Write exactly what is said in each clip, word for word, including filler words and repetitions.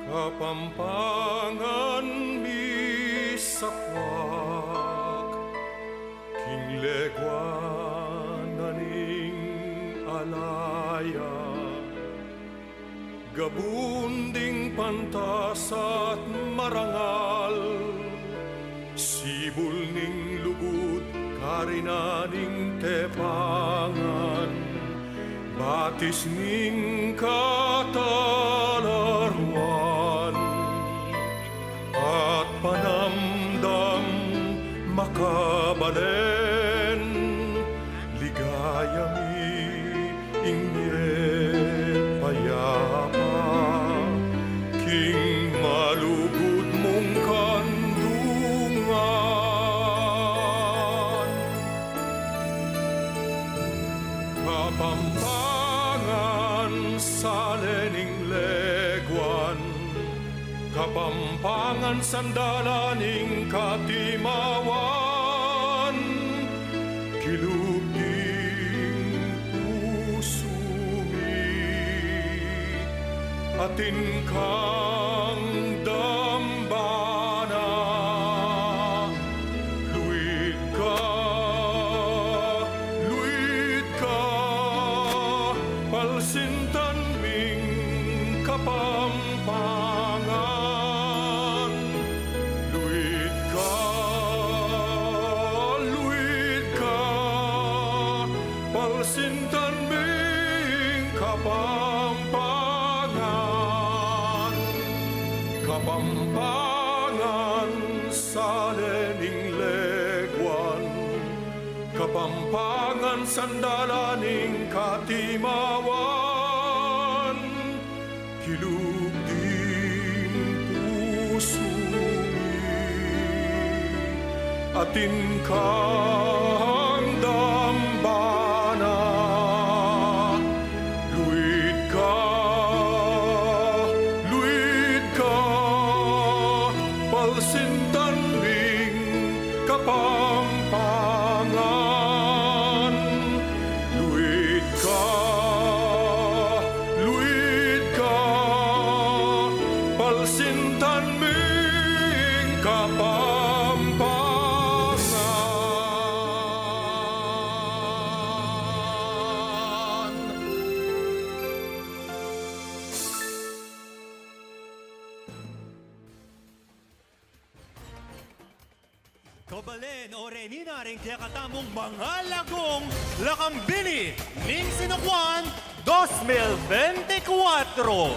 Kapampangan misapuak king leguan na ning alaya, gabun ding pantas at marangal, sibul ning lugud, karinan ning tepangan, batis ning katalaruan, at panamdam makabalen, ligaya mi ing mie payapa, king malugud mung kandungan. Kapampangan, sale ning leguan, Kapampangan, sandalan ning katimawan, kilub ding pusu mi, atin kang dambana, luid ka, luid ka, palsintan ming Kapampangan. Luid ka, luid ka, palsintan ming Kapampangan. Kapampangan, sale ning leguan, Kapampangan, sandalan ning katimawan, kilub ding pusu mi, atin kang dambana, luid ka, luid ka, palsintan ming Kapampangan. Luid ka, luid ka, palsintan ming Kapampangan. Kabalen, o reni na ring kekatamung Mangalagung Lakambini ning Sinukuan dos mil bente kuatro.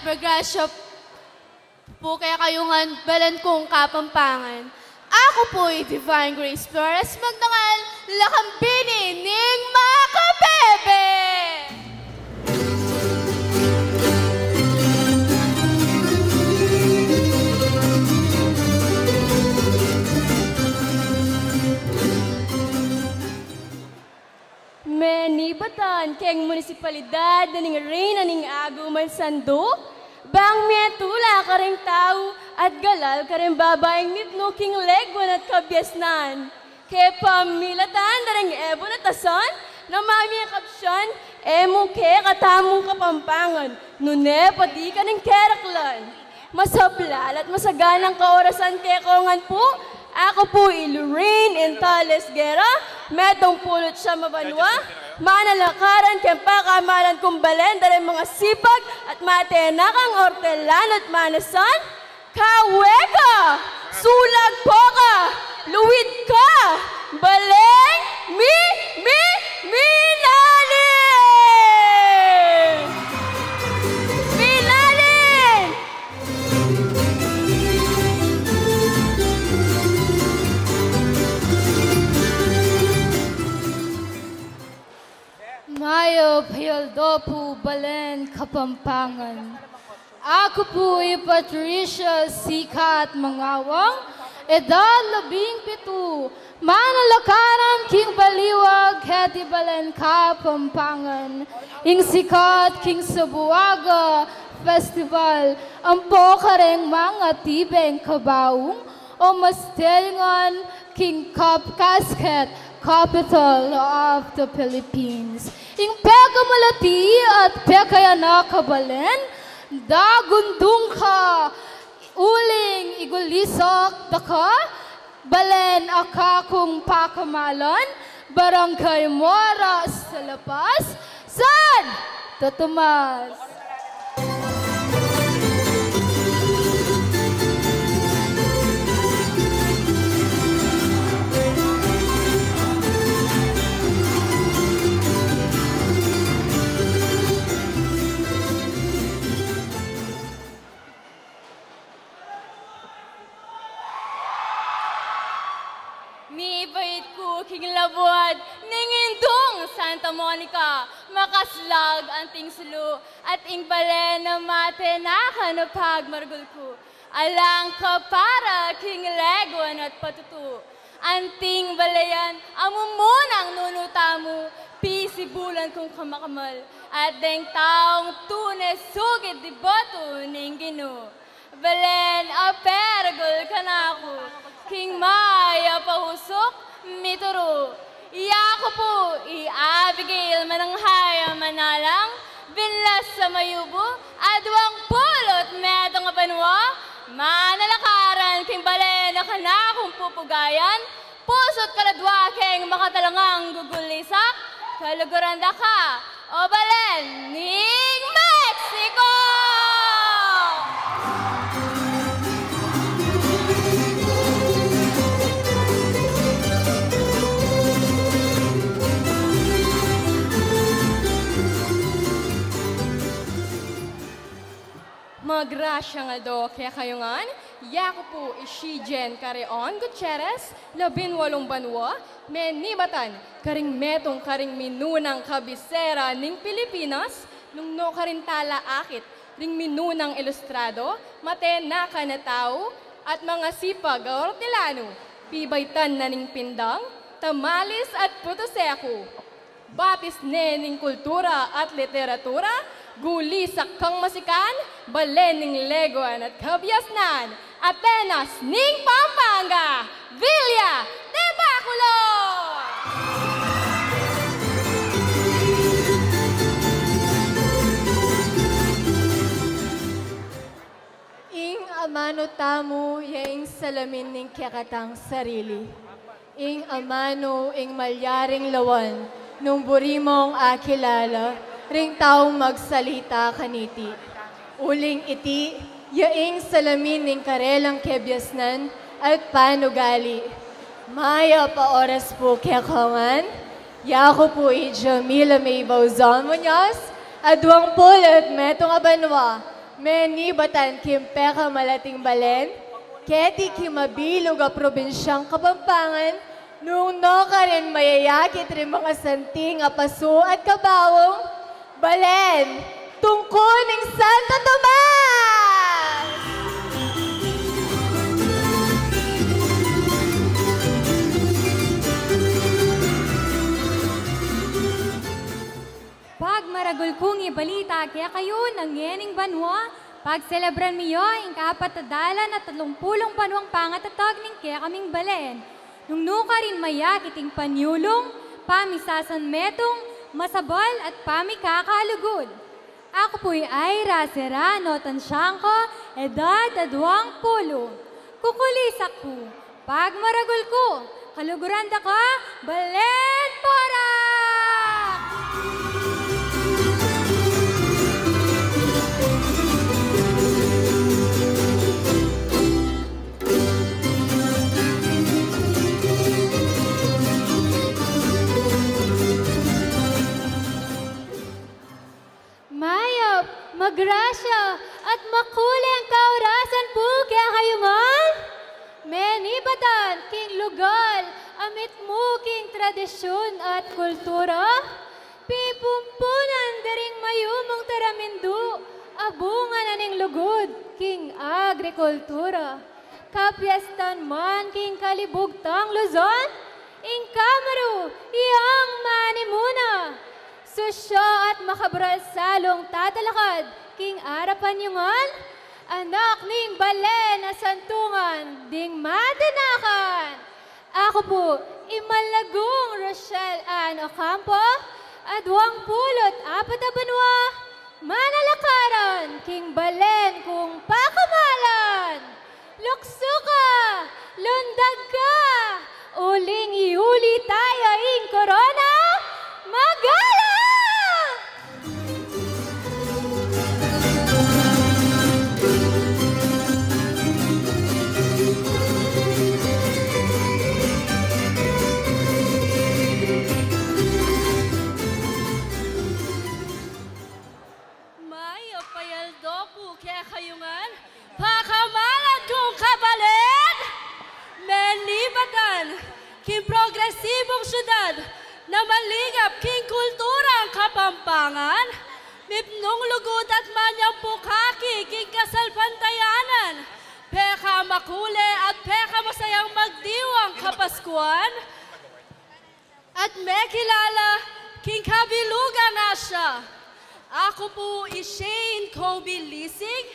Magrasya pu kekayu ngan, balen kung Kapampangan. Aku pu i Divine Grace Flores, magdangal, Lakambini ning Makabebe. Menibatan keng munisipalidad na ning Reyna ning Aguman Sandu, bang metula kareng tau at galal kareng babaing mitmu king leguan at kabiasnan. Kepamilatan da reng ebun at asan, na mamie kapsian, e mu kekatamung Kapampangan, nune pati kareng keraklan. Masablal at masaganang kaorasan kekongan pu. Aku pu i Lorraine Intales Guerra, metung pulu't siam a banua, manalakaran keng pakamalan kung balen da reng mangasipag at matenakang ortelano at manasan. Kawe ka, sulag po ka, luid ka, balen mi, mi, minaling! Minaling! Mayap a aldo pu, balen Kapampangan. Aku pu i Patricia Sikat Mangawang, edad labing pitu, manalakaran king baliwag keti balen Kapampangan. Ing sikat king Sabuaga Festival, ampo kareng mangatibeng kabaung, o mas telngan king Cap-, Casket, capital of the Philippines. Ing pekamalati at pekayanak a balen, dagundung ka, uling igulisak da ka, balen a kakung pakamalan, Barangay Mora, Salapas, San Tomas. Mibait ku king labuad ning Indung Santa Monica, makaslag anting sulu, at ing balen a matenakan a pagmaragul ku, alang kapara king leguan at patutu. Anting balen a mumunang nunu tamu, pisibulan kung kamakamal, at deng taung tune sugid deboto ning Ginu. Balen a peragul kanaku, king mayap a usuk mituru. Yaku pu i Abigail Mananghay a manalang, binlas a mayubu, a duang pulu't metung a banua, manalakaran king balen a kanakung pupugayan, pusu't kaladua keng makatalangang gugulisak, kaluguran da ka, o balen ning Mexico! Magrasyang aldo kekayu ngan, yaku pu i Shijen Carreon Gutierrez, labinwalung banua, menibatan karing metung karing minunang kabisera ning Pilipinas, nung nu karin tala akit ring minunang ilustrado, matenakan a tau, at mangasipag a ortelano, pibaitan na ning pindang, tamalis at putuseku. Batis ne ning kultura at literatura, gulisak kang masikan, balen ning leguan at kabiasnan, Atenas ning Pampanga, Villa de Bacolod! Ing amanu tamu ya ing salamin ning kekatang sarili. Ing amanu ing malyaring lawan nung buri mong akilala ring taung magsalita kaniti. Uling iti ya ing salamin ning karelang kebiasnan at panugali. Mayap a oras pu kekayu ngan. Yaku pu i Jamila May Bauzon Muñoz, a duang pulu't metung a banua, Menibatan king pekamalating balen, keti king mabilug a probinsyang Kapampangan, nung nukarin mayayakit ring makasanting a pasu at kabaung, balen tungkul ning Santo Tomas! Pagmaragul kung ibalita kekayu na ngening banua, pagselebran mi ing kapat a dalan at tatlung pulung banuang pangatatag ning kekaming balen. Nung nukarin mayakit ing panyulung, pamisasanmetung, masabal at pamikakalugud. Aku pu i Ira Serrano Tansiangco, edad aduang pulu. Kukulisak ku, pagmaragul ku, kaluguran da ka, balen porak! Mayap, magrasya, at makuleng kaurasan pu kekayu ngan. Menibatan king lugal a mitmu king tradisyun at kultura, pipumpunan da ring mayumung taramindu a bunga na ning lugud king agrikultura. Kapiestan man king kalibugtang Luzon, ing kamaru iyang manimuna. Susya at makabralsalung tatalakad king arapan yu ngan, anak ning balen a santungan ding matinakan. Aku pu i Malagung Rochelle Ann Ocampo, aduang pulu't apat a banua, manalakaran king balen kung pakamalan. Luksu ka, lundag ka, uling iuli taya ing korona, magala! Mayap a aldo pu kekayu ngan, pakamalan kung kabalen! Menibatan king progresibung syudad na maligap king kulturang Kapampangan, mipnung lugud at manyampu kaki king kasalpantayanan, pekamakule at pekamasayang magdiwang Kapaskuan, at mekilala king kabilugang Asya. Aku pu i Shane Kobe Lisig,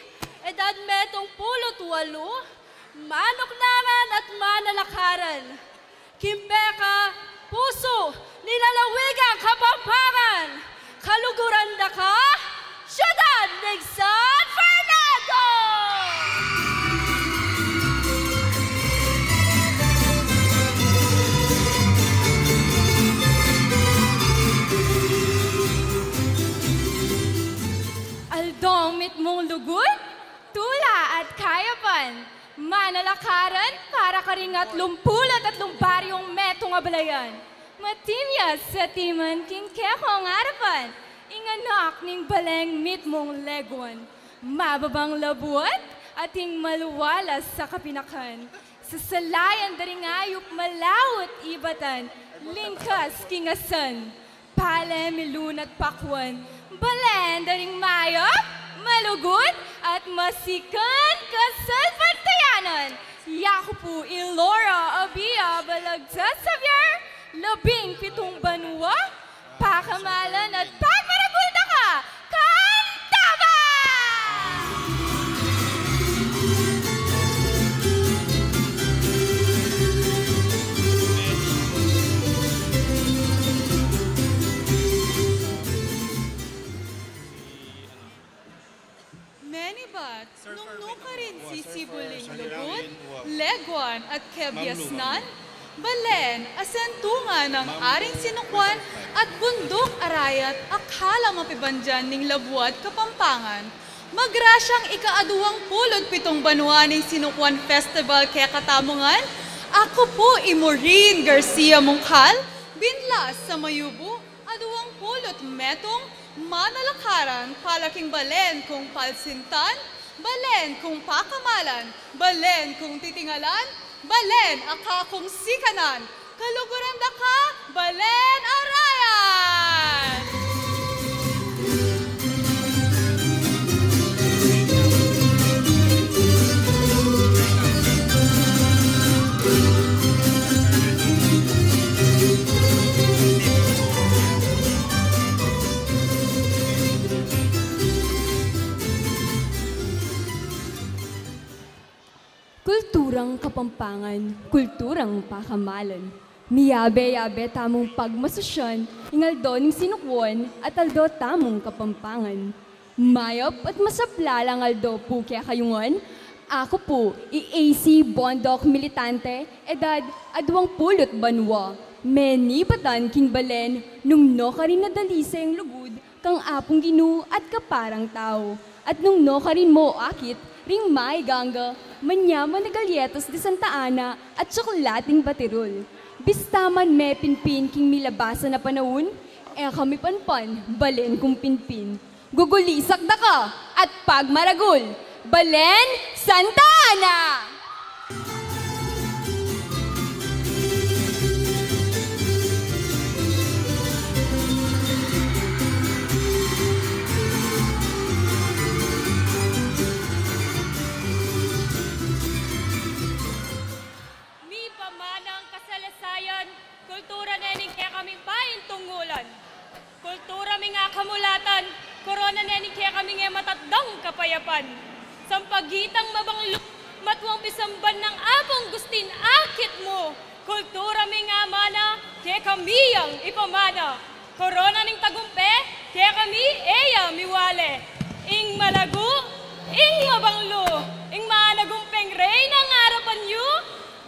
edad metung pulu't walu, manuknangan at manalakaran king pekapusu ning lalawigang Kapampangan. Kaluguran da ka, syudad ning San Fernando! Aldong mitmung lugud, tula at kayapan, manalakaran para karing atlung pulu't atlung baryung metung a balayan. Matimyas sa timan king kekong arapan, ing anak ning baleng mitmung Leguan. Mababang labuad, ating maluwalas sa kapinakan. Sasalayan da ring ayup malaut ibatan, lingkas king asan. Pale, milun at pakuan, balen da ring mayap, malugud, at masikan kasalpantayanan. Yaku pu i Laura Abia Balagtas Javier, labing pitung banua, pakamalan at pagmaragul da ka, Candaba! Menibat, nung nukarin sisibuling lugud, Leguan at kebiasnan, balen a santungan nang aring sinukuan at bunduk a rayat a kalang mapibandian ning labuad Kapampangan. Magrasyang ika-aduang pulu't pitung banua ning Sinukuan Festival kekatamu ngan. Aku pu i Maureen Garcia Mungkal, binlas a mayubu, aduang pulu't metung, Manalakaran pala king balen kung palsintan, balen kung pakamalan, balen kung titingalan, balen a kakung sikanan, kaluguran da ka, balen arayan! Kulturang Kapampangan, kulturang pakamalan. Miyabe-yabe tamung pagmasusyan ing aldo ning sinukuan at aldo tamung Kapampangan. Mayap at masaplalang aldo pu kekayu ngan. Aku pu i A C Bondoc Militante, edad aduang pulu't banua. Menibatan king balen nung nukarin na dalise ing lugud kang Apung Ginu at kaparang tau. At nung nukarin mu akit ring maiganga, manyaman a galyetas de Santa Ana at tsokolateng batirul. Bista man mepinpin king milabasan a panaun, e kami panpan, balen kung pinpin. Gugulisak da ka at pagmaragul, balen Santa Ana! Mipamanang kasalasayan, kultura ne ning kekaming paintungulan. Kultura ming akamulatan, korona ne ning kekaming e matatdang kapayapan. Sampagitang mabanglu, matuang pisamban nang Apung Gustin akit mu. Kultura ming amana, kekami yang ipamana. Korona ning tagumpe, kekami e ya miwale. Ing malagu, ing mabanglu, ing managumpeng reynang arapan yu,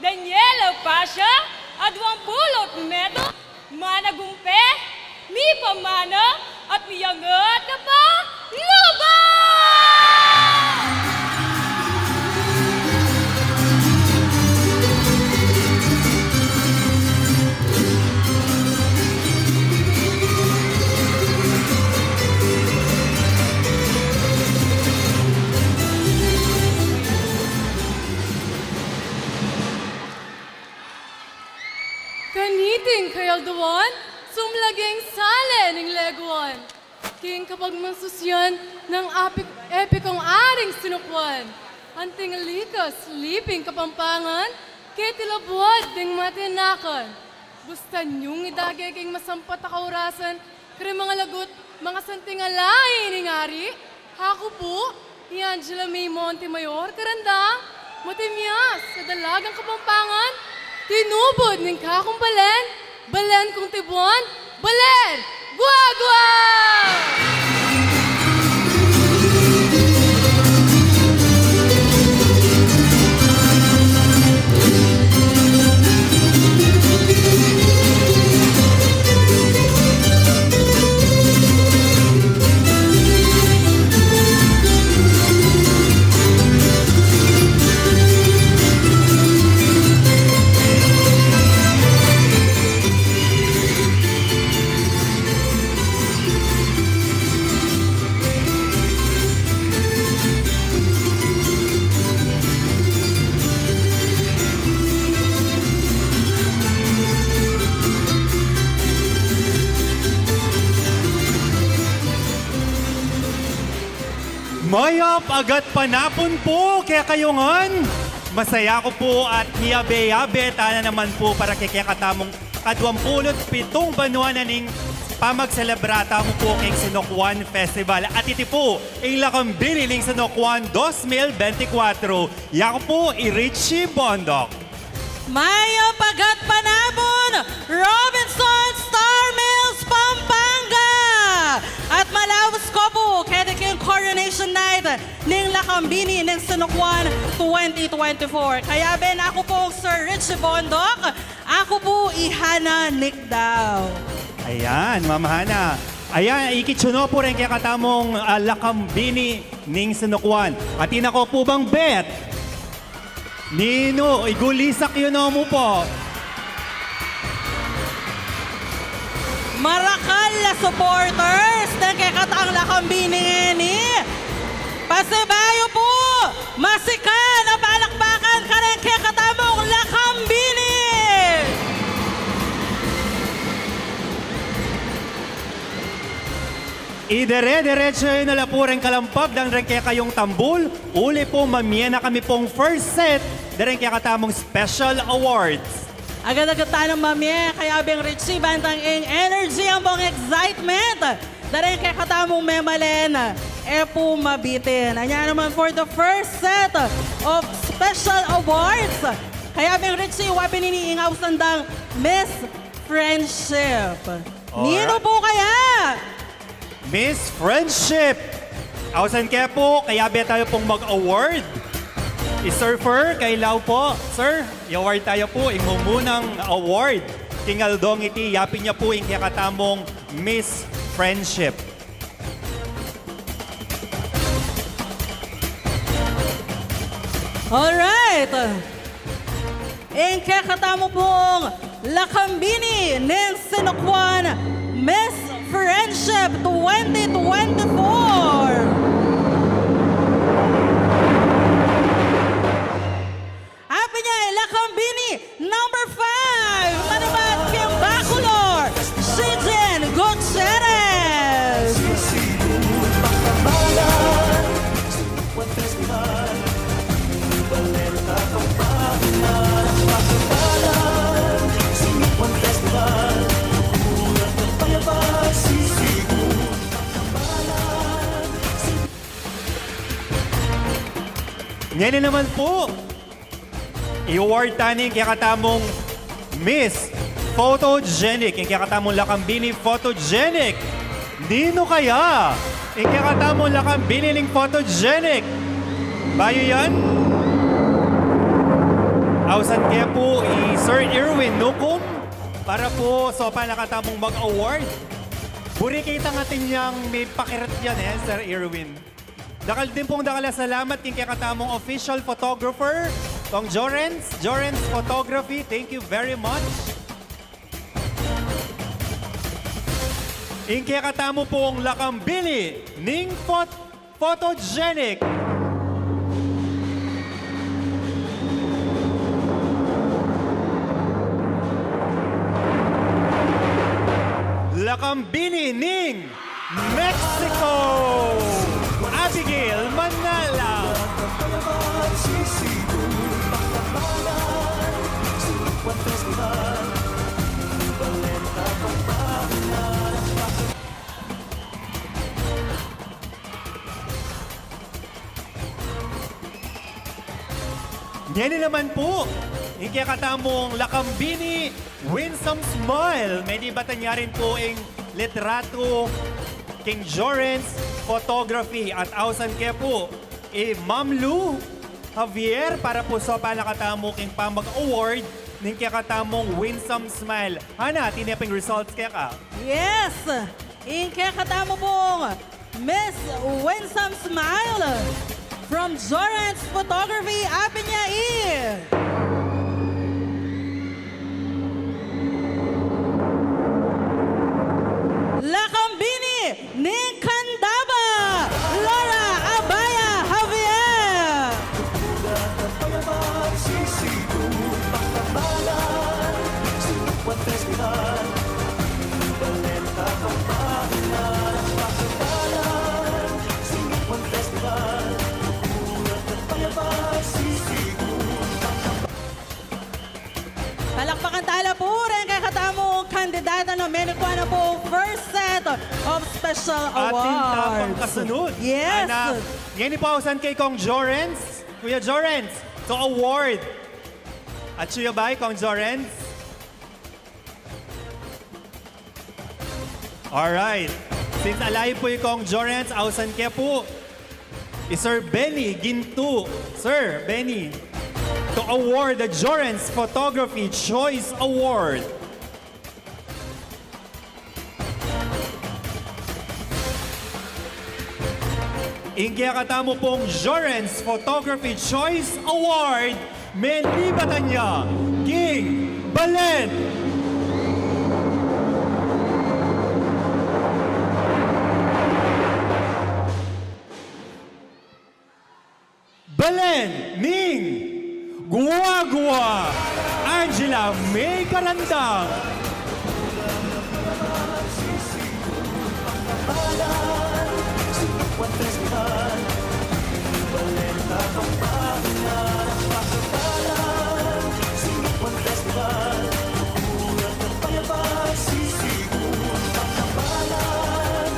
Daniela Pasha, aduang pulu't metung, managumpe, mipamana, at miyangat ka pa, lubang! Kaniting kayalduan, sumlag ing sale ning leguan. King kapagmasusyan nang apik-, epikong aring sinukuan, anting likas, liping Kapampangan, keti labuad ding matinakan. Bustan yung idage king masampat a kaurasan, karing mangalagut, mangasanting ala ining ari, aku pu, i Angela May Montemayor, karandang, matimyas a dalagang Kapampangan, tinubud ning kakumbalan, balen kung tibuan, balen, guagua! Mayap a gatpanapun pu kekayu ngan. Masaya ku pu at miyabe-yabe tana naman pu para kekatamu ing kaduang pulu't pitung banua na ning pamagselebra tamu pu king Sinukuan Festival. At iti pu ing Lakambini ning Sinukuan dos mil bentikwatro. Yaku pu i Richie Bondoc. Mayap a gatpanapun, Robinson, Star Mills, Pampanga! At malaus ku pu keti king coronation night ning Lakambini ning Sinukuan twenty twenty-four. Kayabe naku pu Sir Richie Bondoc, aku pu i Hana Nicdao. Ayan, Ma'am Hana. Ayan, ikit yu no pu reng kekatamung, ah, Lakambini ning Sinukuan. Atin na ko pu bang bet? Ninu, igulisak yu no mu pu. Marakal a supporters deng kekatang lakambini ngeni. Pasibayu pu, masikan a palakpakan kareng kekatamung lakambini. Idere-derecho yu na la pu reng kalampag dang reng kekayung tambul, uli pu mamie na kami pung first set dareng kekatamung special awards. Agad-agad tanang mamie, Kayabing Richie, bantang ing energy ampong excitement dareng kekatamung memalen e pu mabitin. Anya naman for the first set of special awards, Kayabing Richie, wa pin ini ing ausan dang Miss Friendship. Alright. Ninu pu kaya? Miss Friendship. Ausan ke pu, kayabe tayu pung mag-award. I Sir Fer, kailaw pu. Sir, i-award tayu pu ing mumunang award king aldong iti, yapin ya pu ing kekatamung Miss Friendship. Alright. Ing kekatamu pung lakambini ning sinukwan Miss Friendship twenty twenty-four. Apin ya i lakambini number five, manubat king Bacolor, Shijin Gutierrez. Ngeni naman pu, i-award ta ning kekatamung Miss Photogenic, ing kekatamung lakambini photogenic. Ninu kaya ing kekatamung lakambini ning photogenic? Bayu yan, ausan ke pu i Sir Irwin Nukum para pu sopan na katamung mag-award. Buri kitang atin yang mipakirut yan e, Sir Irwin. Dakal din pung dakal a salamat king kekatamung official photographer, Kong Jorens, Jorens Photography. Thank you very much. Ing kekatamu pung lakambini ning phot-, photogenic. Lakambini ning Mexico, Abigail Manala. Ngeni naman pu, ing kekatamung lakambini Winsome Smile, menibatan ya rin pu ing litratu king Jorens Photography at ausan ke pu i Ma'am Lou Javier para pu sopan na katamu king pamag-award ning kekatamung Winsome Smile. Hana, atin ya pung results keka? Yes! Ing kekatamu pung Miss Winsome Smile from Jorens Photography, apin ya i lakambini ning Candaba, Laura Abaya Javier. Palakpakan tala pu reng kekatamung kandidata na menikuan na pu first set of special awards. Atin ta pang kasunod. Yes. Ana, ngeni pu ausan ke i Kong Jorens. Kuya Jorens, to award. Atyu ya ba i Kong Jorens? Alright. Since ala ya pu i Kong Jorens, ausan ke pu i Sir Benny Gintu. Sir Benny, to award the Jorens Photography Choice Award. Ing kekatamu pung Jorens Photography Choice Award, menibatan ya king balen. May Karandang.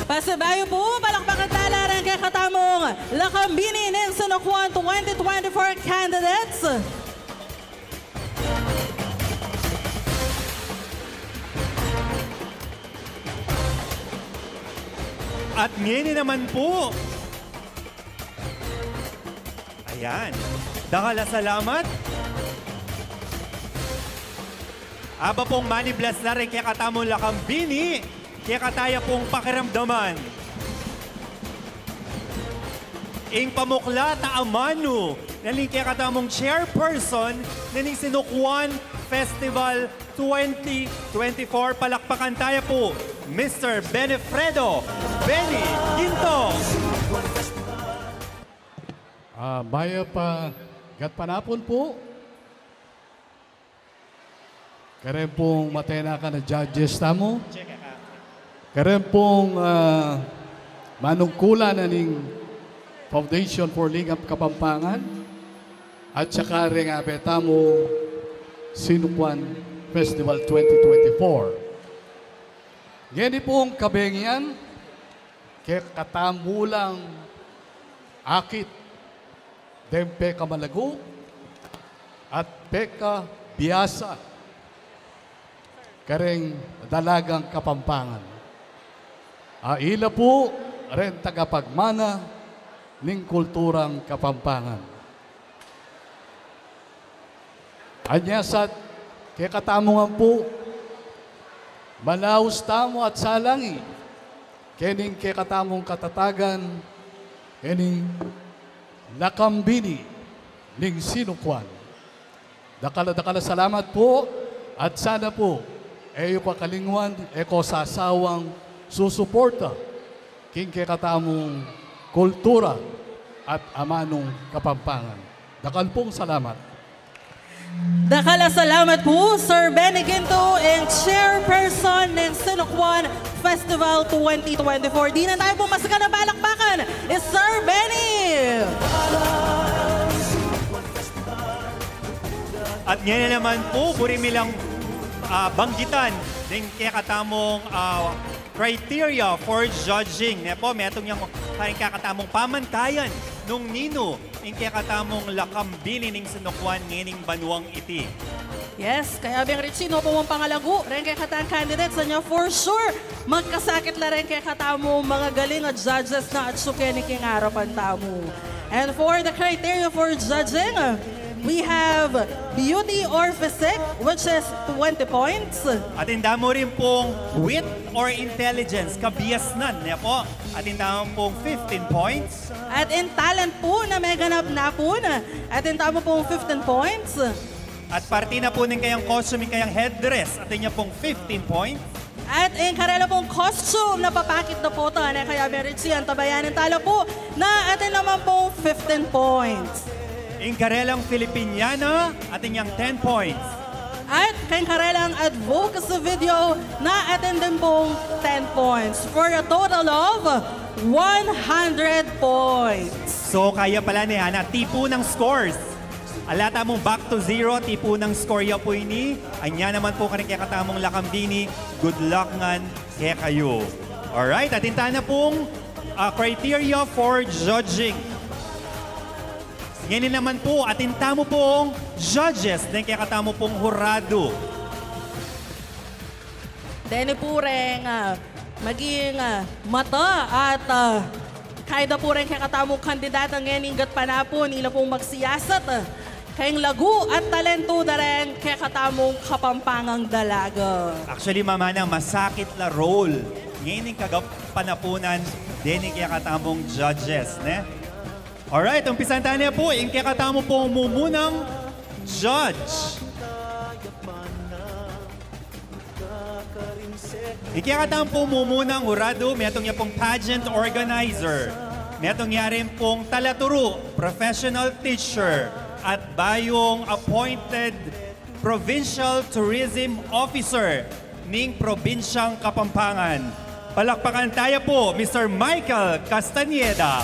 Pasibayu pu, palakpakan tala reng kekatamung Lakambini ning Sinukwan twenty twenty-four candidates. At ngeni naman pu, ayan. Dakal a salamat. Aba pung maniblas la reng kekatamung Lakambini, kekata ya pung pakiramdaman ing pamuklat a amanu na ning kekatamung chairperson na ning Sinukwan Festival twenty twenty-four. Palakpakan taya pu, Mister Benefredo Benny Ginto. Ah, mayap a gatpanapun pu. Kareng pung matenakan a judges tamu. Kareng pung, ah, manungkulan na ning Foundation for Lingap Kapampangan. At saka reng abe tamu Sinukwan Festival twenty twenty-four. Ngeni pung kabengian, kekatamu lang akit deng pekamalagu at pekabiasa kareng dalagang Kapampangan. A ila pu reng tagapagmana ning kulturang Kapampangan. Anya sa kekatamu ngan pu, malaus tamu at salangi kening kekatamung katatagan, kening Lakambini ning Sinukwan. Dakal a dakal a salamat pu, at sana pu e yu kakalingwan, e ko sasawang susuporta king kekatamung kultura at amanung Kapampangan. Dakal pung salamat. Dakal a salamat pu, Sir Benny Ginto, ing chairperson ning Sinukwan Festival twenty twenty-four. Dinan taya pu masaganang palakpakan i Sir Benny. At ngeni naman pu, buri mi lang, ah, banggitan ding kekatamung, ah, criteria for judging. Ne pu, metung yang karing kekatamung pamantayan nung ninu ing kekatamung Lakambini ning Sinukwan ngening banuang iti. Yes, kaya beng Richie, no pu mang pangalagu reng kekatang candidates, anya for sure magkasakit la reng kekatamung magagaling a judges na atsu keni king arapan tamu. And for the criteria for judging, we have beauty or physique, which is twenty points. Atin tamu rin pung wit or intelligence, kabiasnan, ne pu. Atin tamu pung fifteen points. At ing talent pu na meganap na pu na, atin tamu pung fifteen points. At parti na pu ning kayang costume, ing kayang headdress, atin ya pung fifteen points. At ing karela pung costume na papakit na pu ta, ne kaya beng Richie, antabayanan tala pu na atin naman pung fifteen points. Ing karelang Filipiniana, atin yang ten points. At keng karelang advocacy video na atin din pung ten points, for a total of one hundred points. So, kaya pala ni Hana, tipu ng scores. Ala tamung back to zero, tipu ng score ya pu ini. Anya naman pu karing kekatamung Lakambini, good luck ngan kekayu. Alright, atin tana pung, ah, criteria for judging. Ngeni naman pu, atin tamu pung judges, deng kekatamu pung huradu. Deni pu reng, ah, maging, ah, mata at, ah, kayda pu reng kekatamung kandidata ngening gatpanapun, ila pung magsiyasat, ah, keng lagu at talentu da reng kekatamung Kapampangang dalaga. Actually, Mama, na masakit la role ngening kagatpanapunan deni kekatamung judges, ne? Alright, umpisan tana pu, ing kekatamu pung mumunang judge. Ing kekatamu pung mumunang huradu, metung ya pung pageant organizer, metung ya rin pung talaturu, professional teacher, at bayung appointed Provincial Tourism Officer ning Probinsyang Kapampangan. Palakpakan taya pu, Mister Michael Castañeda.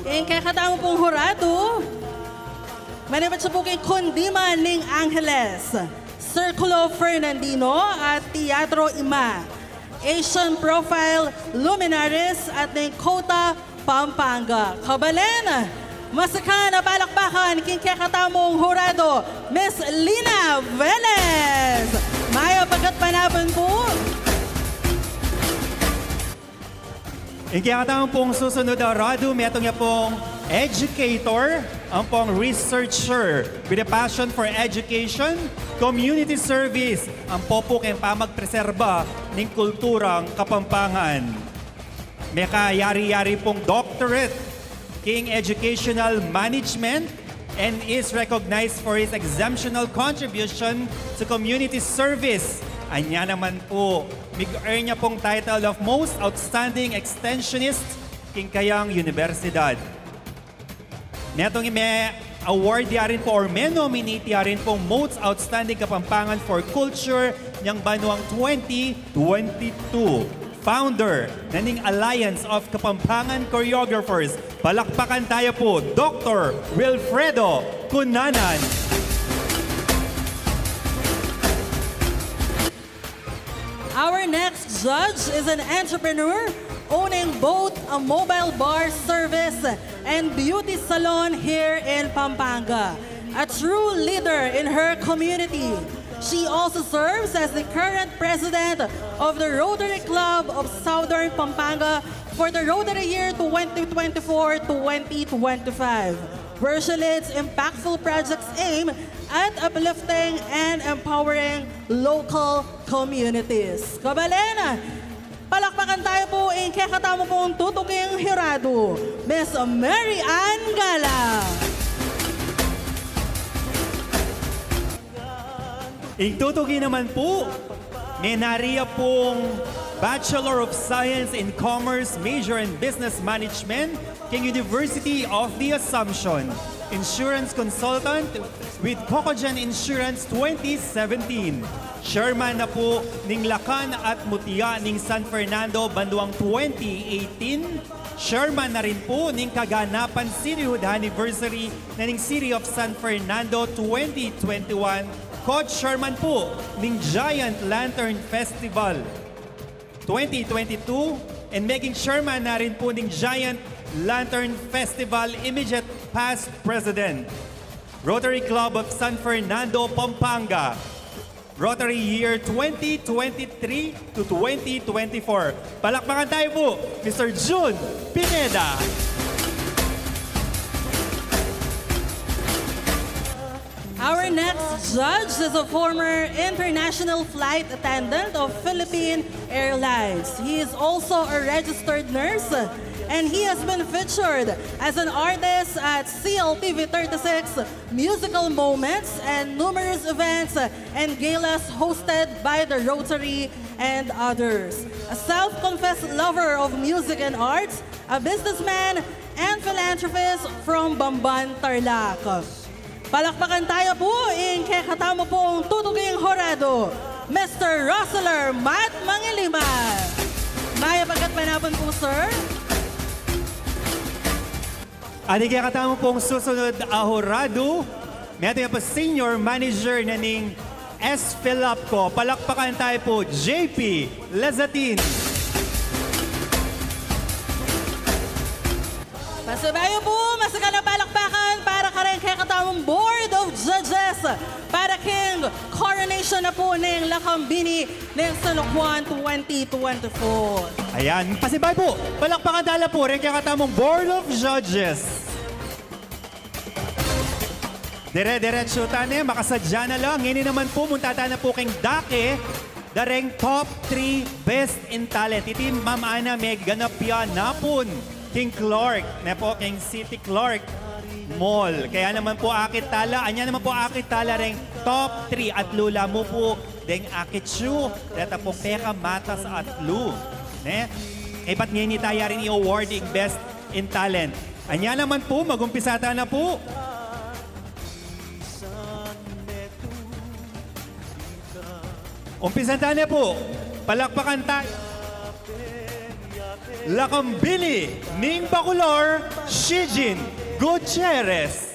Ing kekatamu pung hurado, manibat siya pu king Kundiman ning Angeles, Circulo Fernandino at Teatro Ima, Asian Profile Luminaries at ning COTA Pampanga. Kabalen, masakan a palakpakan king kekatamung hurado, Miss Lina Velez. Mayap a gatpanapun pu. Ing kekatamung susunud a hurado, metung ya pung educator, ampong researcher with a passion for education, community service, ampo pu keng pamagpreserba ning kulturang Kapampangan. Mekayari-yari pung doctorate king educational management and is recognized for his exceptional contribution to community service. Anya naman pu, mig-earn ya pung title of Most Outstanding Extensionist king kayang universidad. Metung me-award ya rin pu or me-nominate ya rin pung Most Outstanding Kapampangan for Culture niyang banuang twenty twenty-two. Founder na ning Alliance of Kapampangan Choreographers. Palakpakan taya pu, Doctor Wilfredo Cunanan. Our next judge is an entrepreneur owning both a mobile bar service and beauty salon here in Pampanga. A true leader in her community, she also serves as the current president of the Rotary Club of Southern Pampanga for the Rotary year twenty twenty-four twenty twenty-five, where she leads impactful projects aimed at uplifting and empowering local communities. Kabalen, palakpakan taya pu ing kekatamu pung tutuking hurado, Miss Mary Ann Gala. Ing tutuki naman pu, menari ya pung Bachelor of Science in Commerce, major in Business Management, king University of the Assumption. Insurance consultant with Cocogen Insurance twenty seventeen. Chairman na pu ning Lakan at Mutya ning San Fernando banwang twenty eighteen. Chairman na rin pu ning kaganapan sixtieth anniversary na ning City of San Fernando twenty twenty-one. Co-chairman pu ning Giant Lantern Festival twenty twenty-two, and maging chairman na rin pu ning Giant Lantern Festival immediate past president, Rotary Club of San Fernando, Pampanga, Rotary year twenty twenty-three to twenty twenty-four. Palakpakan tayo pu, Mister Jun Pineda. Our next judge is a former international flight attendant of Philippine Airlines. He is also a registered nurse, and he has been featured as an artist at C L T V thirty-six musical moments and numerous events and galas hosted by the Rotary and others. A self-confessed lover of music and arts, a businessman, and philanthropist from Bamban, Tarlac. Palakpakan tayo pu ing kekatamu pung tutuking hurado, Mister Rosler Mat Mangiliman. Mayap a gatpanapun pu, sir. At ing kekatamu pung susunod a hurado, metung ya pu Senior Manager na ning S Filapco. Palakpakan tayo pu, J P Lazatin. Pasibayu pu, masakan a palakpakan para kareng kekatamung Board of Judges para king coronation na pu ning Lakambini ning San Juan twenty twenty-four. Ayan, pasibayu pu, palakpakan tala pu reng kekatamung Board of Judges. Dire-diretsu tane, makasadya na la. Ngeni naman pu, munta tana pu king dake da reng top three best in talent. Iti Ma'am Ana, meganap ya napun king Clark, ne pu, king City Clark Mall. Kaya naman pu akit tala, anya naman pu akit tala reng top three, atlu la mu pu deng akit yu, deta pung pekamatas a atlu, ne? Ibat ngeni taya rin i-award ing best in talent. Anya naman po, mag-umpisa ta na po. Umpisan ta na po. Palakpakan tayo. Lakambini ning Bacolor, Shijin Gutierrez.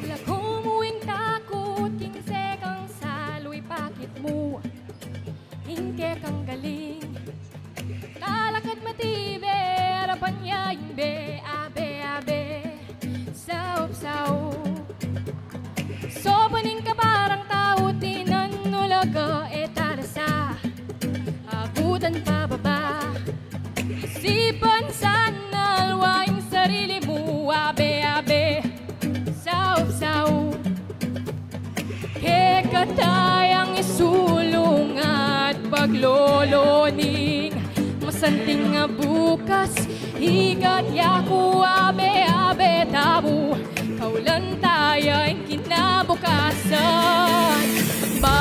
Laku mu ing takut, king sekang salu ipakit mu ing kekang galing. Talakad matibe, arapan ya ing be, abe, abe. Saup, saup. Sopan ing kaparang tau, tinan nu laga e talasa. Agutan pababa. Sipan sana alwa ing sarili mu, abe, abe. Saup, saup. Kekatayang isulung at pagloloning, masanting a bukas, igat ya ku, abe, abe, tamu, kaulan taya ing kinabukasan. Bagani,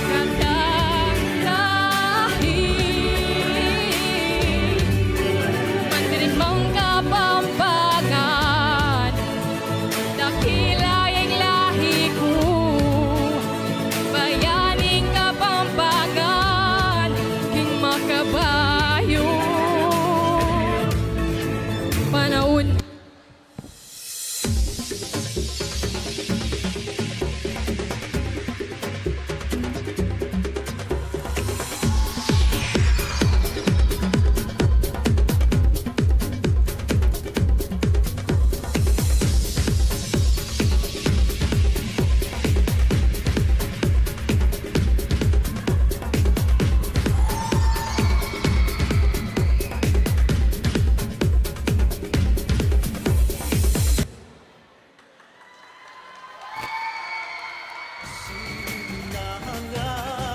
kekatang lahi, mandirigmang Kapampangan, dakila ya ing lahi ku, bayaning Kapampangan, king makabayung panaun.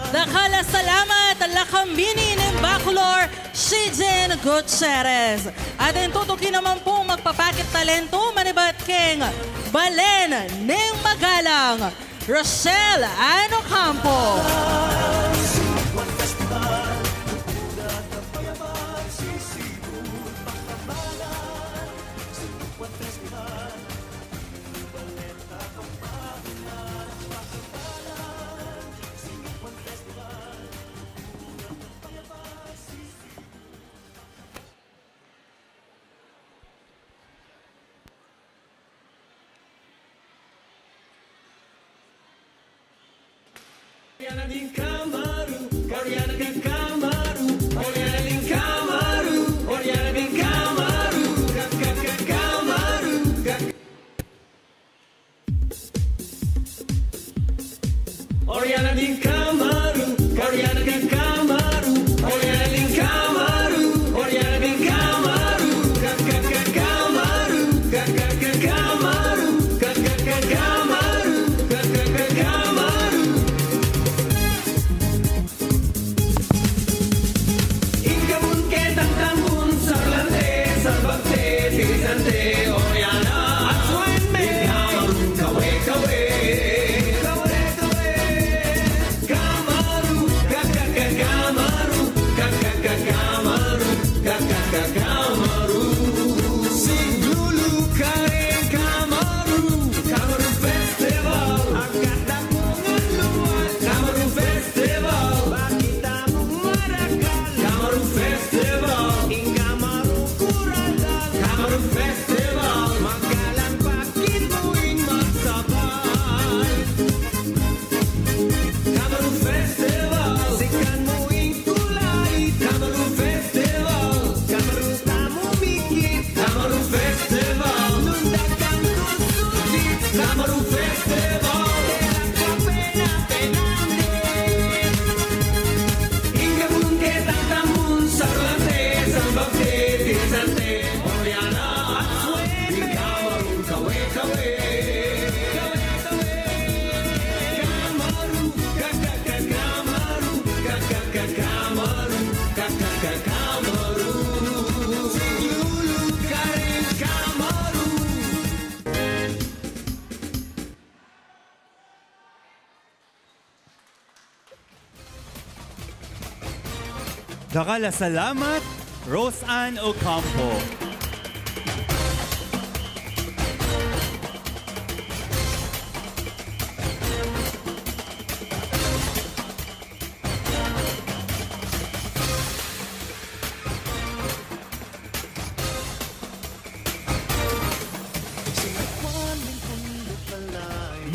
Dakal a salamat, Lakambini ning Bacolor, Shijin Gutierrez. Atin tutuki naman pung magpapakit talentu manibat king balen ning Magalang, Rochelle Anocampo. Dakal a salamat, Rose Ann Ocampo.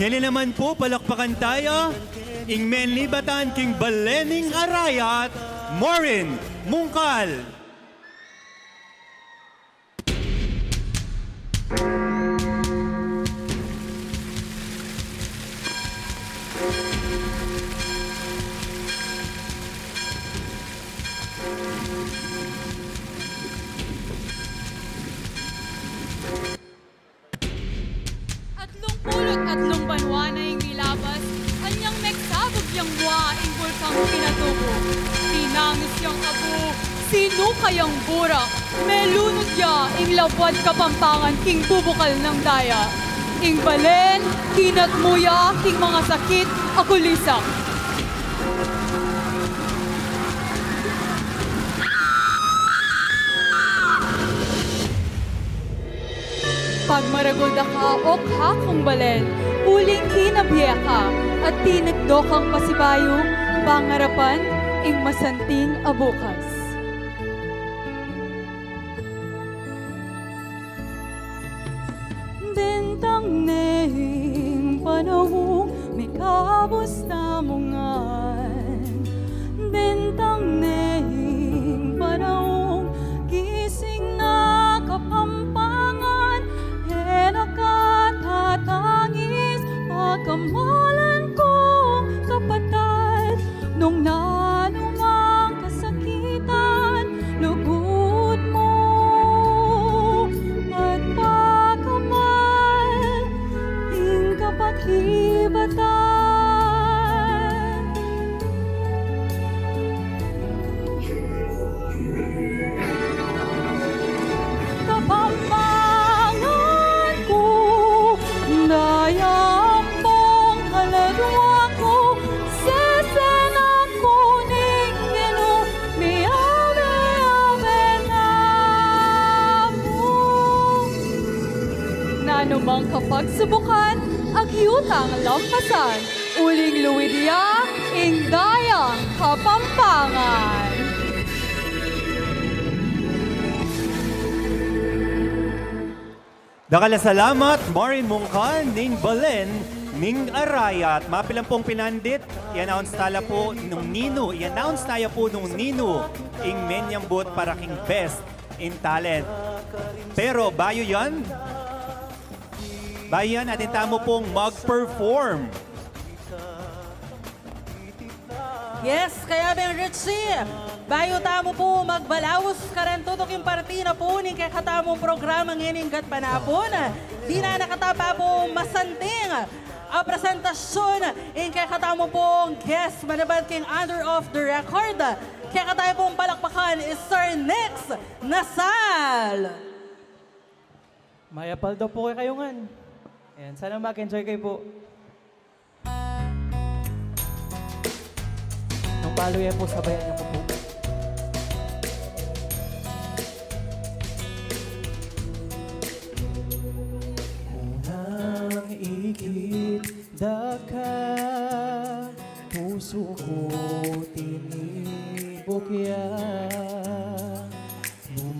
Ngeni naman pu, palakpakan taya ing menlibatan king balen ning Arayat, Maureen Mungkal. Atlung pulu't atlung banua na ing milabas, anyang megsabug yang wa ing bulkang Pinatubo. Pinangis yang abu, sinuka yang burak, melunud ya ing labuad Kapampangan king bubukal nang daya. Ing balen, kinatmu ya king mangasakit a kulisak. Pagmaragul da ka, o kakung balen, uling kinabie ka, at tinikdo kang pasibayu, pangarapan ing masanting a bukas. Bentang ne ing panaung mikabus tamu ngan. Bentang ne ing panaung gising na Kapampangan, e na ka tatangis, pakamalan kung kapatad, nung nanumang kasakitan, lugud mu at pakamal ing kapakibatan. Kapampangan ku, daya ampong kaladua ku, sesen aku ning Ginu, miyabe-yabe na mu. Nanumang kapagsubukan, agyu tang lampasan, uling luid ya ing dayang Kapampangan. Dakal a salamat, Maureen Mungkal, ning balen ning Arayat. Mapilan pung pinandit, i-announce tala pu nung ninu, i-announce taya pu nung ninu ing menyambut para king best in talent. Pero bayu yan, bayu yan, atin tamu pung mag-perform. Yes, kaya Ben Richie, bayu tamu pu magbalaus karing tutuking parti na pu ning kekatamung programa ngening gatpanapun, dinan na kata pa pu masanting a presentasyun ing kekatamu pung guest manabat king Under Off the Record. Kekatamu pung palakpakan i Sir Nix Nasal. Mayap a aldo pu kekayu ngan. Ayan, sana mag-enjoy kayu pu. Nung palu ya pu, sabayan niyo ku pu. Unang ikit da ka, pusu ku tinibuk ya.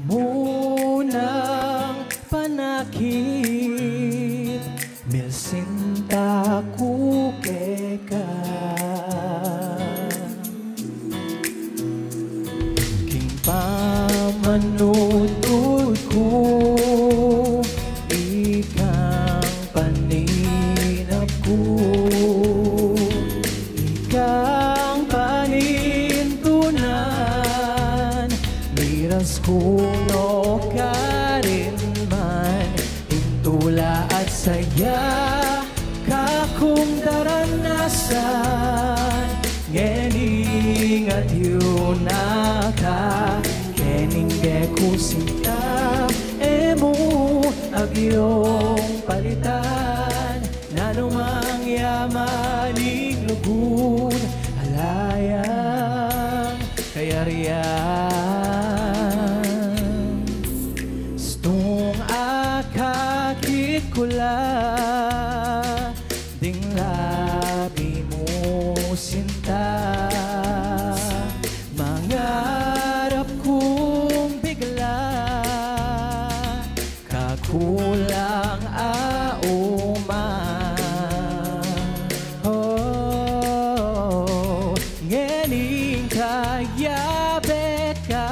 Mumunang panakit, milsinta ku keka. King pamanunud ku, ikang paninap ku, ikang panintunan, miras ku no karin man, ing tula at saya, kakung daranasan, ngening atiu na ka, ngening e ku sinta, e mu agyung palitan, nanumang yaman ing lugud, ala yang kayarian. Yabe ka,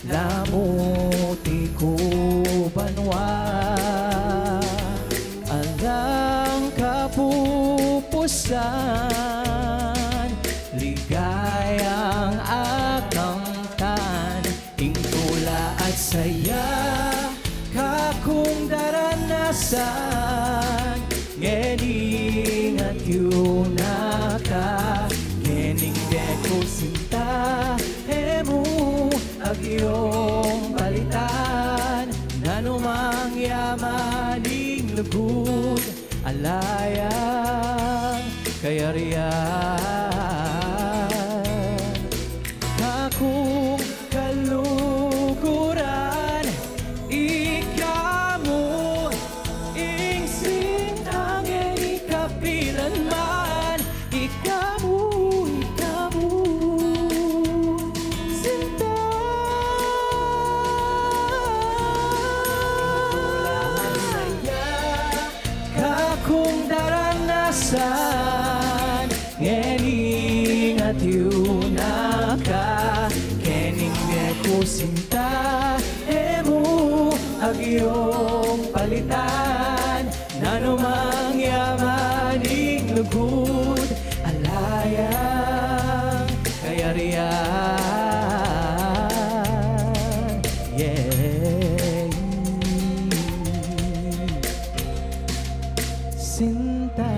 lamuti ku banua, alang kapupusan, ligayang akamtan, ing tula at saya, kakung daranasan, ngening atyu na ka, ngening de ku sinta, e mu agyung palitan, nanu mang yaman ing lugud, ala yang kayarian. Kakung kaluguran, ika mu ing sintang e ni kapilan man, ika mu, ika mu, sinta. Kakung daranasan, ngening atyu na ka, ngening de ku sinta, e mu agyung palitan, nanu mang yaman ing lugud, ala yang kayarian. Yeah. Sinta.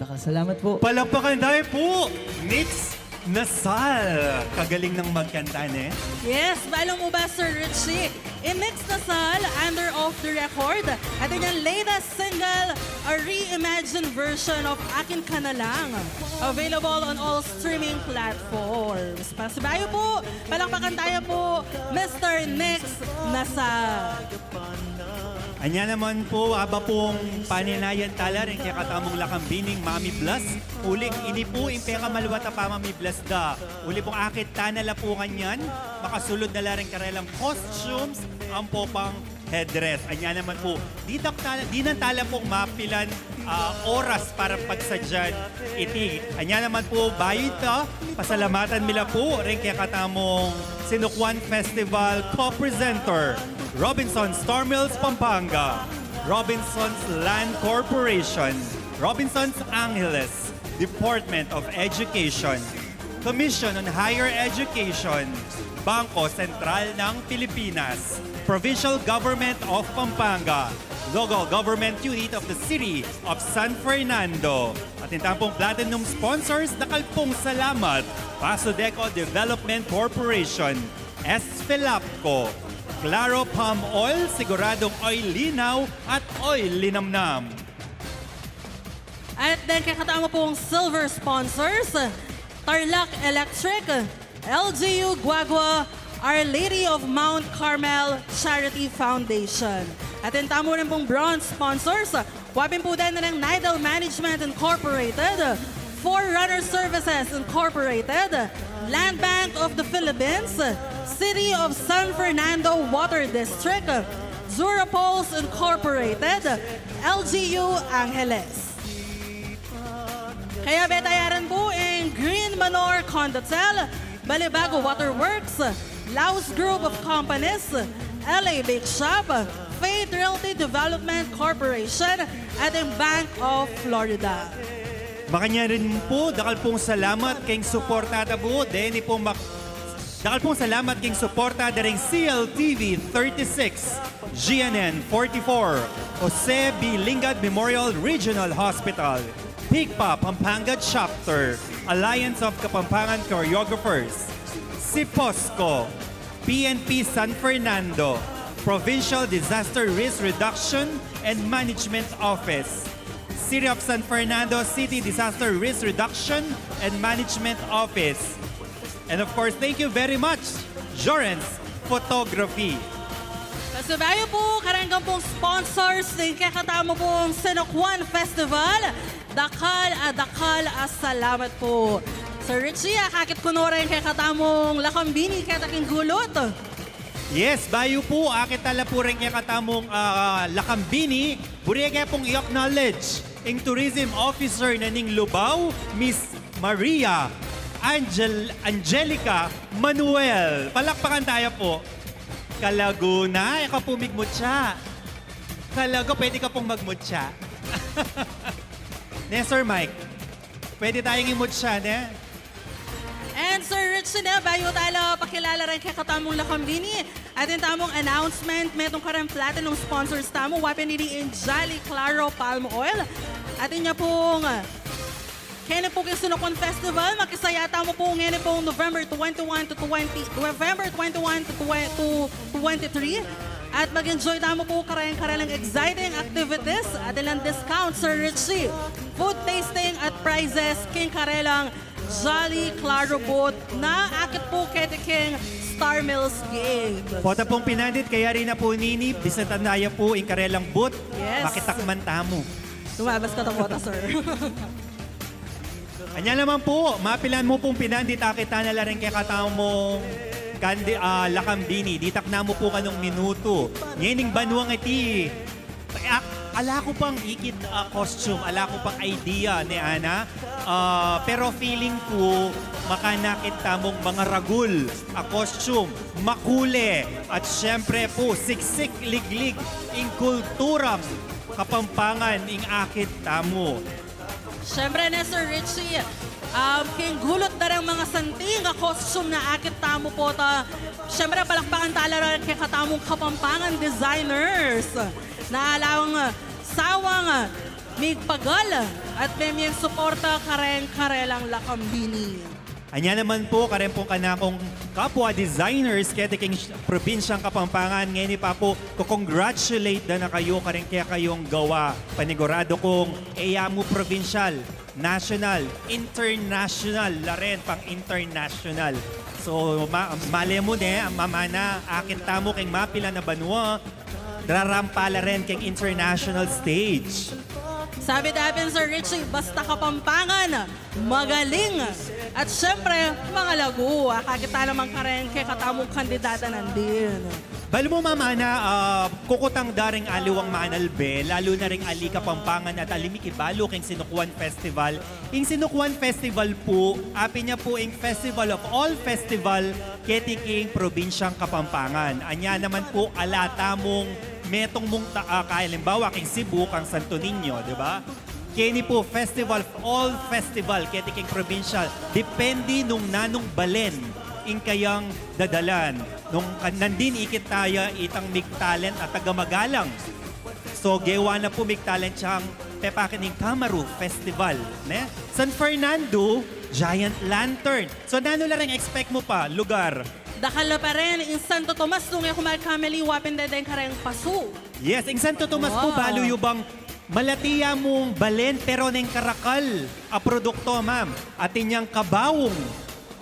Dakal salamat po. Palakpakan tayo po, Nix Nasal. Kagaling nang magkanta, ne? Yes, balu mu ba, Sir Richie? In Nix Nasal, under Off the Record, atin yang latest single, a reimagined version of Akin Ka Na Lang. Available on all streaming platforms. Pasibayu po, palakpakan tayo po, Mister Nix Nasal. Anya naman po, aba pong paninayan tala ring kekatamung lakambini ning Mami Blas. Uling ini po ing pekamaluat a pamami Blas da. Uli pong akit tana la po nganyan, makasulud na la ring karelang costumes, ampo pang headdress. Anya naman po, di, tala, dinan tala pong mapilan ah, oras para pagsadyan iti. Anya naman po, bayu ita, pasalamatan mi la po ring kekatamung Sinukuan Festival co-presenter, Robinsons Starmills Pampanga, Robinsons Land Corporation, Robinsons Angeles, Department of Education, Commission on Higher Education, Bangko Sentral ng Pilipinas, Provincial Government of Pampanga, Local Government Unit of the City of San Fernando, at atin pong platinum sponsors, dakal pong salamat, Pasodeco Development Corporation, S Felapco, Claro Palm Oil, siguradong oy linaw at oy linamnam. At deng kekatamu pong silver sponsors, Tarlac Electric, L G U Guagua, Our Lady of Mount Carmel Charity Foundation. Atin tamu rin pong bronze sponsors, wa pin pu deng Nidal Management Incorporated, Forerunner Services Incorporated, Land Bank of the Philippines, City of San Fernando Water District, Zurapols Incorporated, L G U Angeles. Kayabe taya rin pu ing Green Manor Condotel, Balibago Water Works, Laos Group of Companies, L A Bake Shop, Faith Realty Development Corporation, at ing Bank of Florida. Makanyan rin pu, dakal pung salamat king suporta da pu, deni pu mak-, dakal pung salamat king suporta da ring C L T V thirty-six, G N N forty-four, Jose B. Lingad Memorial Regional Hospital, PIGPA Pampanga Chapter, Alliance of Kapampangan Choreographers, SIPOSCO, P N P San Fernando, Provincial Disaster Risk Reduction and Management Office, City of San Fernando City Disaster Risk Reduction and Management Office, and of course, thank you very much, Jorens Photography. Pasibayu pu kareng kang pung sponsors ning kekatamu pung Sinukuan Festival, dakal a dakal a salamat pu. Sir Richie, akakit ku no reng kekatamung lakambini keta king gulut. Yes, bayu pu, akit tala pu reng kekatamung, ah, lakambini, buri ke pung i-acknowledge Ing tourism officer na ning Lubao, Miss Maria Angel Angelica Manuel. Palakpakan tayo po. Kalago na, ika po migmutya. Kalago, pwede ka pong magmutya. Ne, Sir Mike? Pwede tayong imutya, ne? And Sir Richie, ne, bayu tala pakilala rin kekatamung lakambini, atin tamung announcement, metung kareng platinum sponsors tamu, wa pin ini ing Jolly Claro Palm Oil. Atin ya pung keni pu king Sinukwan Festival, makisaya tamu pu ngeni pung November twenty-one to twenty, November twenty-one to twenty, to twenty-three. At mag-enjoy tamu pu kareng karelang exciting activities, atin lang discount, Sir Richie, food tasting at prizes king karelang Jolly Claro Booth na akit pu keti king Star Mills Games. Pota pung pinandit, kaya rin na pu nini, bisitang daya pu ing karelang booth, yes, makitakman tamu. Lumabas ka ta pota, sir. Anya naman pu, mapilan mu pung pinandit, akit tana la rin kekatamung kandi-, ah, lakambini. Ditak na mu pu kanung minutu. Ngening banuang iti, ak-, ala ku pang ikit, ah, costume, ala ku pang idea, ne, Ana. Ah, pero feeling ku, makanakit tamung mangaragul a costume, makule, at siyempre pu, siksik liglig ing kulturang Kapampangan ing akit tamu. Siyempre, ne, Sir Richie, um, king gulut da reng mangasanting a costume na akit tamu pota, siyempre, palakpakan tala rin kekatamung Kapampangan designers na alang sawang migpagal at memie suporta kareng karelang lakambini. Anya naman pu, kareng pung kanakung kapwa designers keti king sh-, probinsyang Kapampangan, ngeni pa pu, ko-congratulate da na kayu kareng kekayung gawa. Panigurado kung e ya mu probinsyal, national, international, la rin pang international. So, ma-, male mu ne, mamana, akit tamu king mapilan a banua, dararampa la rin king international stage. Sabi da pin, Sir Richie, basta Kapampangan, magaling, at siyempre, mangalagu. Akakit ta naman kareng kekatamung kandidata nandin. Balu mu, Mama Ana, ah, kukutang da ring aliwang manalbe, lalu na ring ali Kapampangan at ali mikibalu king Sinukwan Festival. Ing Sinukwan Festival pu, apin ya pu ing festival of all festival keti king probinsyang Kapampangan. Anya naman pu, ala tamung metung mung ta-, ah, kahalimbawa, king Cebu, kang Santo Niño, di ba? Keni pu, festival of all festival keti king probinsya, depende nung nanung balen ing kayang dadalan. Nung kan-, nandin ikit taya itang mig-talent at taga-magalang. So, gewa na pu mig-talent yang pepakining Kamaru Festival, ne? San Fernando, Giant Lantern. So, nanu la ring expect mu pa, lugar? Dakal la pa rin ing Santo Tomas, nung e ku magkamali, wa pin deng kareng pasu. Yes, ing Santo Tomas pu, wow, balu yu bang malati ya mung balen, pero neng karakal a produkto, ma'am. Atin yang kabaung,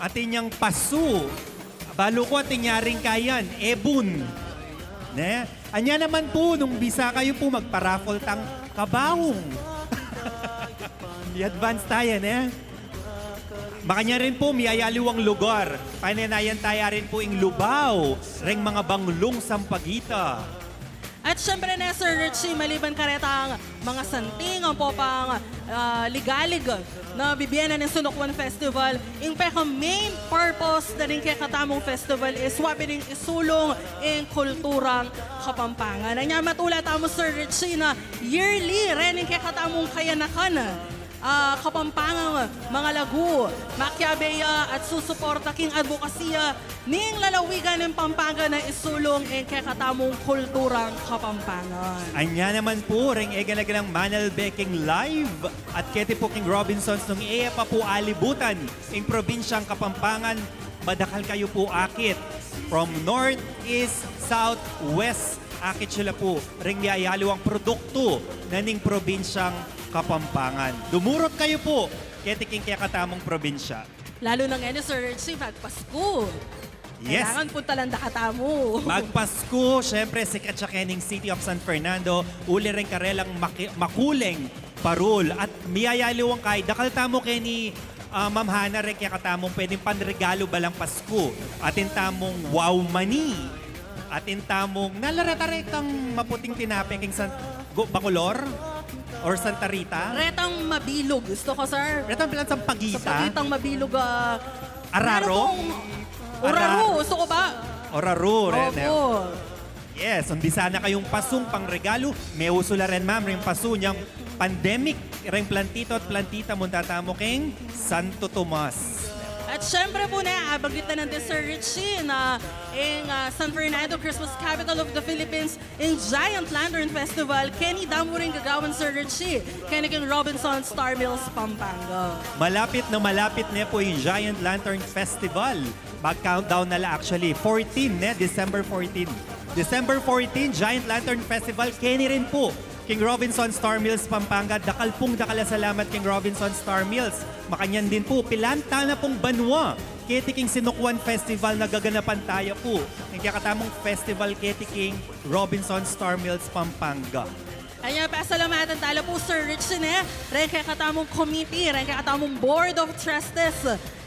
atin yang pasu, balu ku atin ya ring kayan, ebun. Ne? Anya naman pu, nung bisa kayu pu, magpa-raffle tang kabaung. I-advance taya, ne? Makanyan rin pu, miyayaliwang lugar. Panenayan taya rin pu ing Lubao, reng mga banglung Sampaguita. At siyempre, ne, Sir Richie, maliban karetang mangasanting, ampo pang, ah, ligalig na bibie na ning Sinukwan Festival, ing peka-main purpose na ning kekatamung festival is wa pin ing isulung ing kulturang Kapampangan. Anya, matula tamu, Sir Richie, na yearly reng kekatamung kayanakan, ah, Kapampangan mangalagu, makiabe ya at susuporta king adbokasiya ning lalawigan ning Pampanga na isulung ing kekatamung kulturang Kapampangan. Anya naman pu, reng e gana-ganang manalbe king live at keti pu king Robinsons, nung e pa pu alibutan ing probinsyang Kapampangan, madakal kayu pu akit. From north, east, south, west, akit yu la pu reng miyayaliwang produktu na ning probinsyang Kapampangan. Dumurut kayu pu keti king kekatamung probinsya. Lalu na ngeni, Sir Richie, magpasku. Yes. Kailangan puntalan da katamu. Magpasku, siyempre, sikat ya kening City of San Fernando, uli reng karelang maki-, makuleng parul. At miyayaliwang kay, dakal tamu keni, ah, Ma'am Hana, reng kekatamung pwedeng panregalu balang Pasku. Atin tamung wow mani. Atin tamung, nanu la reta, reng maputing tinape king San, gu-, Bacolor? or Santa Rita? Retang mabilug, gusto ko, sir. Retang pilan sa Sampaguita? Sampaguitang mabilug, ah, Araro? Meron pong Araro. Oraru, gusto ko ba? Oraru, ren, eh. Opo. Yes, umbisa na kayung pasung pangregalu. Meusu la ren, ma'am, ring pasu niang pandemic, ring plantito at plantita, munta tamu king Santo Tomas. At syempre po ne, ah, banggit na nang Sir Richie na ing, ah, San Fernando, Christmas capital of the Philippines, ing Giant Lantern Festival, keni da mu ring gagawan, Sir Richie, keni king Robinson Star Mills, Pampanga. Malapit na malapit ne pu ing Giant Lantern Festival. Mag-countdown na la, actually. Fourteen, ne? December fourteen. December fourteen, Giant Lantern Festival. Keni rin pu king Robinson Star Mills, Pampanga. Dakal pung dakal a salamat king Robinson Star Mills. Makanyan din pu, pilanta na pung banua keti king Sinukwan Festival na gaganapan taya pu. Ing kekatamung festival keti king Robinson Star Mills, Pampanga. Anya, pasalamatan tala pu, Sir Richie, ne, reng kekatamung committee, reng kekatamung Board of Trustees,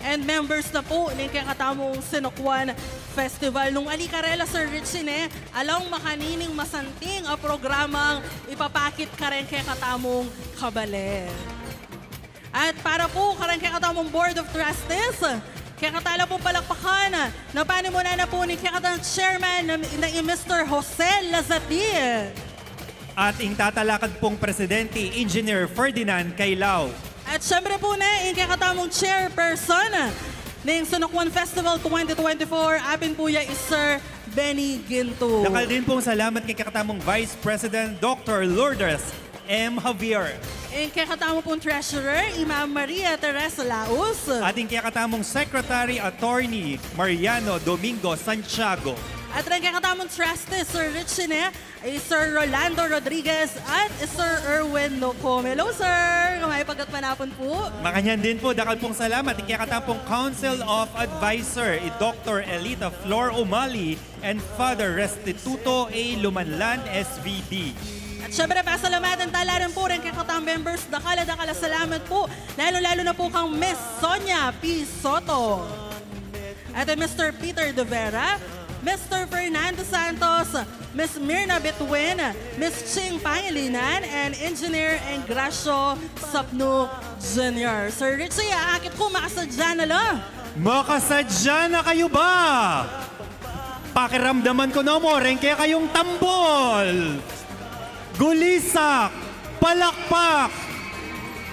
and members na pu ning kekatamung Sinukwan Festival. Nung ali karela, Sir Richie, ne, alang makanining masanting a programang ipapakit kareng kekatamung kabalen. At para pu kareng kekatamung Board of Trustees, kekatala pung palakpakan na panimunan na pu ning kekatamung chairman na, na i Mister Jose Lazati. At ing tatalakad pung presidente, Engineer Ferdinand Cailao. At syempre pu ne, ing kekatamung chairperson ning Sinukwan Festival twenty twenty-four, apin pu ya i Sir Benny Ginto. Dakal din pung salamat king kekatamung Vice President, Doctor Lourdes M. Javier. Ing kekatamu pung treasurer, i Ma'am Maria Teresa Laus. At ing kekatamung secretary, Attorney Mariano Domingo Santiago. At ring kekatamung trustee, Sir Richie, ne, i Sir Rolando Rodriguez at i Sir Erwin Nocome. Hello, sir! Mayupayap a manapun pu. Makanyan din pu, dakal pung salamat. Ing kekatamung Council of Advisor, i Doctor Elita Flor Umali and Father Restituto A. Lumanlan, S V D. At syempre, pasalamatan tala rin pu ring kekatamung members, dakal a dakal a salamat pu, lalu-lalu na pu kang Miss Sonia P. Soto, at Mister Peter De Vera, Mister Fernando Santos, Miss Mirna Betwin, Miss Ching Pangilinan, and Engineer Engracio Sapnu Junior. Sir Richie, akit ku, makasadya na la. Makasadya na kayu ba? Pakiramdaman ku no mu ring kekayung tambol, gulisak, palakpak.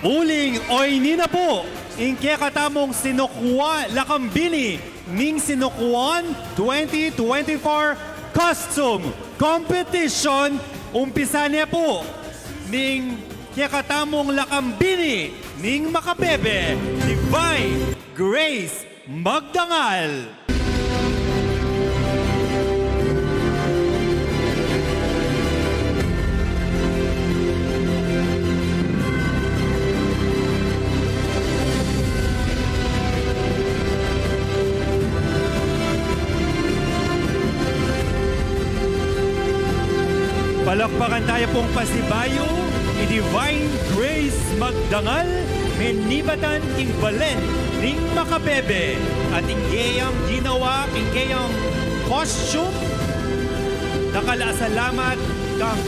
Uling oyni na pu ing kekatamung Sinukwan, lakambini ning Sinukwan twenty twenty-four Costume Competition. Umpisa ne pu ning kekatamung lakambini ning makabebe, Divine Grace Magdangal. Palakpakan taya pung pasibayu i Divine Grace Magdangal, menibatan king balen ning makabebe, at ing keyang ginawa, ing keyang costume. Dakal a salamat kang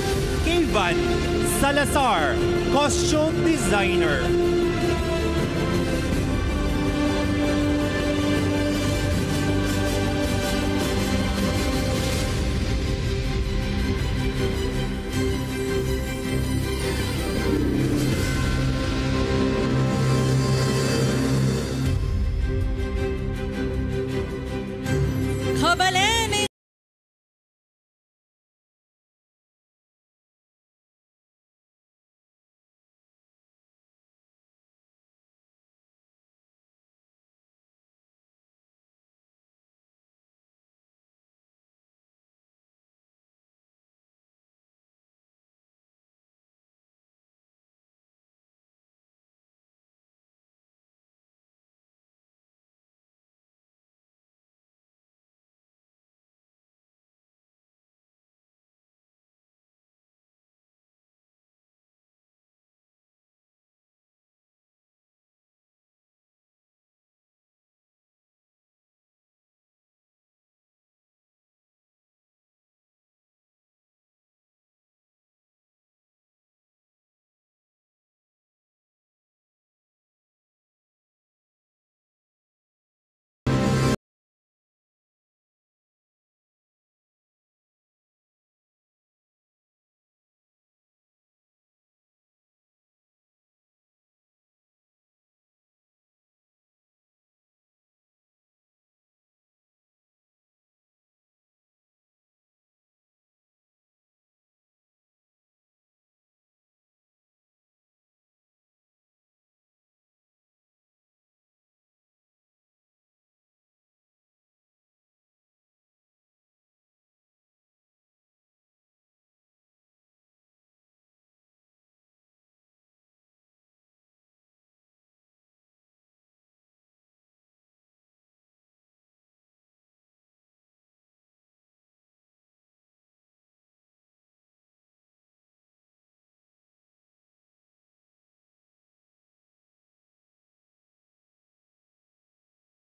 Kevin Salazar, costume designer. Kabalen ning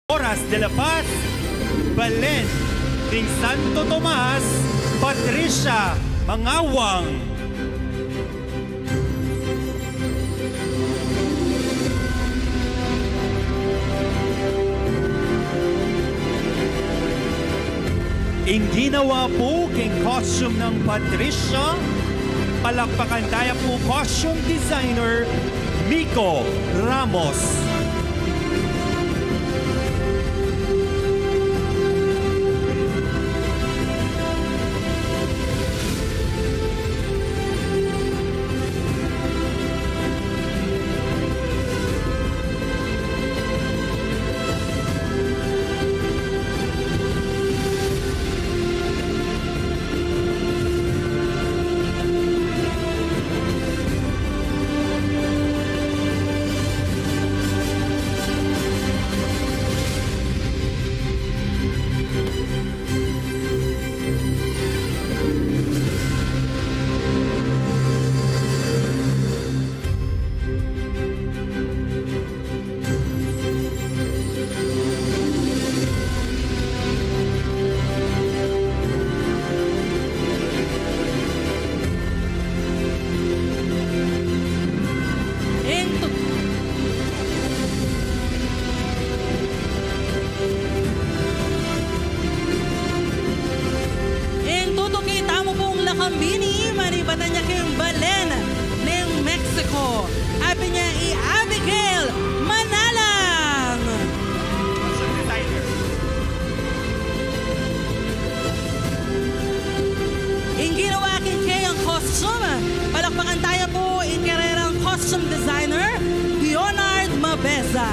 Oras de la Paz, balen ning Santo Tomas, Patricia Mangawang. Ing ginawa pu king costume nang Patricia, palakpakan taya pu, costume designer Miko Ramos. Ing tu-, ing tutuki tamu pung lakambini, manibatan ya king balen ning Mexico. Apin ya i Abigail Manalang. Ing ginawa king keyang costume, palakpakan taya pu ing karerang costume designer, Leonard Mabeza.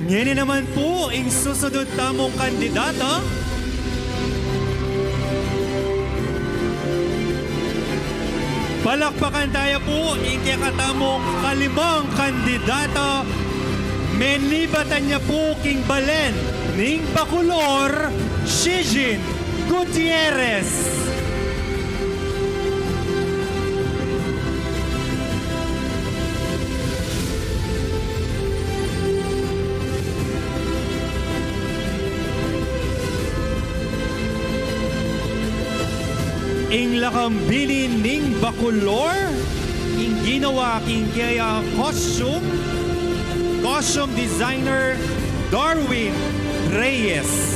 Ngeni naman pu ing susunod tamung kandidata. Palakpakan taya pu ing kekatamung kalimang kandidata. Menibatan ya pu king balen ning Bacolor, Shijin Gutierrez. Ing lakambini ning Bacolor, ing ginawa king kayang costume, costume designer Darwin Reyes.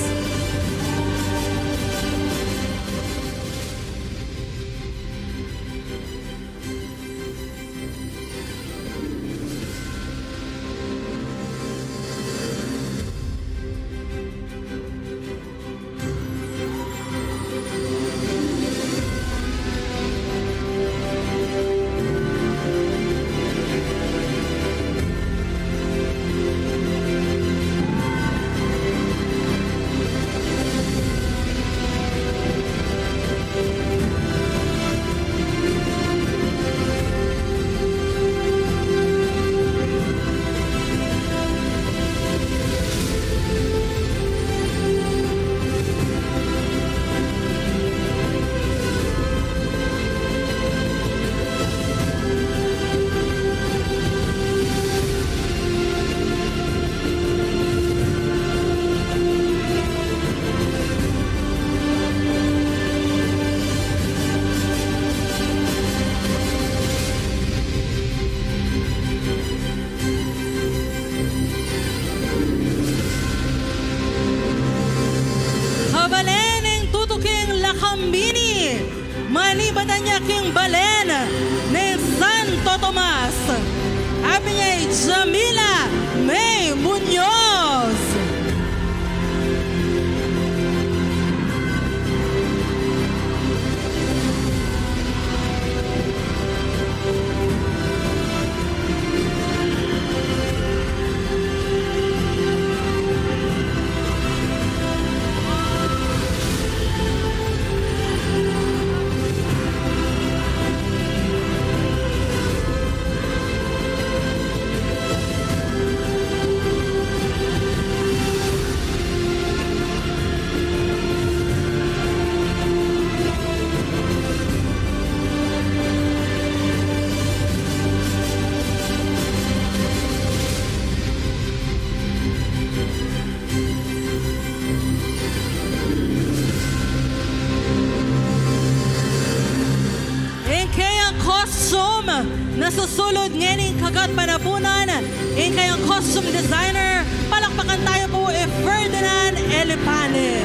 Kabalen ning tutuking lakambini, manibatan ya king balen ning Santo Tomas. Apin ya i Jamila May Muñoz. Ing kayang costume na susulud ngening kagat panapunan, ing kayang costume designer, palakpakan tayo po i Ferdinand Elipane.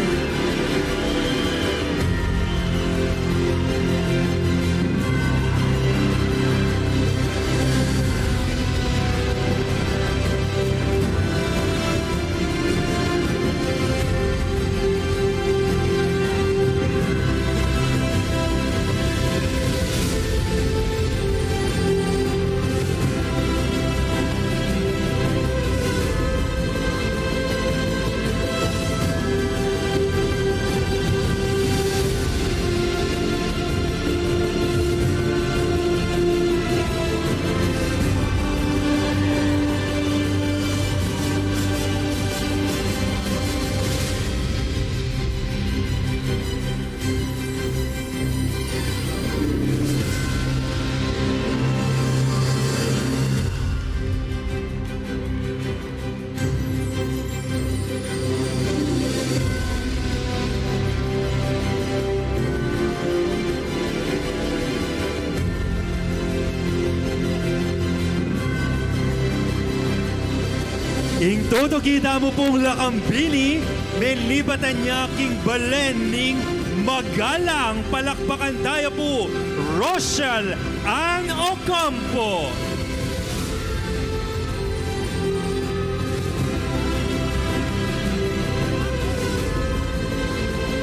Ing tutuki tamu pung lakambini, menibatan ya king balen ning Magalang. Palakpakan tayo po, Rochelle Ann Ocampo.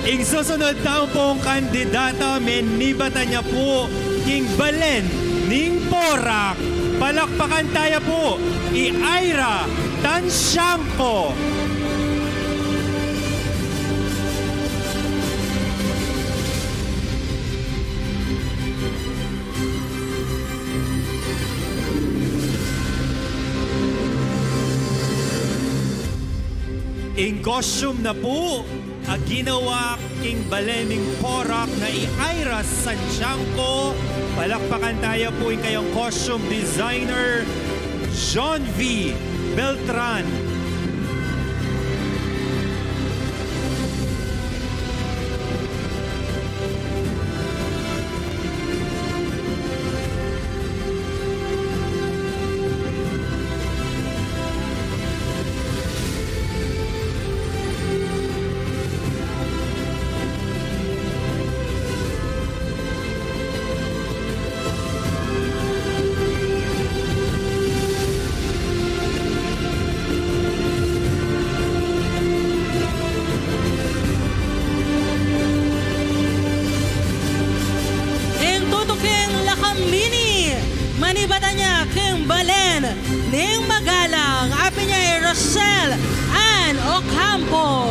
Ing susunod tamu pung kandidata, menibatan ya pu king balen ning Porac. Palakpakan taya pu i Ira Tanciangco. Ing costume na pu a ginawa king balen ning Porac na i Ira Tanciangco. Palakpakan taya pu ing kayang costume designer, John V Beltran. Ko.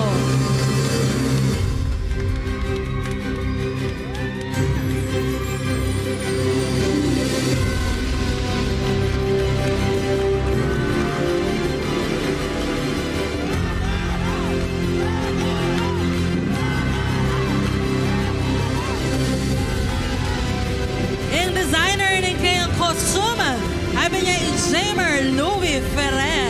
Ing designer ning kayang costume, abe nya i Jamer Louis Ferrer.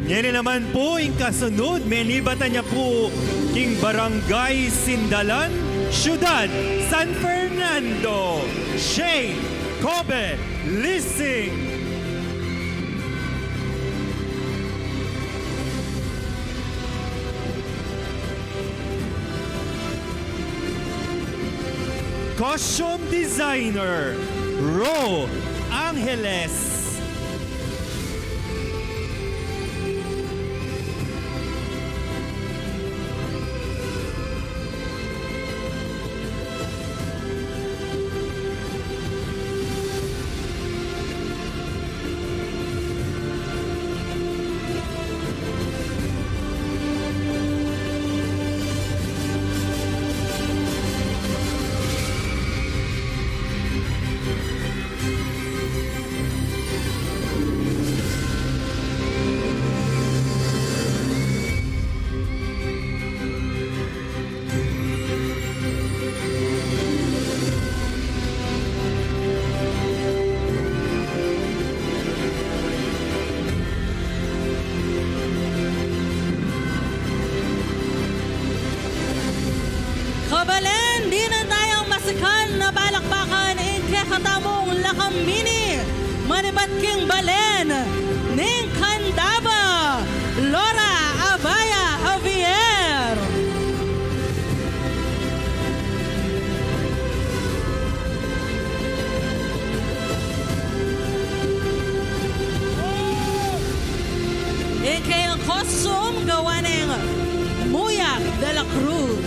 Ngeni naman pu ing kasunud, menibatan ya pu king Barangay Sindalan, Syudad San Fernando, Shane Kobe Lising. Costume designer, Ro Angeles. Kabalen, dinan tayang masikan na palakpakan ing kekatamung lakambini manibat king balen ning Candaba, Laura Abaya Javier. Ing kayang costume gawa neng Muyak de la Cruz.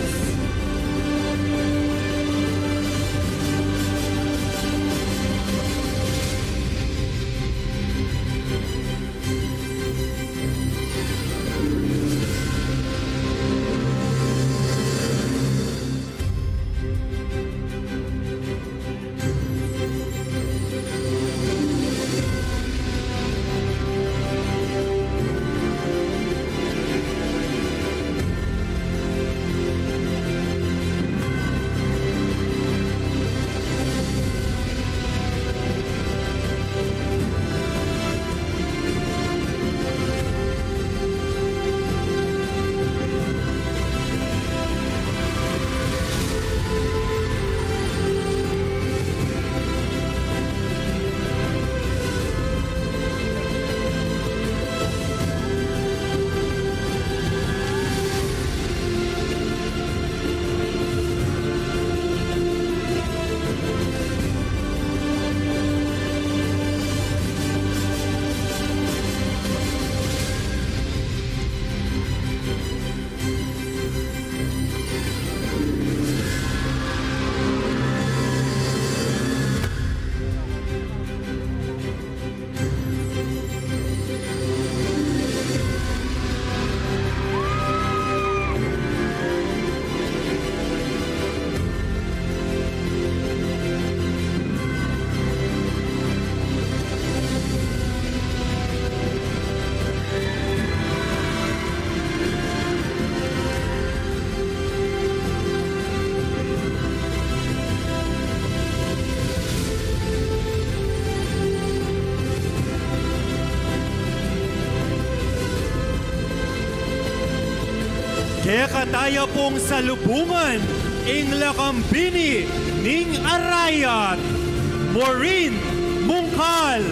Kekatamu pung salubungan ing lakambini ning Arayat, Maureen Mungkal.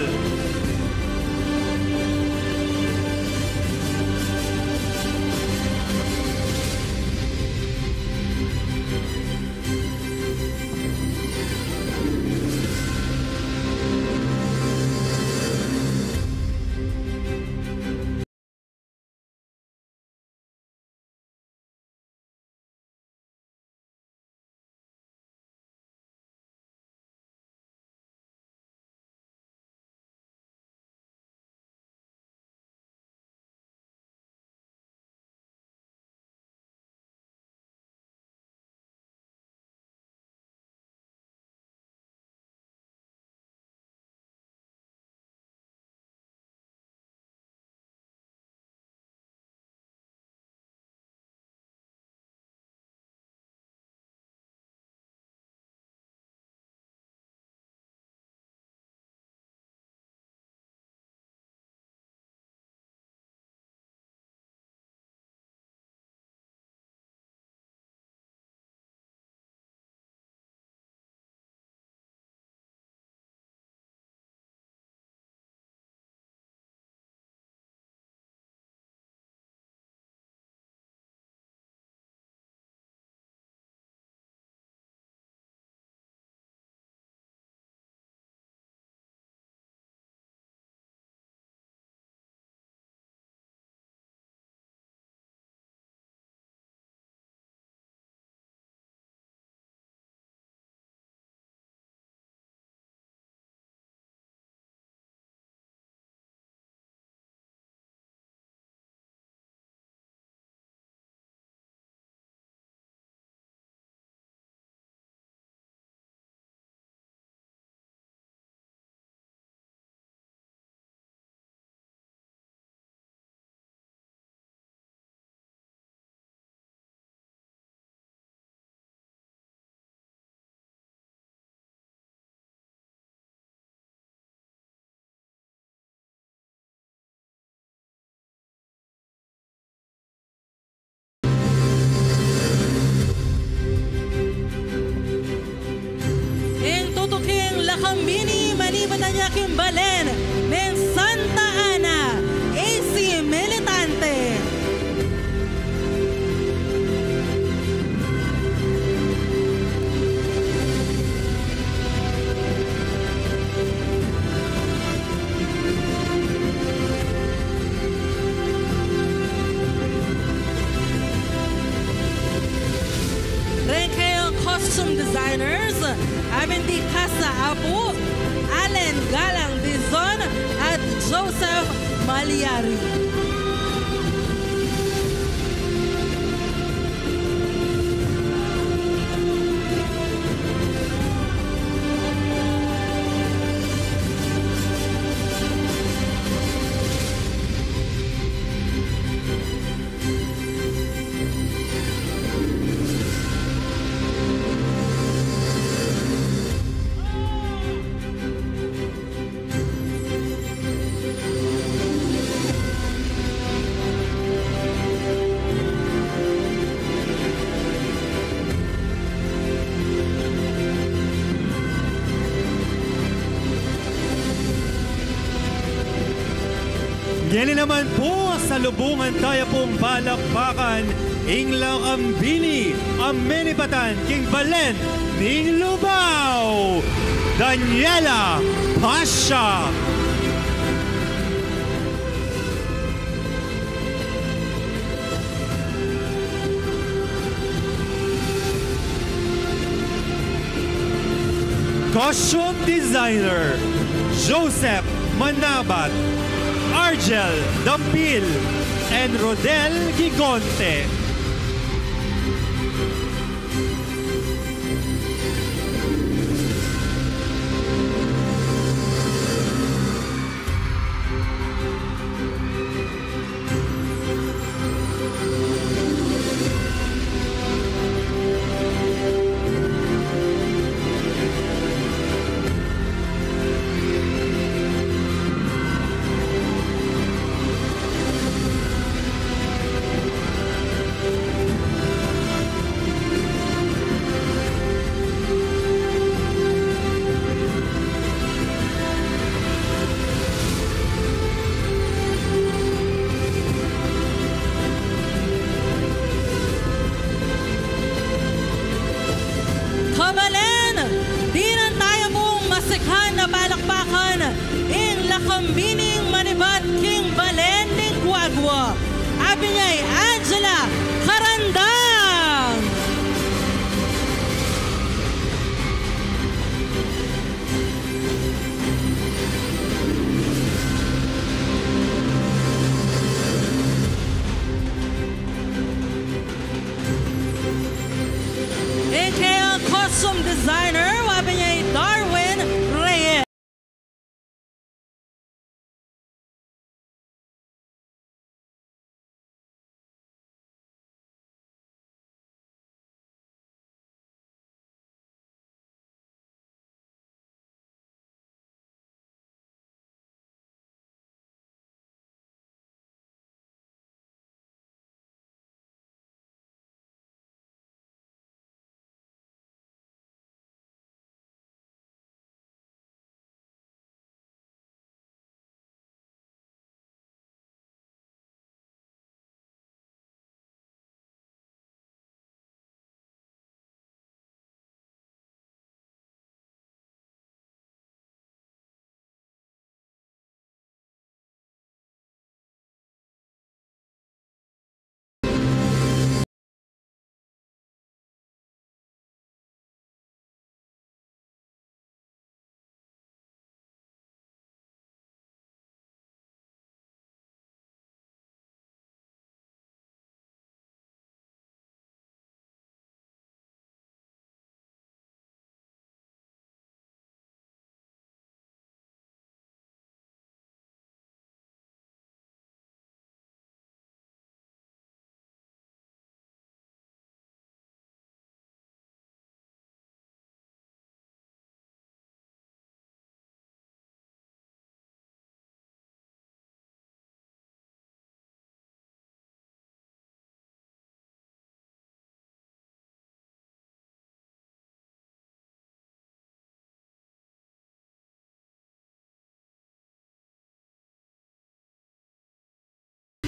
Ing tutuking lakambini, manibatan ya king balen ning Santa Ana, A C Militante. Reng kayang costume designers, Abendy Casa Apu, Allen Galang Dizon, at Joseph Maliari. Ngeni naman pu, salubungan taya pung palakpakan ing lakambini a menibatan king balen ning Lubao, Daniela Pasha. Costume designer, Joseph Manabat, Argel Dampil, and Rodel Gigonte. Bining manibat king balen ning Guagua, abe niya'y Angela Carandang. Ing kayang costume designer, abe niya'y Darwin Reyes.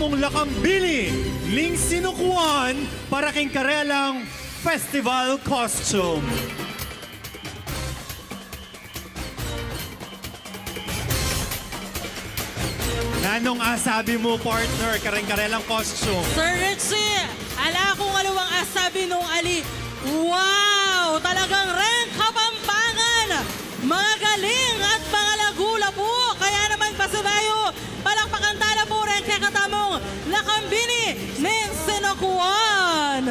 Mung Lakambini ning Sinukuan para king karelang festival costume. Nanung asabi mu, partner, kareng karelang costume? Sir Richie, ala kung aliwang asabi nung ali. Wow! Talagang reng Kapampangan, mga galing at mga lagu la pu. Kaya naman, pasibayu, palakpakan tala pu reng kekatamung Lakambini ning Sinukuan.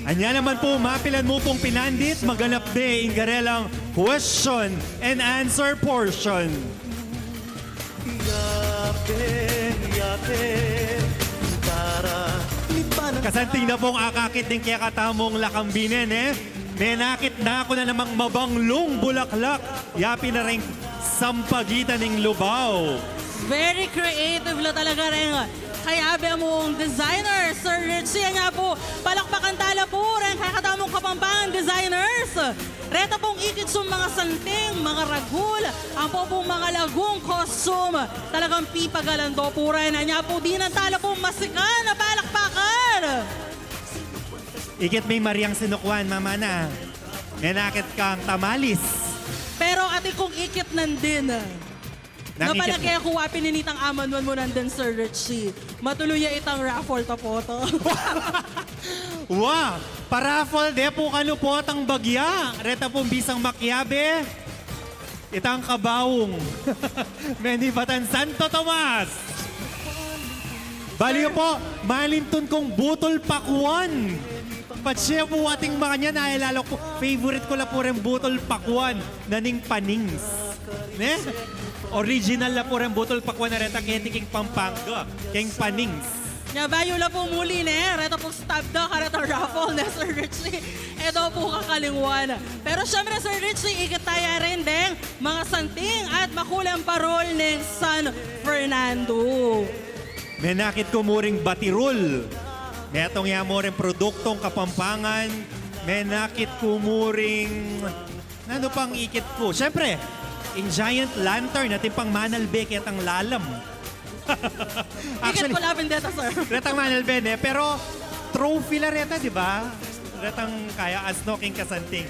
Anya naman pu, mapilan mu pung pinandit, maganap de ing karelang question and answer portion. Kasanting na pung akakit ning kekatamung Lakambini, e. Menakit na ku na namang mabanglung bulaklak, yapin na reng sampagitan ning Lubao. Very creative la talaga reng kayabe mung designer, Sir Richie. Anya pu, palakpakan tala pu reng kekatamung Kapampangan designers. Reta pung ikit sung mga santing, mga ragul, ampo pung mga lagung costume, talagang pipagalan do pu rin. Anya pu, dinan tala pung masikan a palakpakan. Ikit me ing Mariang Sinukuan, mamana. Menakit kang tamalis. Pero atin kung ikit nandin. Nakikit. Napalage ku wa pin itang amanuan mu nandin, Sir Richie. Matulu ya itang raffle ta pu ta. Wa! Pa-raffle de pu kanu pu tang bagya. Reta pung bisang makiabe. Itang kabaung. Menibatan Santo Tomas. Balu yu pu, malintun kung butul pakuan. Patse pu ating makanyan, ay lalo ku, favorite ku la pu reng butul pakuan na ning Panings. Ne? Original la pu reng butul pakuan a reta keti king Pampanga, king Panings. Nya bayu la pu muli, ne, reta pu stab da kareta raffle, ne, Sir Richie? E da pu kakalingwan. Pero syempre, Sir Richie, ikit taya rin deng mga santing at makulang parol ning San Fernando. Menakit ku mu ring batirul. Metung ya mu ring produktong Kapampangan. Menakit ku mu ring, nanu pang ikit ku? Syempre, ing giant lantern, atin pang manalbe ketang lalam. Ikit ku la pin deta, sir. Retang manalbe, ne? Pero trophy la reta, di ba? Retang kaya asno king kasanting.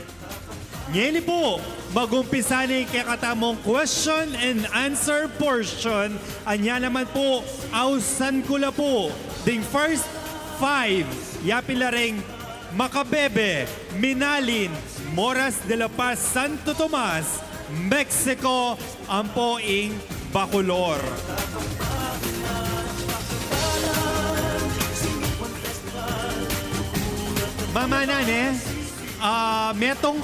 Ngeni pu, magumpisa ne ing kekatamung question and answer portion. Anya naman pu, ausan ku la pu ding first five. Yapin la reng Macabebe, Minalin, Moras de la Paz, Santo Tomas, Mexico, ampo ing Bacolor. Mamanan e, ah, metung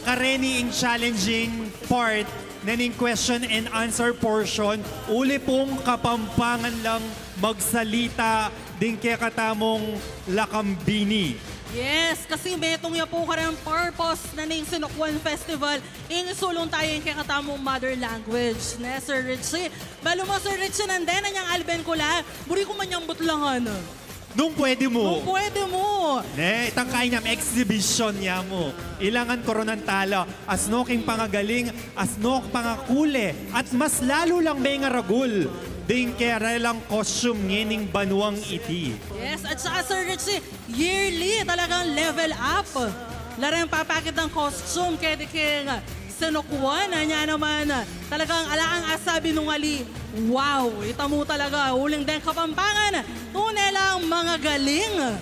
kareni ing challenging part na ning question and answer portion, uli pung Kapampangan lang magsalita ding kekatamung lakambini. Yes, kasi metung ya pu kareng purpose na ning Sinukwan Festival, ing isulung taya ing kekatamung mother language, ne, Sir Richie? Balu mu, Sir Richie, nandin anyang alben ku la, buri ku manyambut la ngana. Nung pwede mu. Nung pwede mu. Ne, itang kaya nyam exhibition ya mu. Ilangan koronan tala, asno king pangagaling, asno pangakule, at mas lalu lang mengaragul ding karelang costume ngening banuang iti. Yes, at saka, Sir Richie, yearly talagang level up la reng papakitang costume keti king Sinukwan. Anya naman, talagang ala kang asabi nung ali, wow, ita mu talaga, uling deng Kapampangan, tune lang mangagaling.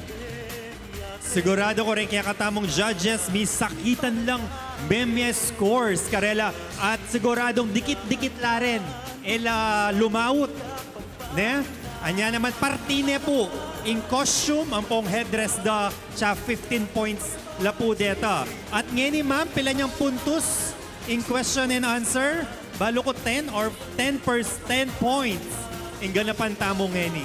Sigurado ku reng kekatamung judges, misakitan lang, memie scores karela, at siguradung dikit-dikit la rin e la lumaut. Ne? Anya naman, parti ne pu ing costume ampong headdress da, tsaka fifteen points la pu deta. At ngeni, ma'am, pila nyang puntos ing question and answer? Balu ku ten or ten per, ten points ing ganapan tamu ngeni.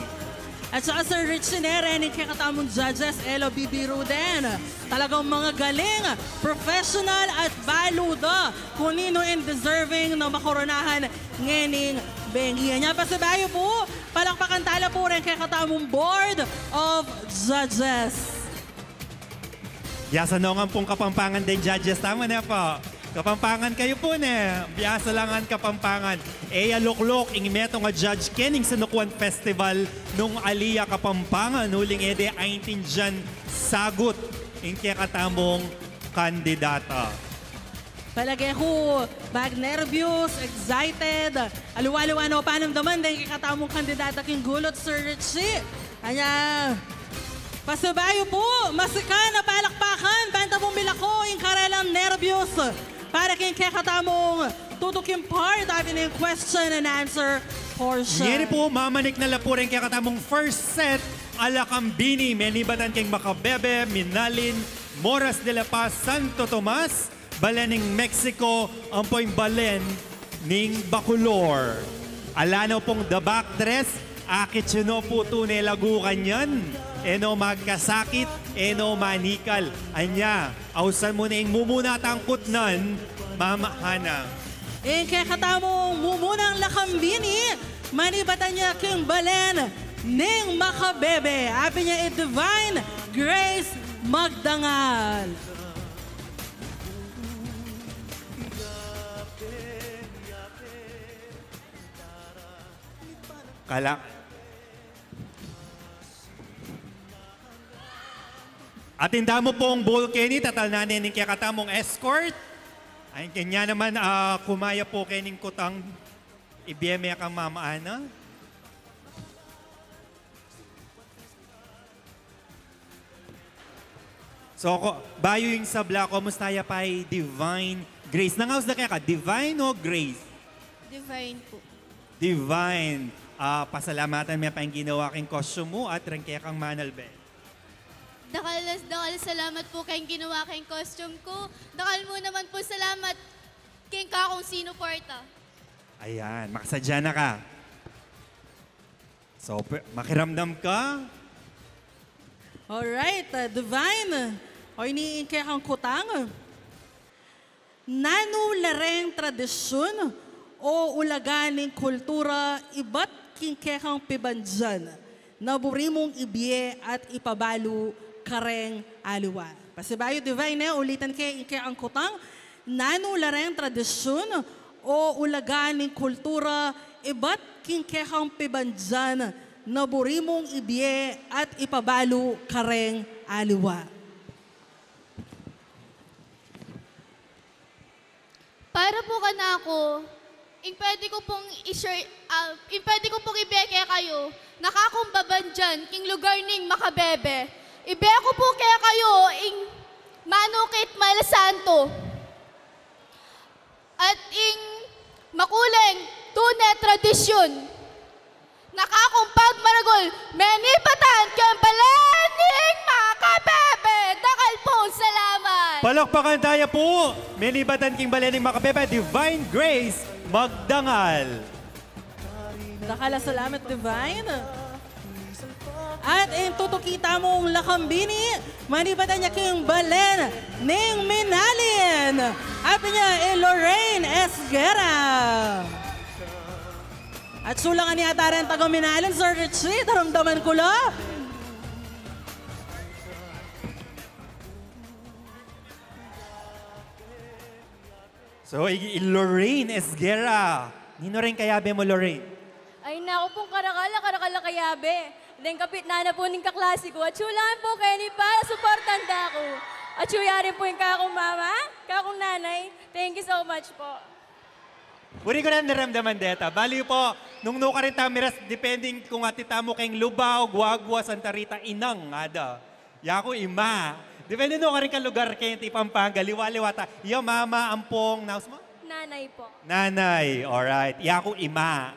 At saka, Sir Richie, ne, rening kekatamung judges, e la bibiru den. Talagang mangagaling, professional, at balu da kung ninu ing deserving na makoronahan ngening bengi. Nya pasibayu pu, palakpakan tala pu reng kekatamung Board of Judges. Biasa no ngan pung Kapampangan deng judges tamu, ne pu? Kapampangan kayu pu, ne? Biasa la ngan Kapampangan. E ya lukluk ing metung a judge kening Sinukwan Festival nung ali ya Kapampangan, uling e de aintindian sagut ing kekatamung kandidata. Palage ku, bag nervyos, excited. Aliwa-liwa no panamdaman deng kekatamung kandidata king gulut, Sir Richie. Anya, pasibayu pu, masikan a palakpakan, banta pung milako ing karelang nervyos para king kekatamung tutuking part, abi ning question and answer portion. Ngeni pu, mamanik na la pu reng kekatamung first set a lakambini, menibatan king Macabebe, Minalin, Moras de la Paz, Santo Tomas, balen ning Mexico, ampo ing balen ning Bacolor. Ala no pung the back dress, akit yu no pu tune lagu kanyan, e no magkasakit, e no manikal. Anya, ausan mu ne ing mumuna tang kutnan, Ma'am Hana. Ing kekatamung mumunang lakambini, manibatan ya king balen ning Macabebe, abi nya i Divine Grace Magdangal. Kala. Atin tamu pung ball keni, tatalnan ne ning kekatamung escort. Ay, kanya naman, ah, kumaya pu kening kutang ibie me kang Ma'am Ana. So, ko, bayu ing sabla, kumusta ya pa i Divine Grace? Nangaus da keka, Divine o Grace? Divine pu. Divine, ah, pasalamatan me pa ing ginawa keng costume mu at reng kekang manalbe. Dakal, dakal salamat pu keng ginawa keng costume ku. Dakal mu naman pu salamat keng kakung sinuporta. Ayan, makasadya na ka. So, pe-, makiramdam ka? Alright, uh, Divine. O, ini ing kekang kutang. Nanu la reng tradisyun o ulaga ning kultura ibat king kekang pibandian na buri mung ibie at ipabalu kareng aliwa? Pasibayu, Divine, e, ulitan ke ing kekang kutang. Nanu la reng tradisyun o ulaga ning kultura ibat king kekang pibandian na buri mung ibie at ipabalu kareng aliwa. Para po kanaku, ing pwede ku pong i-share, ah, ing pwede ku pong ibie kekayu, na kakung babandian king lugar ning makabebe. Ibie ku po kekayu ing manukit mailasanto. At ing makuleng tune tradisyun. Na kakung pagmaragul, menibatan king balen ning makabebe. Dakal pung salamat. Palakpakan taya pu. Menibatan king balen ning makabebe, Divine Grace Magdangal. Dakal a salamat, Divine. At ing tutuki tamung lakambini, menibatan ya king balen ning Minalin. Apin ya i Lorraine Esguerra. Atsu la ngan yata ring taga Minalin, Sir Richie, daramdaman ku la. So, i, i Lorraine Esguerra. Ninu ring kayabe mu, Lorraine? Ay, naku pung karakal a, karakal a kayabe. Deng kapitnan na pu ning kaklase ku. Atsu la ngan pu keni para suportan da ku. Atsu ya rin pu ing kakung mama, kakung nanay. Thank you so much po. Buri ku nang daramdaman deta. Bale pu, nung nukarin tamu miras, depending kung atiu tamu keng Lubao, Guagua, Santa Rita, inang, ngada. Yaku ima. Depende nukarin kang lugar keng Pampanga, liwa-liwa ta. Iya mama, ampong, naus mu? Nanay po. Nanay, alright. Yaku ima.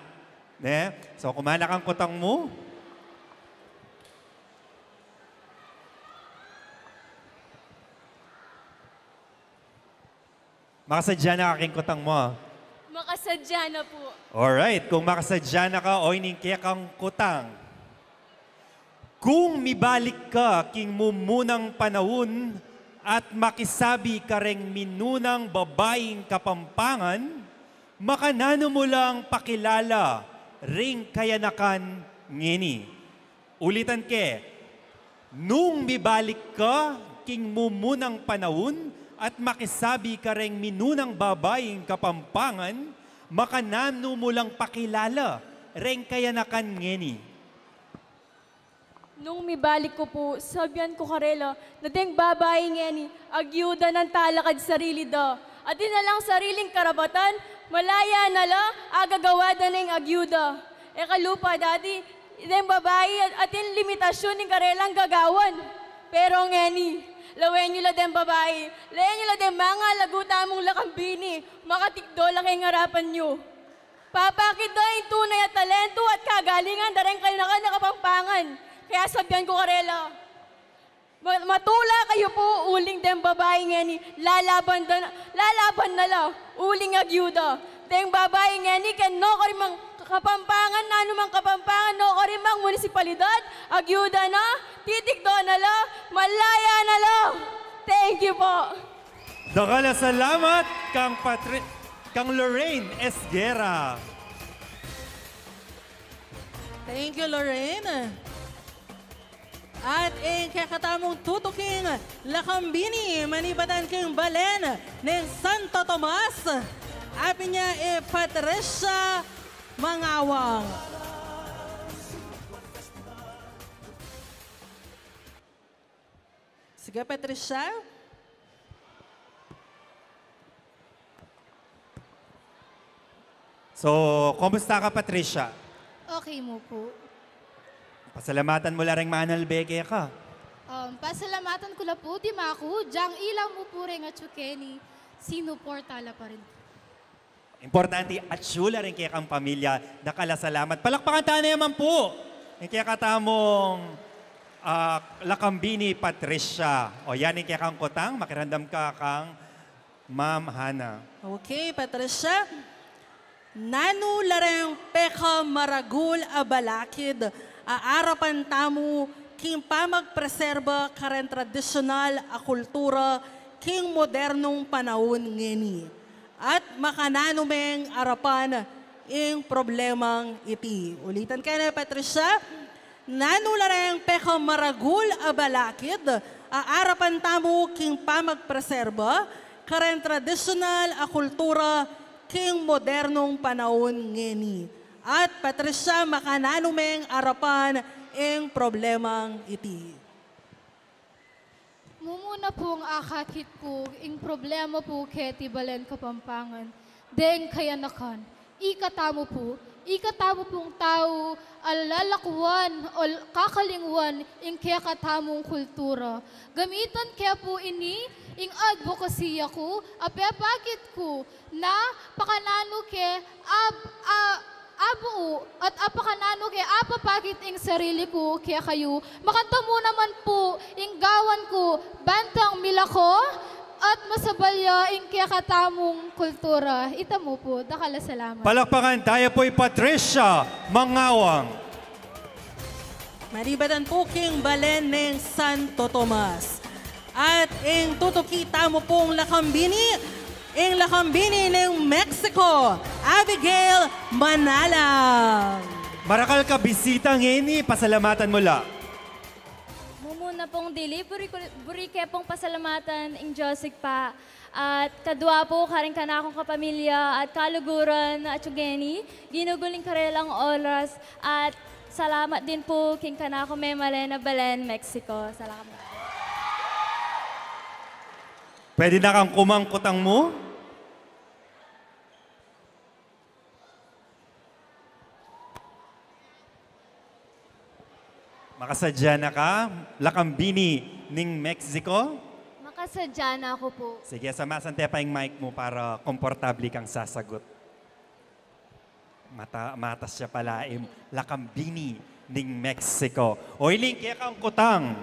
Ne? So, kuman na kang kutang mu. Makasadya na ka king kutang mu? Makasadya na pu. Alright, kung makasadya na ka, o ining kekang kutang. Kung mibalik ka king mumunang panaun at makisabi ka reng minunang babaing Kapampangan, makananu mu lang pakilala ring kayanakan ngeni? Ulitan ke, nung mibalik ka king mumunang panaun at makisabi ka reng minunang babaing Kapampangan, makananu mu lang pakilala reng kayanakan ngeni? Nung mibalik ku pu, sabian ku karela, na deng babai ngeni, agyuda nang talakad sarili da. Atin na lang sariling karapatan, malaya na la, agagawa da neng agyuda. E kalupa dati, deng babai, at-, atin limitasyun ning karelang gagawan. Pero ngeni, lawen yu la deng babai, lawen yu la deng mangalagu tamung lakambini, makatikdo la keng arapan yu. Papakit da ing tune a talentu at kagalingan da reng kayanakan a Kapampangan. Kaya sabian ku karela, ma-, matula kayu pu uling deng babai ngeni, lalaban da na, lalaban na la, uling agyuda. Deng babai ngeni, keng nukarin mang Kapampangan, nanu mang Kapampangan, nukarin mang munisipalidad, agyuda na, titikdo na la, malaya na la. Thank you po. Dakal a salamat kang Patri-, kang Lorraine Esguerra. Thank you, Lorraine. At ing kekatamung tutuking lakambini, manibatan king balen ning Santo Tomas, apin ya i Patricia Mangawang. Sige, Patricia. So, kumusta ka, Patricia? Okay mu pu. Pasalamatan mu la reng manalbe keka. Um, pasalamatan ku la pu, dimaku, diyang ila mu pu reng atsu keni, sinuporta la pa rin. Importante, atsu la ring kekang pamilya. Dakal a salamat. Palakpakan tana naman pu ing kekatamung, ah, lakambini Patricia. O yan ing kekang kutang, makiramdam ka kang Ma'am Hana. Okay, Patricia. Nanu la reng pekamaragul a balakid a arapan tamu king pamagpreserba kareng tradisyunal a kultura king modernung panaun ngeni? At makananu meng arapan ing problemang iti? Ulitan ke ne, Patricia, nanu la reng pekamaragul a balakid a arapan tamu king pamagpreserba kareng tradisyunal a kultura king modernung panaun ngeni? At Patricia, makananu meng arapan ing problemang iti? Mumuna pung akakit ku, ing problema pu keti balen Kapampangan, deng kayanakan. Ikatamu pu, ikatamu pung tau a lalakuan o kakalingwan ing kekatamung kultura. Gamitan ke pu ini ing adbokasiya ku, a pepakit ku na pakananu ke ab-, a-, abu at a pakananu ke apapakit ing sarili ku kekayu. Makantamu naman pu ing gawan ku bantang milako at masabal ya ing kekatamung kultura. Itamu pu, dakal a salamat. Palakpakan taya pu i Patricia Mangawang. Manibatan pu king balen ning Santo Tomas. At ing tutuki tamu pung lakambini, ing lakambini ning Mexico, Abigail Manalang. Marakal ka bisita ngeni, pasalamatan mu la. Mumuna pung dili, buri ku, buri ke pung pasalamatan ing Dios Ibpa, at kadua pu karing kanakung kapamilya at kaluguran, at yu ngeni, ginugul ing karelang oras, at salamat din pu king kanakung memalen a balen, Mexico. Salamat. Pwede na kang kumang kutang mu? Makasadya na ka, lakambini ning Mexico? Makasadya na ku pu. Sige, samasan te pa ing mic mu para komportable kang sasagot. Mata-, matas ya pala ing lakambini ning Mexico. O, iling kekang kutang.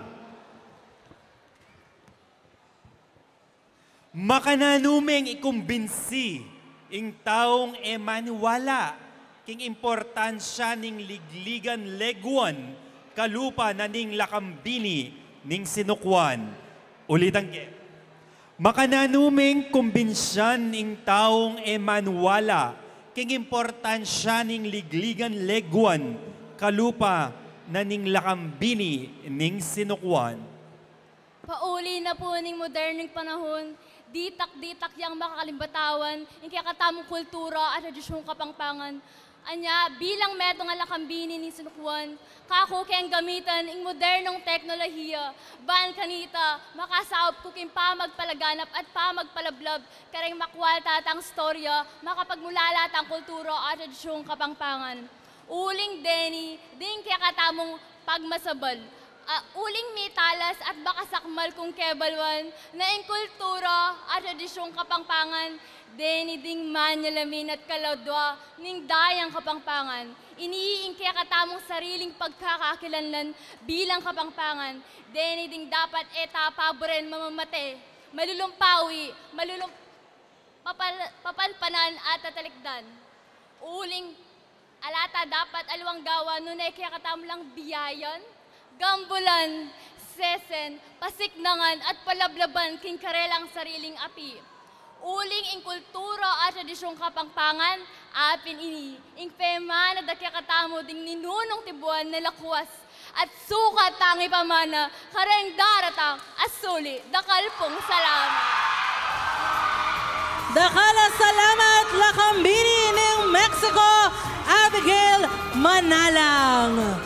Makananu meng ikumbinsi ing taung e maniwala king importansya ning ligligan leguan kalupa na ning lakambini ning sinukuan? Ulitan ke. Makananu meng kumbinsian ing taung e maniwala king importansya ning ligligan leguan kalupa na ning lakambini ning sinukuan? Pauli na pu ning modernong panahun, ditak-ditak yang makakalimbatawan ing kekatamung kultura at tradisyong Kapampangan. Anya, bilang metung a lakambini ning sinukuan, kaku keng gamitan ing modernong teknolohiya, ban kanita, makasaup ku king pamagpalaganap at pamagpalablab kareng makwal tatang istorya, makapagmulala tang kultura at tradisyong Kapampangan. Uling deni ding kekatamung pagmasabal. A, uling mitalas at makasakmal kung kebaluan na ing kultura at tradisyong Kapampangan, deni ding manyalamin at kaladwa ning dayang Kapampangan. Ini ing kekatamung sariling pagkakakilanlan bilang Kapampangan, deni ding dapat e ta paburen mamamate, malulumpawi, malulum-, papal-, papanpanan at tatalikdan. Uling ala ta dapat aliwang gawan nune kekatamu lang biyayan, gambulan, sesen, pasiknangan at palablaban king karelang sariling api. Uling ing kultura at tradisyong Kapampangan, apin ini ing pemana da kekatamu ding ninunung tibuan na lakwas at sukat tang ipamana kareng daratang a suli. Dakal pung salamat. Dakal a salamat, lakambini ning Mexico, Abigail Manalang.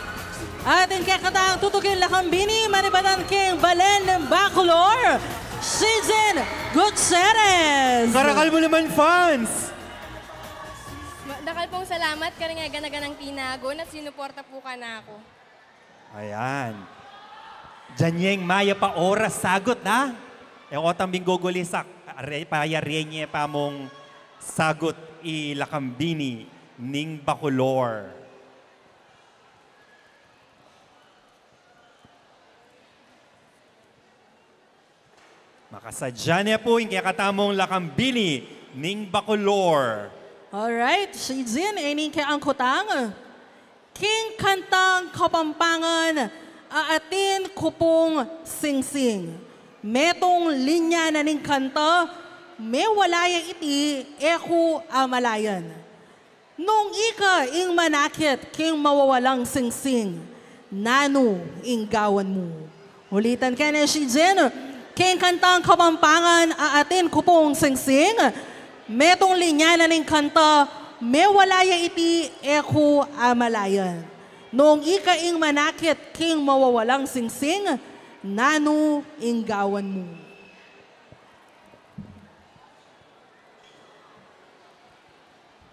At ing kekatang tutuking lakambini, manibatan king balen ning Bacolor, Shijin Gutierrez. Karakal mu naman, fans! Ma-, dakal pung salamat karing e gana-ganang tinago na sinuporta pu kanaku. Ayan. Dinan yeng mayap a oras sagut, na? E, o, tambing gugulisak. Are, payari ne pa mung sagut i lakambini ning Bacolor. Makasadya ne pu ing kekatamung lakambini ning Bacolor. Alright, Shijin, e ning kekang kutang. King kantang Kapampangan, Aatin Ku Pung Singsing. Metung linya na ning kanta, mewala ya iti, e ku amalayan. Nung ika ing manakit king mawawalang singsing, nanu ing gawan mu? Ulitan ke ne, Shijin, king kantang Kapampangan, Aatin Ku Pung Singsing, metung linya na ning kanta, Mewala ya iti e ku amalayan. Nung ika ing manakit king mawawalang singsing, nanu ing gawan mu?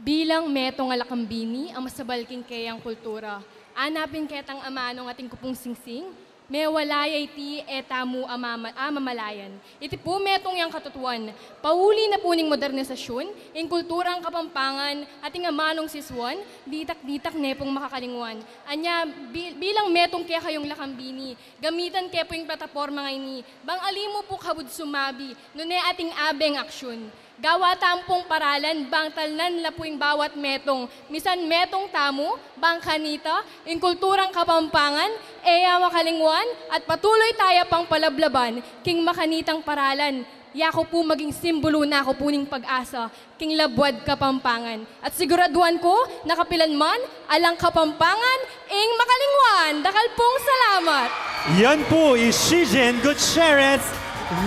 Bilang metung a lakambini a masabal king keyang kultura, anapin ketang amanung atin ku pung singsing, mewala ya iti e tamu a mama-, a mamalayan. Iti pu metung yang katutuan, pauli na pu ning modernisasyun, ing kulturang Kapampangan, ating amanung sisuan, ditak-ditak ne pung makakalingwan. Anya, bi-, bilang metung kekayung lakambini, gamitan ke pu ing plataporma ngeni, bang ali mu pu kabud sumabi, nune ating abeng aksyun. Gawa tamu pung paralan, bang talnan la pu ing bawat metung, misan metung tamu, bang kanita, ing kulturang Kapampangan, e ya makalingwan, at patuloy taya pang palablaban, king makanitang paralan, yaku pu maging simbulu na ku pu ning pag-asa, king labuad Kapampangan. At siguraduan ku, na kapilan man, alang Kapampangan, ing makalingwan. Dakal pung salamat. Yan pu i Shijen Gutierrez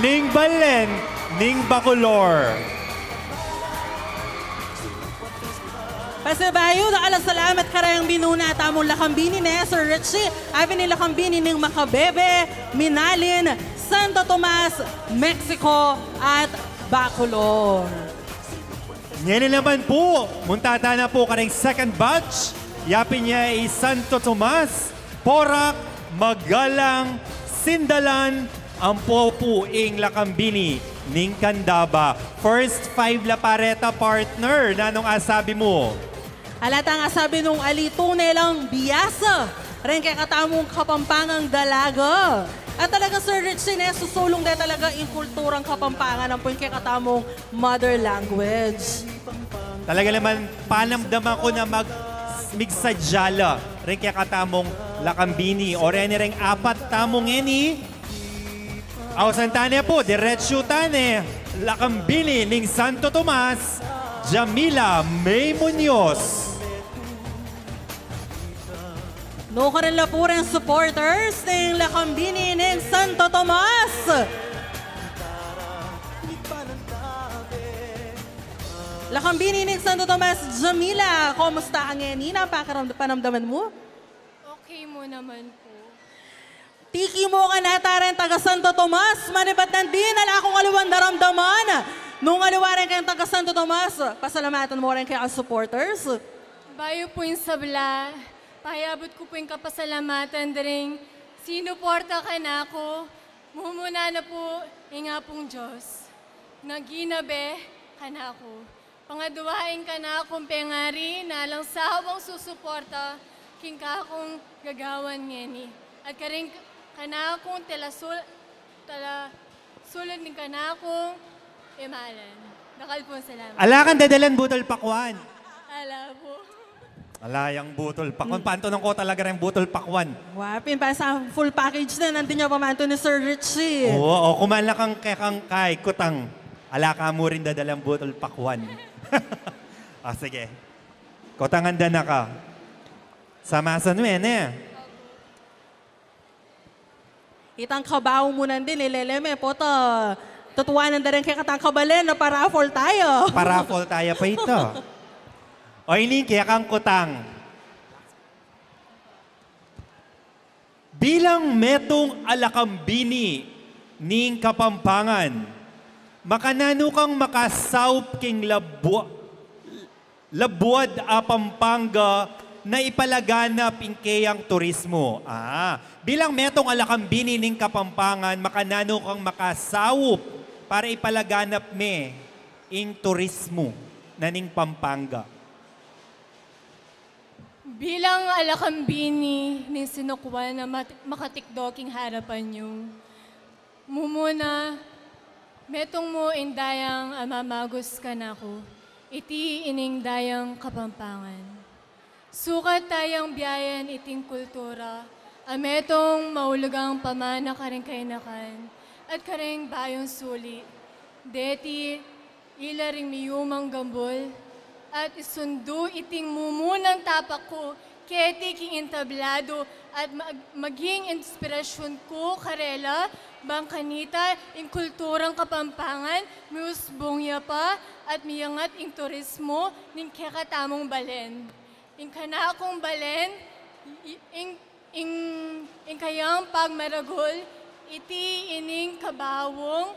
ning balen ning Bacolor. Pasibayu, dakal a salamat kareng minuna tamung lakambini ne, Sir Richie. Abi ning lakambini ning Macabebe, Minalin, Santo Tomas, Mexico, at Bacolor. Ngeni naman pu, munta tana pu kareng second batch, yapin ya i Santo Tomas, Porac, Magalang, Sindalan, ampo pu ing lakambini ning Candaba. First five la pa reta, partner, nanung asabi mu? Ala tang asabi nung ali tune lang biasa reng kekatamung Kapampangang dalaga. At talaga, Sir Richie, ne, susulung de talaga ing kulturang Kapampangan, ampo ing kekatamung mother language. Talaga naman, panamdaman ku na mag-, migsadya la reng kekatamung lakambini, o reni reng apat tamu ngeni. Ausan tane pu, diretsu tane, lakambini ning Santo Tomas, Jamila May Muñoz. Nukarin la pu reng supporters ning lakambini ning Santo Tomas. Lakambini ning Santo Tomas, Jamila, kumusta ka ngeni? Nanu ing pakiramdam, panamdaman mu? Okay mu naman pu. Tiki mu kanita reng taga Santo Tomas, manibat nandin, ala kung aliwang daramdaman. Nung aliwa reng kayang taga Santo Tomas, pasalamatan mu reng kayang supporters. Bayu pu ing sabla, payabut ku pu ing kapasalamatan da ring sinuporta kanaku, mumuna na pu ing Apung Dios, na ginabe kanaku. Pangadwa ing kanakung pengari na alang sawang susuporta king kakung gagawan ngeni. At karing kanakung telasul-, telasulud ning kanakung imalan. Dakal pung salamat. Ala kang dadalan butul pakwan. Ala pu. Ala yang butul pakwan. Hmm. Pantunan ku talaga reng butul pakwan. Wa pin, pa sa full package na, nandin ya pa mantu ni Sir Richie. Oo, o, kuman la kang kekang kai, kutang. Ala ka mu rin dadalang butul pakwan. O, sige. Kutangan da na ka. Samasan mu, e, ne? Itang kabaw mu nandin, ilele me, pota. Tutuanan da rin kekatang kabalen na pa-raffle taya. Pa-raffle taya pa ita. O, ini kekang kutang. Bilang metung a lakambini ning Kapampangan, makananu kang makasaup king labu-, labuad a Pampanga na ipalaganap ing keyang turismo? A, bilang metung a lakambini ning Kapampangan, makananu kang makasaup para ipalaganap me ing turismo na ning Pampanga? Bilang a lakambini ning sinukwan a mat-, makatikdo king harapan yu, mumuna, metung mu ing dayang a mamagus kanaku, iti ining dayang Kapampangan. Sukat tayang biayan iting kultura a metung maulugang pamana karing kainakan at karing bayung suli. Deti ila ring miyumang gambul, at isundu iting mumunang tapak ku keti king entablado at mag-, maging inspirasyon ku karela, bang kanita ing kulturang Kapampangan miusbung ya pa at miyangat ing turismo ning kekatamung balen. Ing kanakung balen, i-, ing, ing, ing kayang pagmaragul, iti ining kabaung,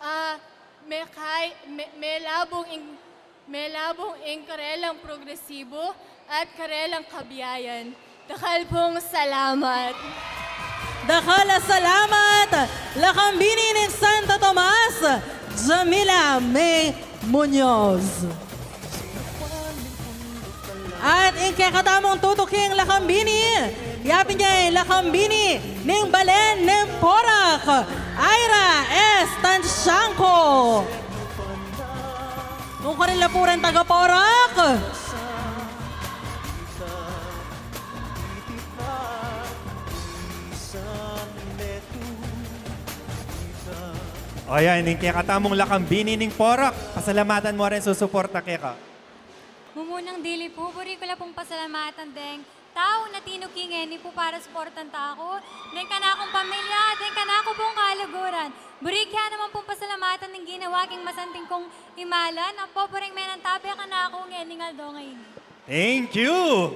a, mekay-, me-, melabung ing, melabung ing karelang progresibu at karelang kabiayan. Dakal pung salamat. Dakal a salamat, Lakambini ning Santo Tomas, Jamila May Muñoz. At ing kekatamung tutuking lakambini, yapin ya ing lakambini ning balen ning Porac, Ira S Tansiangco. Nung karin la pu reng taga Porac. O yan, ing kekatamung lakambini ning Porac. Pasalamatan mu reng susuporta keka. Mumunang dili pu, buri ku la pung pasalamatan deng tau a tinuki ngeni pu para suportan taku, deng kanakung pamilya, deng kanaku pung kaluguran. Buri ku ya naman pung pasalamatan deng ginawa king masanting kung imalan, ampo buri ing menantabe kanaku ngening aldo ngeni. Thank you!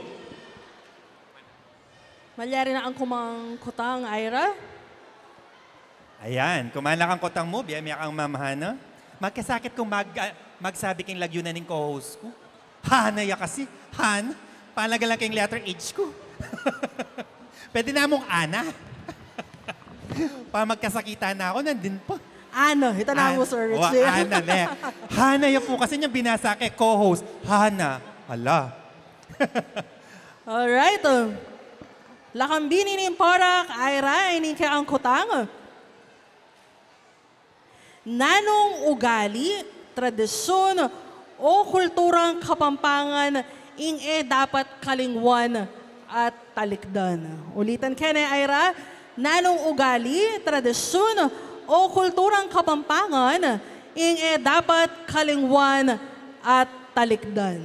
Malyari na kang kuman kutang, Ira? Ayan, kuman na kang kutang mu, bie mi kang mamahana. Magkasakit kung mag-, ah, magsabi king lagyu na ning co-host ku. Hana ya kasi, Hana. Palaga lang king letter H ku. Pwede namung Ana. Pa magkasakitan na ku, nandin pa. Ana, ita na An-, mu, Sir o, Richie. Ana, ne. Hana ya pu kasi inyang binasa ke, co-host. Hana. Hala. Alright, uh, lakambini ning Porac, Ira, ining kekang kutang. Nanung ugali, tradisyun, o kulturang Kapampangan ing e dapat kalingwan at talikdan? Ulitan ke ne, Ira, nanung ugali, tradisyun, o kulturang Kapampangan ing e dapat kalingwan at talikdan?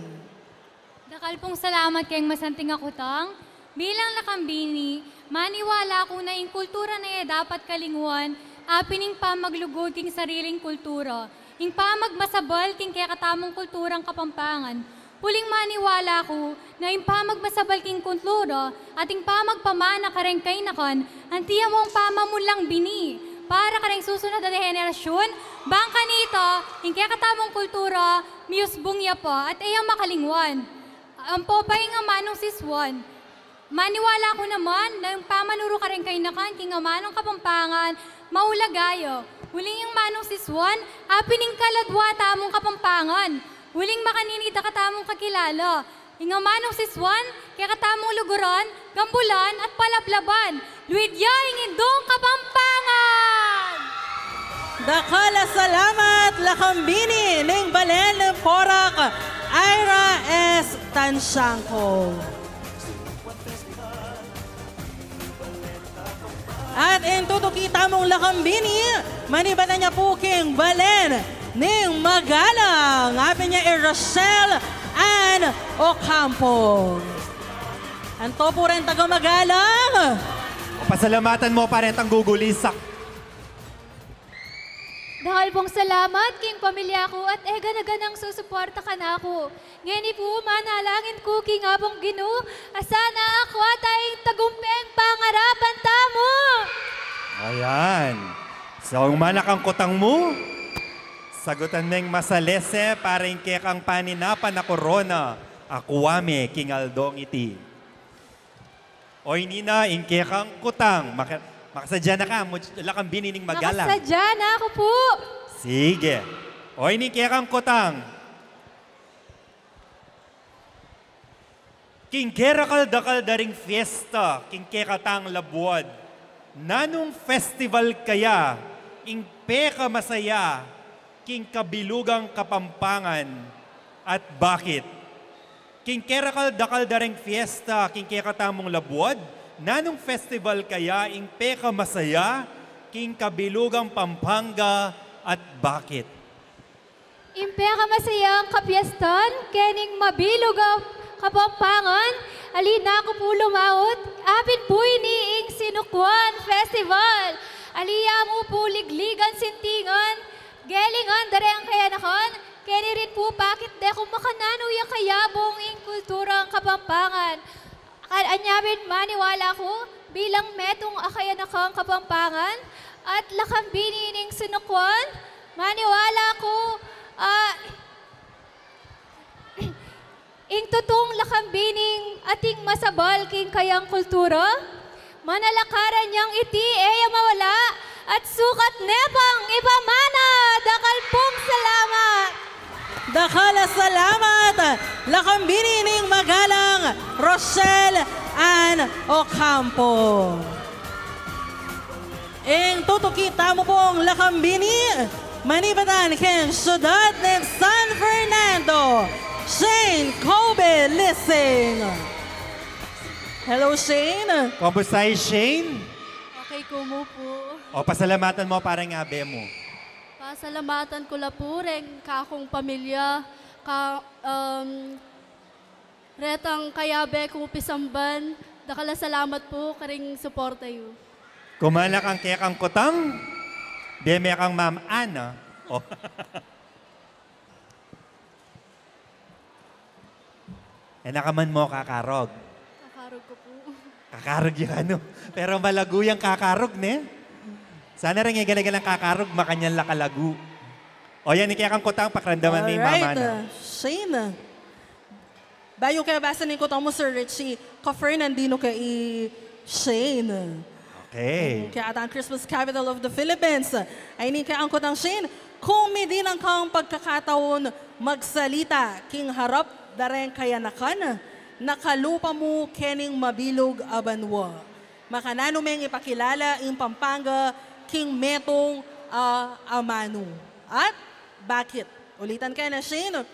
Dakal pung salamat keng masanting a kutang. Bilang lakambini, maniwala ku na ing kultura na e dapat kalingwan, apin ing pamaglugud king sariling kultura, ing pamagmasabal king kekatamung kulturang Kapampangan. Uling maniwala ku na ing pamagmasabal king kultura at ing pamagpamana kareng kainakan, anti ya mung pamamulang bini para kareng susunod a henerasyun, bang kanita, ing kekatamung kultura, miusbung ya pa at e ya makalingwan. Ampo pa ing amanung sisuan. Maniwala ku naman na ing pamanuru kareng kainakan king amanung Kapampangan, maulaga ya. Uling ing amanung sisuan, apin ing kaladwa tamung Kapampangan. Uling makanini dakatamung kakilala. Ing amanung sisuan, kekatamung luguran, gambulan, at palablaban. Luid ya ing Indung Kapampangan! Dakal a salamat, lakambini ning balen ning Porac, Ira S Tansiangco. At ing tutuki tamung lakambini, manibatan ya pu king balen ning Magalang, apin ya i Rochelle Ann Ocampo. Anto pu reng taga Magalang? Pasalamatan mu pa reng tanggugulisak. Dakal pung salamat king pamilya ku at e gana-ganang susuporta kanaku. Ngeni pu, manalangin ku king Apung Ginu, a sana akua ta ing tagumpeng pangarapan tamu. Ayan. Saung man a kang kutang mu, sagutan meng masalese para ing kekang paninapan a korona, akua me king aldong iti. Oyni na ing kekang kutang. Maka-, makasadya na ka, mu-, lakambini ning Magalang. Makasadya na ku pu. Sige. Oyni ing kekang kutang. King kerakal-dakal da ring fiesta king kekatang labuad, nanung festival kaya ing pekamasaya king kabilugang Kapampangan, at bakit? King kerakal-dakal da ring fiesta king kekatamung labuad, nanung festival kaya ing pekamasaya king kabilugang Pampanga, at bakit? Ing pekamasayang kapiestan kening mabilug a Kapampangan Ali na ku pu lumaut, apin pu ini ing Sinukuan Festival. Ali ya mu pu ligligan, sintingan, gelingan da reng kayanakan, keni rin pu pakit de kung makananu ya kayabung ing kulturang Kapampangan. Anya pin maniwala ku, bilang metung a kayanakang Kapampangan at lakambini ning Sinukuan, maniwala ku, ah, ing tutung lakambini ating masabal king kayang kultura, manalakaran yang iti e ya mawala at sukat ne pang ipamana. Dakal pung salamat. Dakal a salamat, lakambini ning magalang Rochelle Ann Ocampo. Ing tutuki tamu pung lakambini, manibatan king syudad ning San Fernando, Shane Kobe Lising. Hello, Shane. Kumusta, Shane? Okay ku mu pu. O, pasalamatan mu para ing abe mu. Pasalamatan ku la pu reng kakung pamilya, ka, um, retang kayabe kung pisamban. Dakal a salamat pu karing suporta yu. Kuman la kang kekang kutang, deme kang Ma'am Ana. O. E na ka man mu kakarug. Kakarug ku pu. Kakarug ya kanu. Pero malagu yang kakarug, ne? Sana reng e gala-galang kakarug, makanyan la kalagu. O yan, ing kekang kutang, pakiramdaman mi, Ma'am Ana. Alright, uh, Shane. Bayu ke basa ning kutang mu, Sir Richie, ka-Fernandino ke i Shane. Okay. Mm, kaya ata ang Christmas capital of the Philippines. Ay, ini kaya ang kutang, Shane, kung midinan kang pagkakataon magsalita king harap da reng kayanakan, nakalupa mu kening mabilug a banwa, makananu meng ipakilala ing Pampanga king metung a amanu, at bakit? Ulitan ke na, Shane.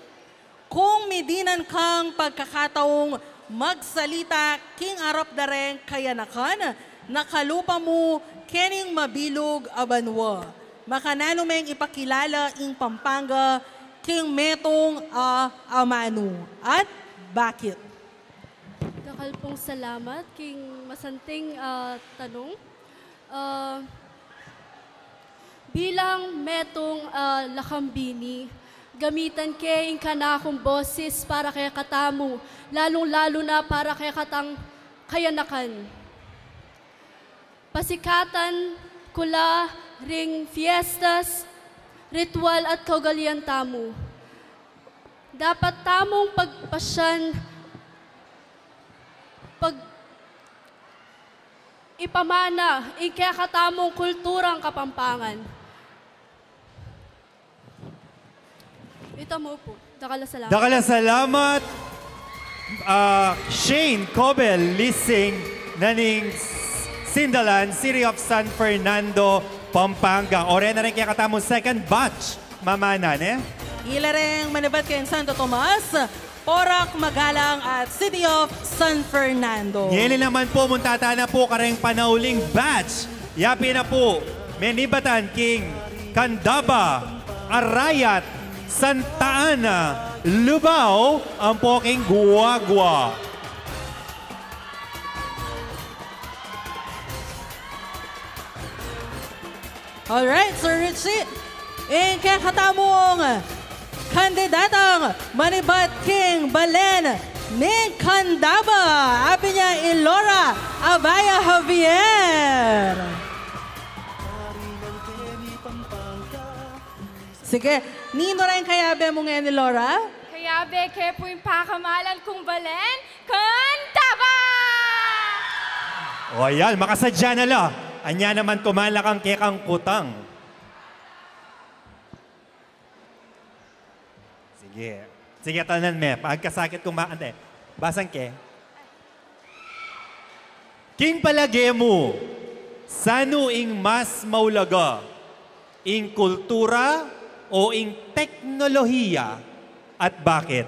Kung midinan kang pagkakataong magsalita king arap da reng kayanakan, nakalupa mu kening mabilug a banwa, makananu meng ipakilala ing Pampanga king metung a amanu, at bakit? Dakal pung salamat king masanting, ah, tanung. Ah, bilang metung a lakambini, gamitan ke ing kanakung boses para kekatamu, lalung-lalu na para kekatang kayanakan. Pasikatan ku la ring fiestas, ritual at kaugalian tamu. Dapat tamung pagpasyan, pag-, ipamana ing kekatamung kulturang Kapampangan. Ita mu pu. Dakal a salamat. Dakal a salamat, ah, Shane Cobel Lising na ning Sindalan, City of San Fernando, Pampanga. O, reni na ring kekatamung second batch, mamana, ne? Ila reng manibat keng Santo Tomas, Porac, Magalang at City of San Fernando. Ngeni naman pu, munta tana pu kareng panauling batch. Ya pin na pu, menibatan king Candaba, Arayat, Santa Ana, Lubao, ampo king Guagua. Alright, Sir Richie. Ing kekatamung kandidatang manibat king balen ning Candaba, apin ya i Laura Abaya Javier. Sige, ninu reng kayabe mu ngeni, Laura? Kayabe ke pu ing pakamalan kung balen, Candaba! O, ayan, makasadya na la. Anya naman, kuman la kang kekang kutang. Sige. Sige, tanan me. Pagkasakit kung ma-, ante. Basan ke? King palage mu, sanu ing mas maulaga, ing kultura o ing teknolohiya, at bakit?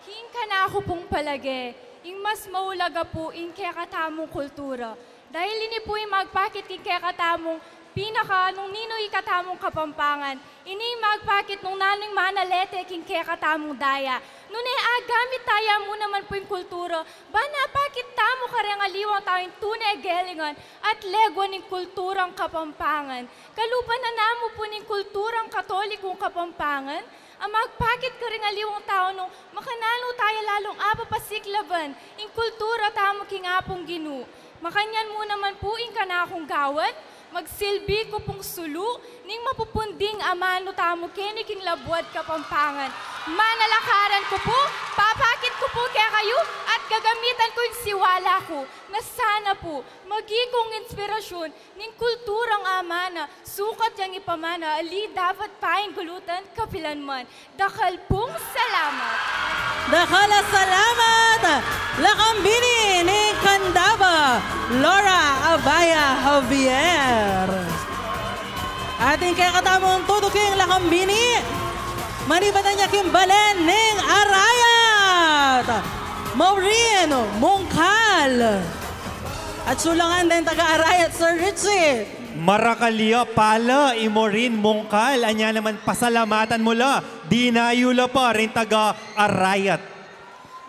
King kanaku pung palage, ing mas maulaga pu ing kekatamung kultura. Dahil ini pu ing magpakit king kekatamung Pinaka nung ninu ing katamung Kapampangan, ini magpakit nung nanu ing manalete king kekatamung daya. Nune agamit taya mu naman pu ing kultura, ban apakit tamu kareng aliwang tau ing tune a gelingan at leguan ning kulturang Kapampangan. Kalupa na namu pu ning kulturang Katolikong Kapampangan, a magpakit karing aliwang tau nung makananu taya lalung apapasiklaban ing kultura tamu king Apung Ginu. Makanyan mu naman pu ing kanakung gawan, magsilbi ku pung sulu ning mapupunding amanu tamu keni king labuad Kapampangan. Manalakaran ku pu, papakit ku pu kekayu, at gagamitan ku ing siwala ku, na sana pu maging kung inspirasyon ning kulturang amanu, sukat yang ipamana, ali dapat painggulutan kapilanman. Dakal pung salamat. Dakal a salamat, Lakambini ning Candaba, Laura Abaya Javier. Atin kekatamung tutuking Lakambini, manibatan ya king balen ning Arayat, Maureen Mungkal. At sulangan deng taga Arayat, Sir Richie. Marakal ya pala i Maureen Mungkal, anya naman pasalamatan mu la, dinayu la pa ring taga Arayat.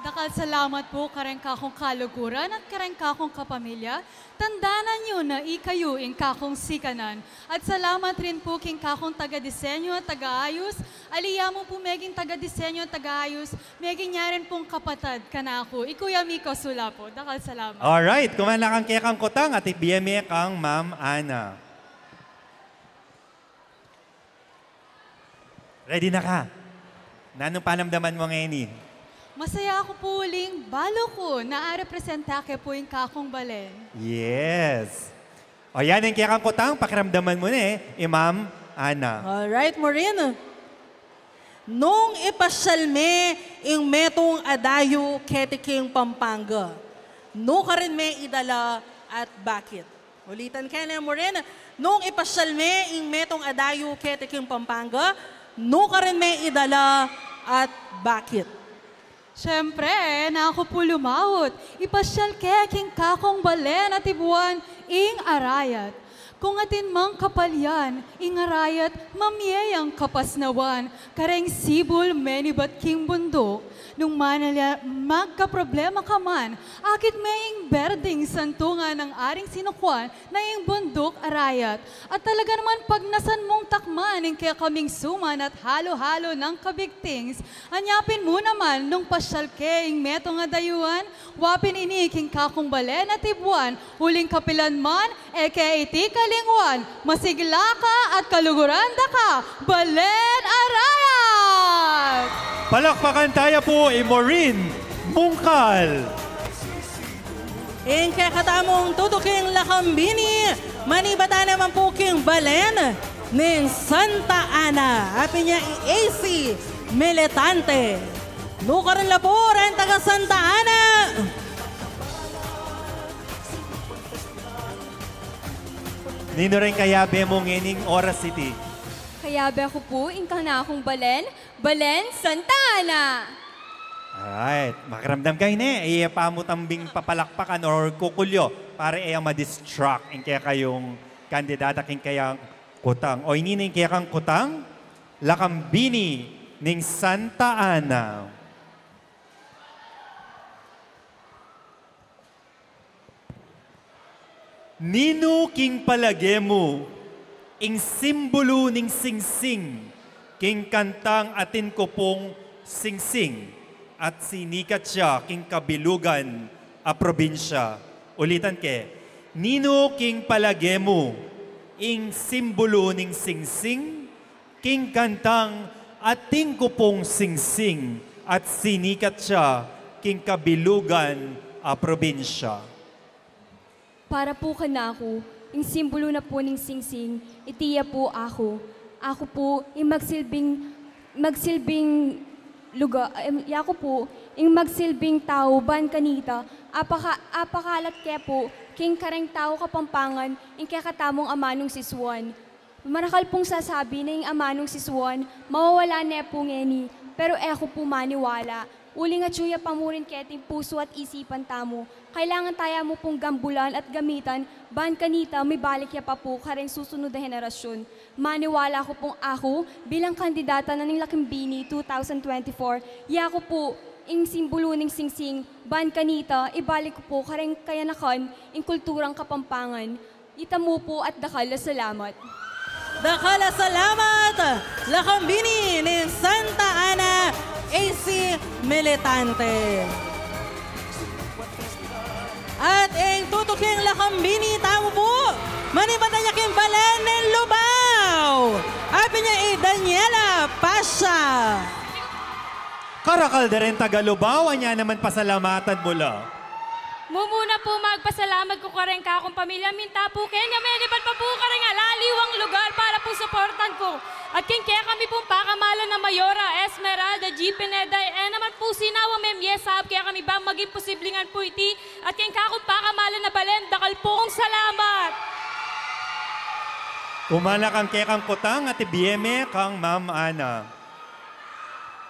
Dakal salamat pu kareng kakung kaluguran at kareng kakung kapamilya. Tandanan yu na ikayu ing kakung sikanan. At salamat rin pu king kakung taga-disenyo at taga-ayus. Ali ya mu pu meging taga-disenyo at taga-ayus, meging ya rin pung kapatad kanaku, i Kuya Miko Sulapo. Dakal salamat. Alright, kuman na kang kekang kutang at ibie me kang Ma'am Ana. Ready na ka? Nanung panamdaman mu ngeni? Masaya ku pu uling balu ku na arepresenta ke pu ing kakung balen. Yes. O yan, ing kekang kutang, pakiramdaman mu ne, i Ma'am Ana. Alright, Maureen. Nung ipasyal me ing metung a dayu keti king Pampanga, nukarin me idala at bakit? Ulitan ke ne, Maureen. Nung ipasyal me ing metung a dayu keti king Pampanga, nukarin me idala at bakit? Siyempre, naku pu lumaut, ipasyal ke king kakung balen at tibuan ing Arayat. Kung atin mang kapalyan, ing Arayat mamie yang kapasnawan, kareng sibul menibat king bunduk. Nung manalya magkaproblema ka man, akit me ing berding santungan nang aring sinukuan na ing Bunduk Arayat. At talaga naman pagnasan mung takman ing kekaming suman at halo-halo nang kabigtings. Anya pin mu naman nung pasyal ke ing metung a dayuan, wa pin ini king kakung balen at tibuan, uling kapilan man, e ke iti kalingwan, masigla ka at kaluguran da ka, Balen Arayat! Palakpakan taya pu i Maureen Mungkal. Ing kekatamung tutuking lakambini, manibatan naman pu king balen ning Santa Ana, apin ya i A C Militante. Nukarin la pu reng taga Santa Ana. Ninu reng kayabe mu ngening oras iti? Kayabe ku pu ing kanakung balen, Balen Santa Ana. Alright. Makiramdam kayu ne, e ya pa mu tambing papalakpakan or kukulyo para e ya ma-distract ing kekayung kandidata king kekang kutang. O ini ne ing kekang kutang, lakambini ning Santa Ana. Ninu king palage mu ing simbulu ning singsing king kantang Atin Ku Pung Singsing at sinikat ya king kabilugan a probinsya? Ulitan ke, ninu king palage mu ing simbulu ning singsing king kantang Atin Ku Pung Singsing at sinikat ya king kabilugan a probinsya? Para pu kanaku, ing simbulu na pu ning singsing, iti ya pu aku. Aku pu ing magsilbing, magsilbing luga-, em, yaku pu ing magsilbing tau ban kanita, apaka-, apakalat ke pu king kareng tau Kapampangan ing kekatamung amanung sisuan. Marakal pung sasabi na ing amanung sisuan mawawala ne pu ngeni, pero e ku pu maniwala. Uling atyu ya pa mu rin keting pusu at isipan tamu. Kailangan taya mu pung gambulan at gamitan, ban kanita mibalik ya pa pu kareng susunud a henerasyun. Maniwala ku pung aku, bilang kandidata na ning Lakambini two thousand twenty-four, ya ku pu ing simbulu ning singsing, ban kanita ibalik ku pu kareng kayanakan ing kulturang Kapampangan. Ita mu pu at dakal a salamat. Dakal a salamat, Lakambini ning Santa Ana A C Militante. At ing tutuking Lakambini tamu pu, manibat na ya king balen ning Lubao. Apin ya i Daniela Pasha. Karakal da ring taga Lubao, anya naman pasalamatan mu la. Mumuna pu, magpasalamat ku kareng kakung pamilya, minta pu keng menibat pa pu kareng alaliwang lugar para pu suportan ku. At keng kekami pung pakamalan a Mayora Esmeralda G Pineda, e naman pu sinawa mie sabyan kekami bang maging posible ngan pu iti. At keng kakung pakamalan a balen, dakal pung salamat. Kumana kang kekang kutang at ibie me kang Ma'am Ana.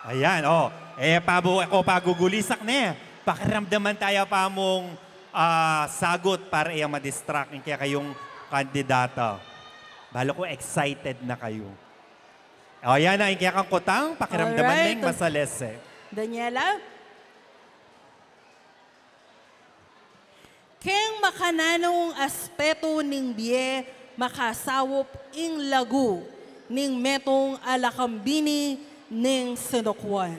Ayan, o. E pa pu ku pagugulisak ne. Pakiramdaman taya pa mung, ah, sagut para e ya ma-distract ing kekayung kandidata. Balu ku excited na kayu. O, yan na, ing kekang kutang, pakiramdaman neng masalese. Daniela? Keng makananung aspetu ning bie makasaup ing lagu ning metung a lakambini ning sinukuan?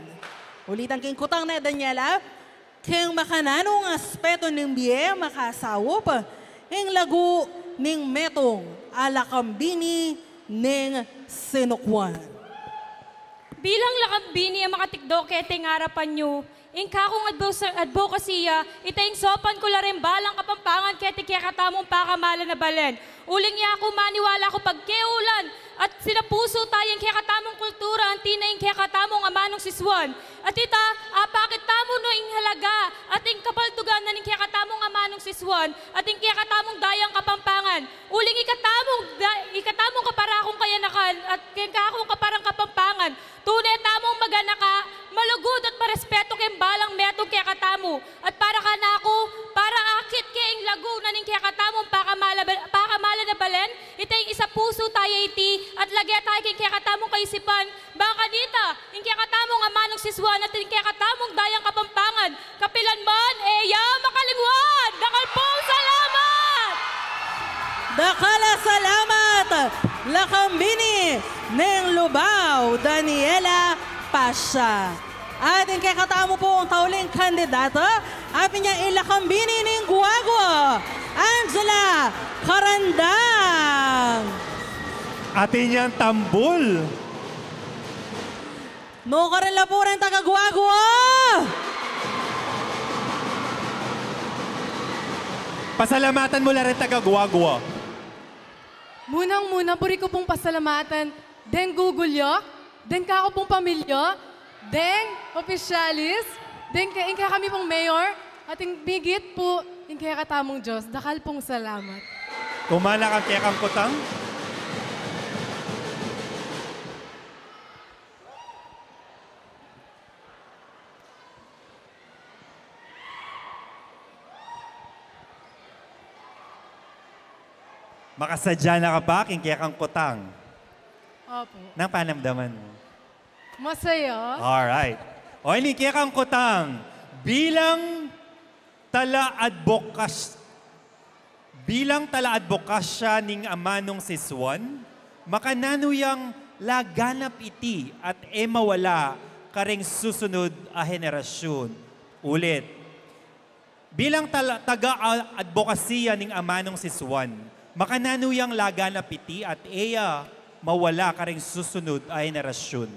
Ulitan ke ing kutang ne, Daniela. Keng makananung aspetu ning bie makasaup ing lagu ning metung a lakambini ning sinukuan? Bilang lakambini a makatikdo keti king arapan yu, ing kakung advo-, advokasya, ita ing saupan ku la ring balang Kapampangan keti king kekatamung pakamalan a balen. Uling yaku, maniwala ku pagkeulan at sinapusu taya ing kekatamung kultura, anti na ing kekatamung amanung sisuan. At ita, apakit tamu no ing halaga at ing kapaldugan na ning kekatamung amanung sisuan at ing kekatamung dayang Kapampangan. Uling ikatamung da-, ikatamung kaparakung kayanakan at keng kakung kaparang Kapampangan, tune tamung maganaka, malugud at marespetu keng balang metung kekatamu. At para kanaku, para akit ke ing lagu na ning kekatamung pakamala-, pakamalan a balen, ita ing isapusu taya iti, at lage taya king kekatamung kaisipan, bang kanita, ing kekatamung amanung sisuan at ing kekatamung dayang Kapampangan, kapilan man e ya makalingwan. Dakal pung salamat! Dakal a salamat, lakambini ning Lubao, Daniela Pasha. At ing kekatamu pung tauling kandidata, apin ya i lakambini ning Guagua, Angela Carandang. Atin yang tambul. Nukarin la pu ring taga Guagua. Pasalamatan mu la ring taga Guagua. Munang-muna, buri ku pung pasalamatan deng gugulyak, deng kaku pung pamilya, deng opisyalis, deng ke-, ing kekami pung mayor, at ing migit pu, ing kekatamung Dios. Dakal pung salamat. Kumana kang kekang kutang. Makasadya na ka pa king kekang kutang? Opo. Nanu ing panamdaman mu? Masaya. Alright. O, ini kekang kutang. Bilang tala-adbokas-, bilang tala-adbokasya ning amanung sisuan, makananu yang laganap iti at e mawala karing susunud a henerasyun? Ulit, bilang tala-, taga-adbokasya ning amanung sisuan, makananu yang laganap iti at e ya mawala karing susunud a henerasyun?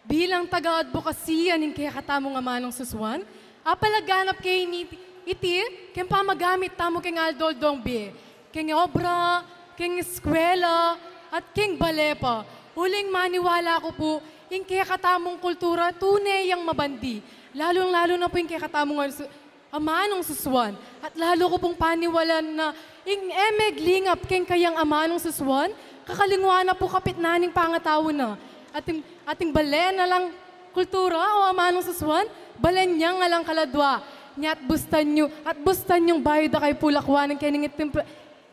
Bilang taga-adbokasya ning kekatamung amanung sisuan, apalaganap ke ini iti keng pamagamit tamu keng aldo-aldong bie, keng obra, keng eskwela, at keng bale pa. Uling maniwala ku pu, ing kekatamung kultura tune yang mabandi, lalung-lalu na pu ing kekatamung ansu-, amanung sisuan, at lalu ku pung paniwalan na ing e meglingap keng kayang amanung sisuan, kakalingwan na pu kapit na ning pangatau na. Ating, ating bale na lang Kultura o amanung susuan, balan yang alang kaladua. Nya at bustan yu, at bustan yung bayu da kay pulakwan ing kening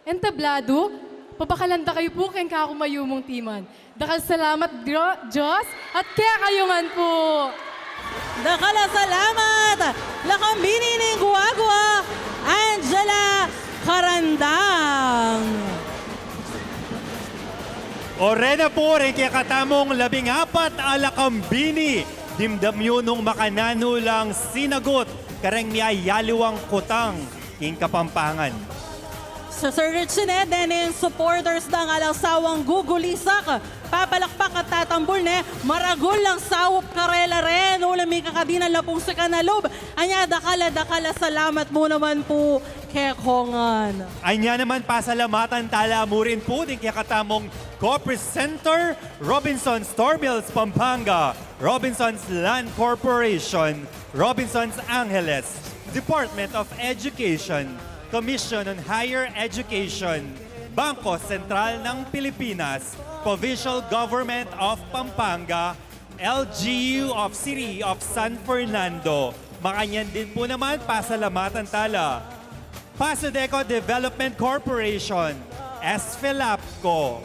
entabladu, pabakalan da kayu pu keng kakumayumung timan. Dakal salamat, Diyos, at kekayu ngan pu. Dakal a salamat, Lakambini ning Guagua, Angela Carandang. O rena pu, reng kekatamung labing apat a Lakambini, dimdam yu nung makananu lang sinagut kareng miyayaliwang kutang king Kapampangan. Sir Richie ne, dening supporters da alang sawang gugulisak, papalakpak at tatambul ne, maragul lang saup karela ren, uling mikakadinan la pung sikan a lub. Anya dakal a dakal a salamat mu naman pu kekongan. Anya naman pasalamatan tala mu rin pu ding kekatamung co-presenter, Robinson's Store Mills Pampanga, Robinson's Land Corporation, Robinson's Angeles, Department of Education, Commission on Higher Education, Bangko Sentral ng Pilipinas, Provincial Government of Pampanga, L G U of City of San Fernando. Makanyan din pu naman pasalamatan tala Pasudeco Development Corporation, S F E L A P co.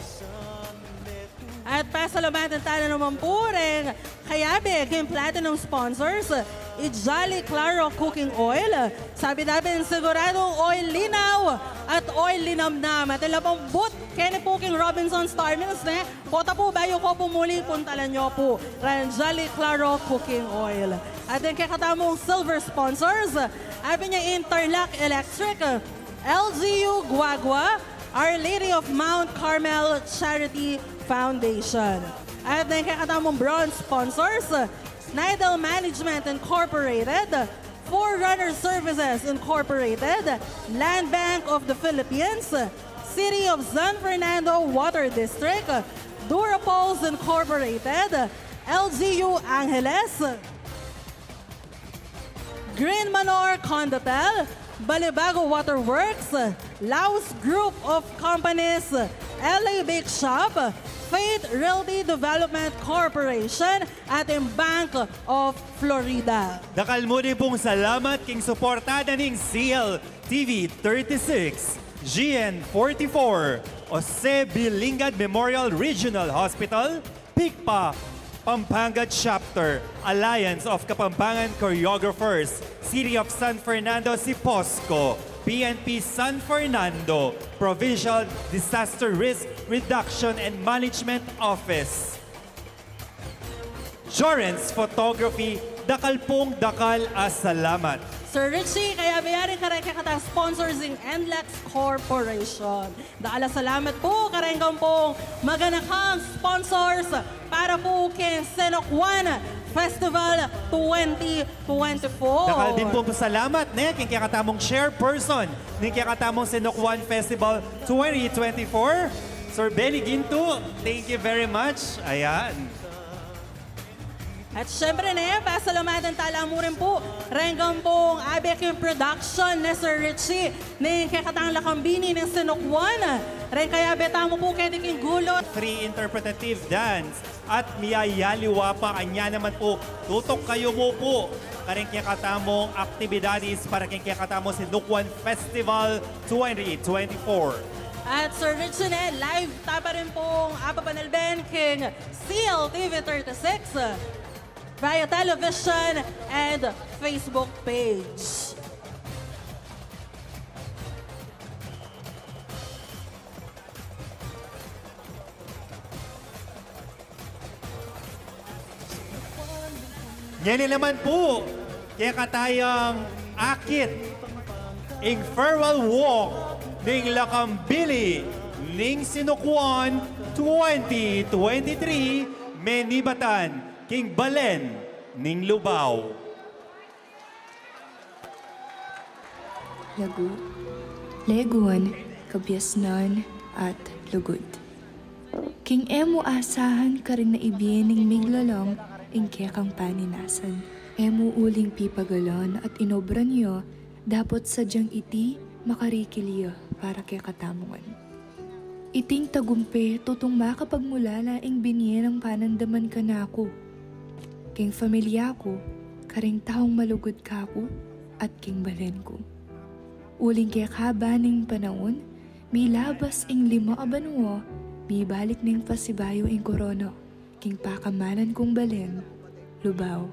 At pasalamatan tala naman pu reng kayabe king platinum sponsors, i Jolly Claro Cooking Oil, sabit da pin siguradung oil linaw at oil linamnam. At ila pang booth keni pu king Robinson's Store Mills ne, pota pu bayu ko pumuli, puntalan yu pu reng Jolly Claro Cooking Oil. At deng kekatamung silver sponsors, abin ya Interlac Electric, L G U Guagua, Our Lady of Mount Carmel Charity Foundation. At deng kekatamung bronze sponsors, Nidal Management Incorporated, Forerunner Services Incorporated, Land Bank of the Philippines, City of San Fernando Water District, Durapols Incorporated, L G U Angeles, Green Manor Condotel, Balibago Waterworks, Laos Group of Companies, L A Bake Shop, Faith Realty Development Corporation, at ing Bank of Florida. Dakal mu din pung salamat king suporta da ning C L T V thirty-six, G N forty-four, Jose B. Lingad Memorial Regional Hospital, PICPA Pampanga Chapter, Alliance of Kapampangan Choreographers, City of San Fernando, CIPOSCO, P N P San Fernando, Provincial Disaster Risk Reduction and Management Office, Jorens Photography, dakal pung dakal a salamat. Sir Richie, kayabe ya rin kareng kekatang sponsors ing NLEX Corporation. Dakal a salamat pu kareng kampung maganakang sponsors para pu keng Sinukwan Festival twenty twenty-four. Dakal din pung salamat, ne, keng kekatamung chairperson ning kekatamung Sinukwan Festival twenty twenty-four, Sir Benny Ginto. Thank you very much. Ayan. At syempre, ne, pasalamatan tala mu rin pu reng kampung abe king production, ne, Sir Richie, ning kekatang Lakambini ning Sinukwan. Reng kayabe tamu pu keti king gulut, free interpretative dance at miyayaliwa pa. Anya naman pu, tutok kayu mu pu kareng kekatamung aktibidades para keng kekatamung Sinukwan Festival twenty twenty-four. At Sir Richie, ne, live ta pa rin pung apapanalben keng C L T V thirty-six via television and Facebook page. Ngeni naman pu, kekatayang akit, ing farewell walk ning Lakambini ning Sinukwan twenty twenty-three, menibatan king balen ning Lubao. Lagu, Leguan, Kabiasnan, at Lugud. King e mu asahan karing naibie ning miglalang ing kekang paninasan. E mu uling pipagalan at inobran ya, dapot sadyang iti makarikil ya para kekatamu ngan. Iting tagumpe tutung makapagmulala ing binie nang panandaman kanaku. king familia ku, karing taung malugud kaku, at king balen ku. Uling kekaba ning panaun, milabas ing lima a banua, mibalik neng pasibayu ing korona king pakamalan kung balen, Lubao.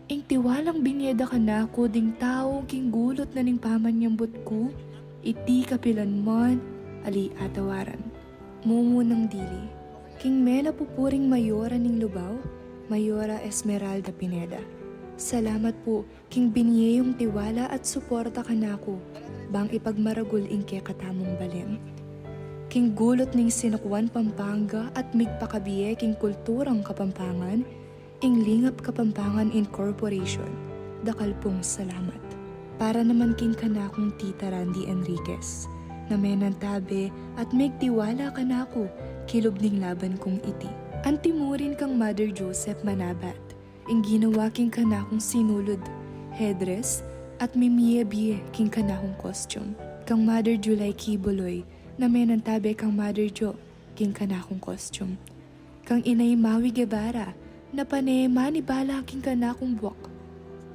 Ing tiwalang binie da kanaku ding tau king gulut na ning pamanyambut ku, iti kapilan man ali atawaran. Mumunang dili, king mela pupuring mayora ning Lubao, Mayora Esmeralda Pineda. Salamat pu king binie yung tiwala at suporta kanaku, bang ipagmaragul ing kekatamung balen. King gulut ning Sinukuan Pampanga at migpakabie king kulturang Kapampangan, ing Lingap Kapampangan Incorporation, dakal pung salamat. Para naman king kanakung Tita Randy Enriquez, na menantabe at migtiwala kanaku, kilub ning laban kung iti. Antimurin kang Mother Joseph Manabat, ing ginawa king kanakung sinulud, headdress, at mimie-bie king kanakung costume. Kang Mother July Kibuloy, na menantabe kang Mother Jo, king kanakung costume. Kang Inay Maui Guevara, na pane manibala king kanakung buak.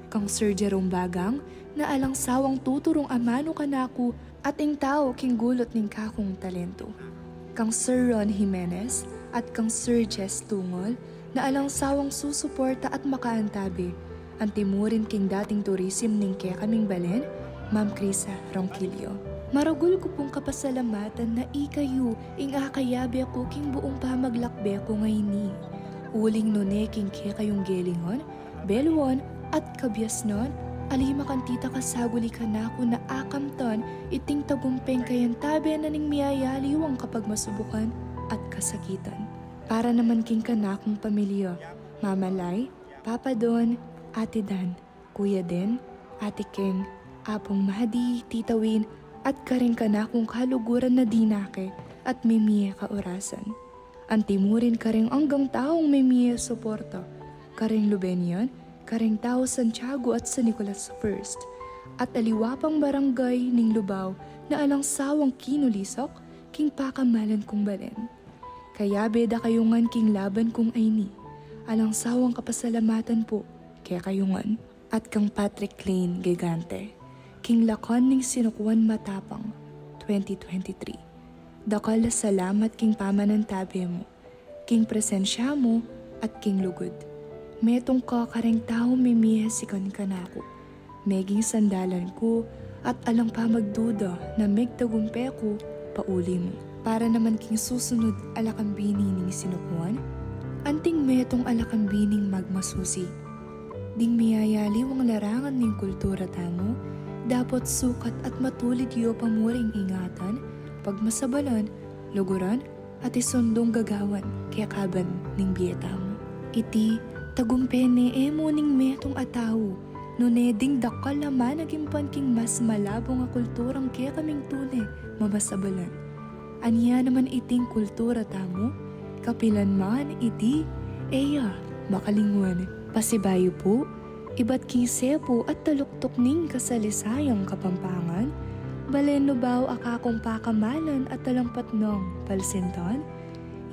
Kang Sir Jerome Bagang, na alang sawang tuturung amanu kanaku at ing tau king gulut ning kakung talentu. Kang Sir Ron Jimenez at kang Sir Jess Tungol, na alang sawang susuporta at makaantabe, antimurin king dating tourism ning kekaming balen, Ma'am Crisa Ronquillo. Maragul ku pung kapasalamatan na ikayu ing akayabe ku king buung pamaglakbe ku ngeni. Uling nune king kekayung gelingan, beluan, at kabiasnan, ali makantita kasaguli kanaku na akamtan iting tagumpeng kayantabe na ning miyayaliwang kapagmasubukan at kasakitan. Para naman king kanakung pamilya, Mama Lai, Papa Don, Ate Dan, Kuya Den, Ate Keng, Apung Madi, Tita Win, at karing kanakung kaluguran na dinake at mimie kaurasan. Antimurin karing anggang taung mimie suporta, karing Lubenian, karing tau Santiago at San Nicolas First, at aliwa pang barangay ning Lubao na alang sawang kinulisak king pakamalan kung balen. Kayabe da kayu ngan king laban kung ayni, alang sawang kapasalamatan pu kekayu ngan. At kang Patrick Lane Gigante, king Lakan ning Sinukuan Matapang, twenty twenty-three. Dakal a salamat king pamanantabe mu, king presensya mu, at king lugud. Metung ka karing tau mimie sikan kanaku, meging sandalan ku, at alang pamagduda na megtagumpe ku pauli mu. Para naman king susunud a lakambini ning Sinukuan, anting metung a lakambining magmasusi. Ding miyayaliwang larangan ning kultura tamu, dapot sukat at matulid yu pamuring ingatan, pagmasabalan, luguran, at isundung gagawan kekaban ning bie tamu. Iti, tagumpe ne e mu ning metung a tau, nune ding dakal a managimpan king mas malabung a kulturang kekaming tune mamasabalan. Anya naman iting kultura tamu, kapilan man iti, e ya makalingwan. Pasibayu pu, ibat king sepu at taluktuk ning kasalisayang Kapampangan, balen Lubao a kakung pakamalan at talampatnang palsintan,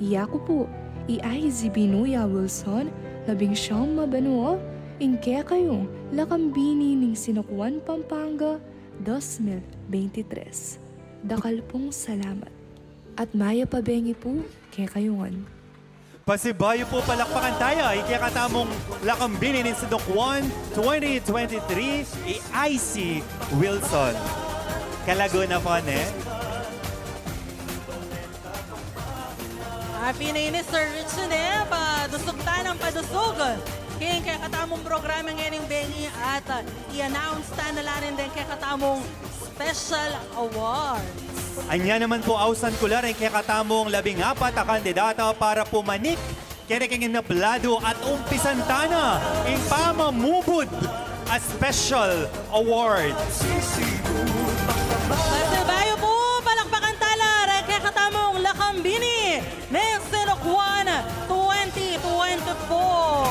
yaku pu, i Izzy Binuya Wilson, labing siyam a banua, ing kekayung Lakambini ning Sinukuan Pampanga, dos mil beintitres. Dakal pung salamat. At mayap a bengi pu kekayu ngan. Pasibayu pu, palakpakan taya ing kekatamung Lakambini ning Sinukuan twenty twenty-three, i Izzy Wilson. Kalagu na pu, ne? Apin na ini, Sir Richie, ne? Padusug tanang padusug king kekatamung programa ngening bengi at, ah, i-announce ta na la rin ding kekatamung special awards. Anya naman pu, ausan ku la ring kekatamung labing apat a kandidata para pumanik keni king inabladu at umpisan ta na ing pamamubud a special awards. Pasibayu pu, palakpakan ta la ring kekatamung Lakambini ning Sinukuan twenty twenty-four.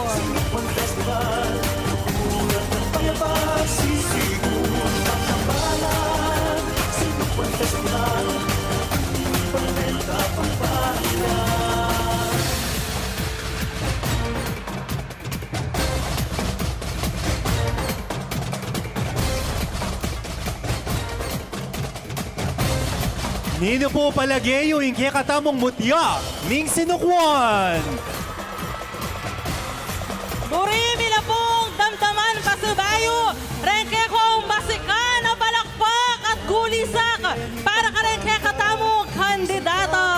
Ninu pu palage yu ing kekatamung mutya ning sinukwan? Buri mi la pung damdaman pasibayu reng kekong masikan a palakpak at gulisak para kareng kekatamung kandidata.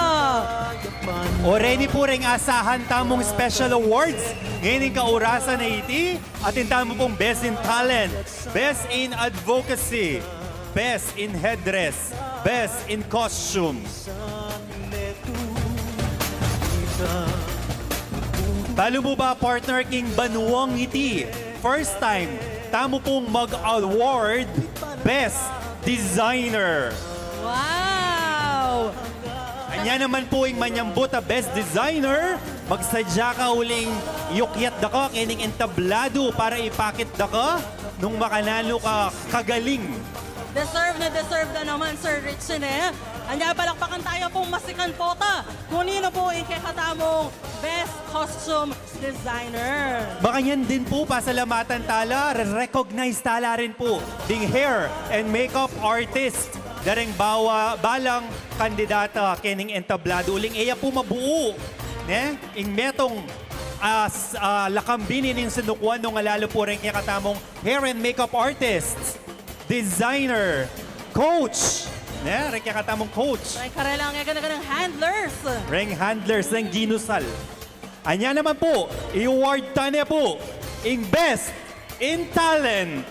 O reni pu reng asahan tamung special awards ngening kaurasan a iti, atin tamu pung Best in Talent, Best in Advocacy, Best in Headdress, Best in Costume. Balu mu ba, partner, king banuang iti, first time tamu pung mag-award Best Designer. Wow! Anya naman pu ing manyambut a Best Designer, magsadya ka uling iyukyat da ka kening entabladu para ipakit da ka nung makananu ka kagaling. Deserve na deserve na naman, Sir Richie, ne? Anya, palakpakan taya pung masikan pota kung ninu pu ing kekatamung Best Costume Designer. Makanyan din pu, pasalamatan tala, re-recognize tala rin pu ding hair and makeup artist da reng bawa, balang kandidata kening entabladu uling e ya pu mabuu, ne, ing metung a s-, a lakambini ning sinukwan nung alalu pu reng kekatamung hair and makeup artist, designer, coach, ne, reng kekatamung coach. Reng karelang e gana-ganang handlers. Reng handlers, reng ginusal. Anya naman pu, i-award ta ne pu ing Best in Talent.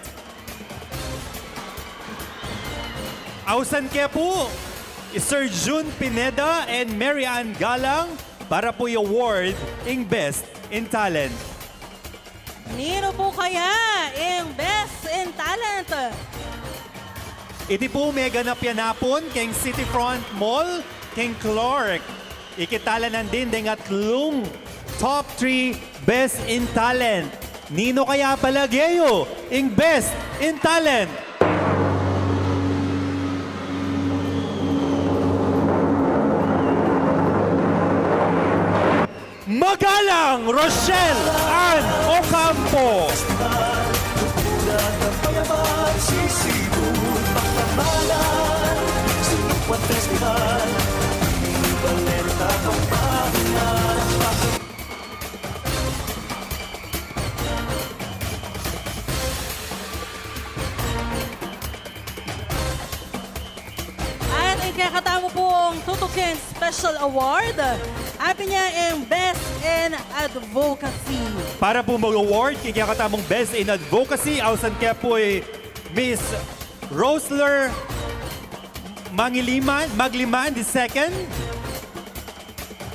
Ausan ke pu i Sir Jun Pineda and Mary Ann Galang para pu i-award ing Best in Talent. Ninu pu kaya ing Best in Talent? Iti pu meganap ya napun keng City Front Mall, keng Clark. Ikit tala nandin deng atlung top three Best in Talent. Ninu kaya palage yu ing Best in Talent? Magalang Rochelle Ann Ocampo. At ing kekatamu pung tutukin special award, atin ya ing Best in Advocacy. Para pu mag-award king kekatamung Best in Advocacy, ausan ke pu i Miss Rosler Mangiliman, Magliman the second.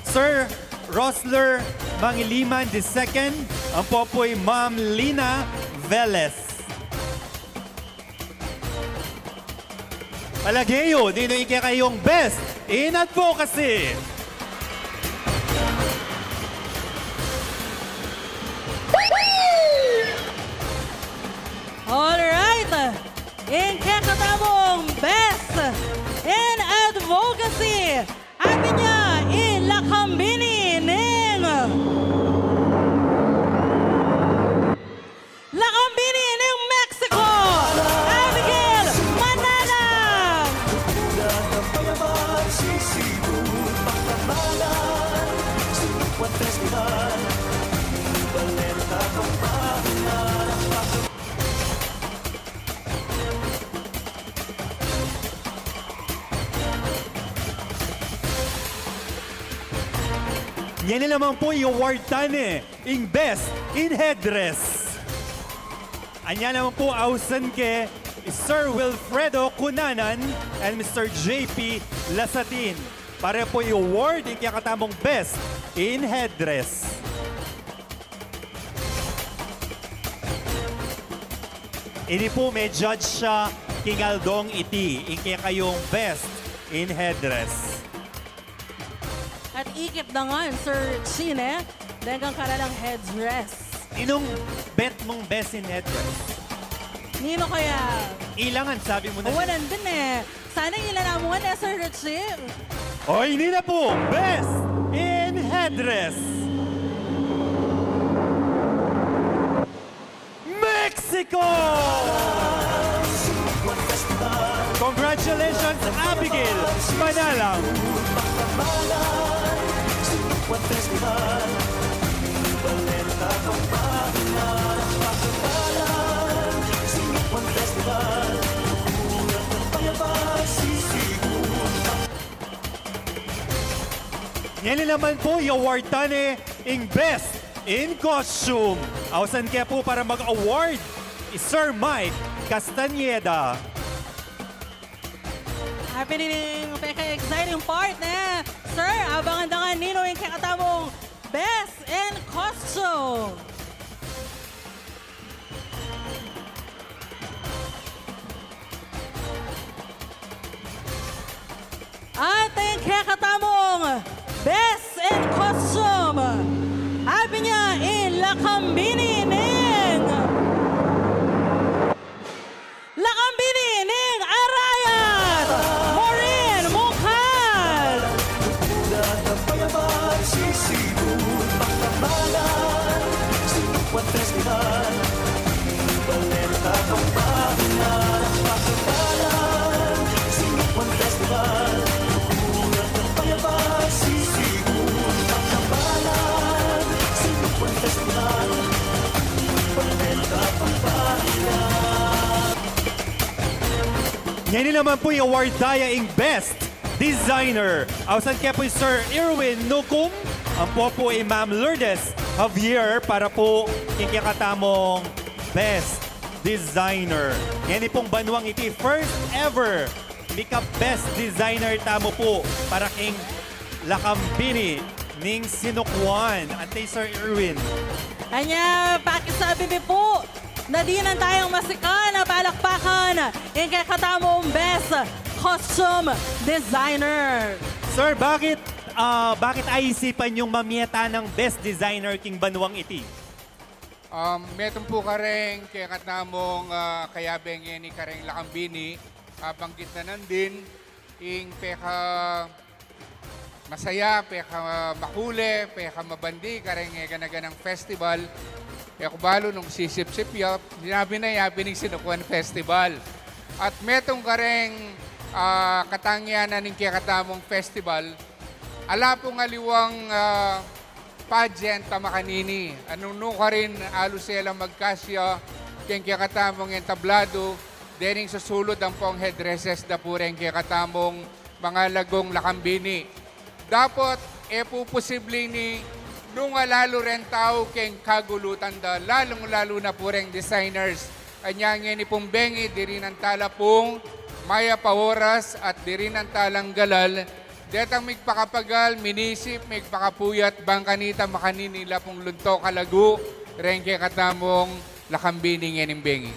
Sir Rosler Mangiliman the second, ampo pu i Ma'am Lina Velez. Palage yu, ninu ing kekayung Best in Advocacy? All right. Ing kekatamung Best in Advocacy, atin ya i lakambini ning, lakambini ning Mexico, Abigail Manalang. Ngeni naman pu i-award ta ne ing Best in Headdress. Anya naman pu ausan ke i Sir Wilfredo Cunanan and Mister J P Lasatin. Para pu i-award ing kekatamung Best in Headdress. Ini pu me-judge ya king aldong iti, ing kekayung Best in Headdress. At ikit da ngan, Sir Chin, e, deng karalang headdress. Ninung bet mung Best in Headdress? Ninu kaya? Ilangan, sabi mu na. Wanan din e. Sana ila na mu ngan e, Sir Richie. O, ini na pu, Best in Headdress Mexico! Congratulations, Abigail! Manalang. Ngeni naman pu, i-award ta ne ing Best in Costume. Ausan ke pu para mag-award i Sir Mike Castañeda. Happening, peka-exciting part ne, sir. Abangan da ngan ninu ing kekatamung Best in Costume. At ing kekatamung Best in Costume, abe nya i lakambini ning, lakambini ning Arayat, Maureen Mungkal. Ngeni naman pu, i-award ta ya ing Best Designer. Ausan ke pu i Sir Irwin Nucum, ampo pu i Ma'am Lourdes Javier para pu king kekatamung Best Designer. Ngeni pung banuang iti, first ever mika Best Designer tamu pu para king lakambini ning Sinukuan. Ante, Sir Irwin. Anya, pakisabi mi pu, na dinan tayang masikan a palakpakan ing kekatamung Best Costume Designer. Sir, bakit, ah, bakit aisipan yung mamie ta nang Best Designer king banuang iti? Um, metung pu kareng kekatamung, ah, kayabe ngeni kareng lakambini, ah, banggit na nandin, ing peka masaya, peka makule, peka mabandi kareng e gana-ganang festival. E ku balu nung sisip-sip ya, sinabi na ya, bining Sinukuan Festival. At metung kareng, ah, katangianan ning kekatamung festival, ala pung aliwang, ah, pageant a makanini. Nung nukarin, alus e lang magkasya keng kekatamung entablado, dening susulud ampong headdresses da pu reng kekatamung mangalagung lakambini. Dapot e pu pusibli ini nung alalu reng tau keng kagulutan da, lalung-lalu na pu reng designers. Anya ngeni pung bengi, dirinan tala pung mayap a oras at dirinan talang galal detang migpakapagal, minisip, migpakapuyat, bang kanita makanini la pung lunto kalagu reng kekatamung lakambini ngening bengi.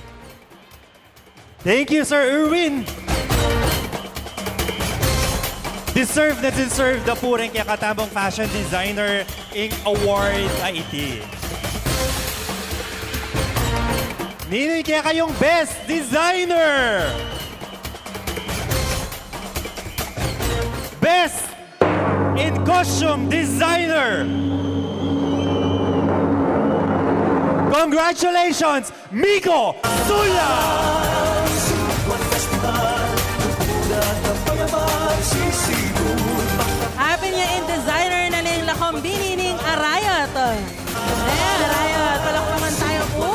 Thank you, Sir Irwin. Deserve na deserve da pu reng kekatamung fashion designer ing award a iti. Ninu ing kekayung Best Designer? Best in Costume Designer. Congratulations, Miko Sula! Abe nya ing designer na ning lakambini ning Arayat. Eh, Arayat, palakpakan taya pu.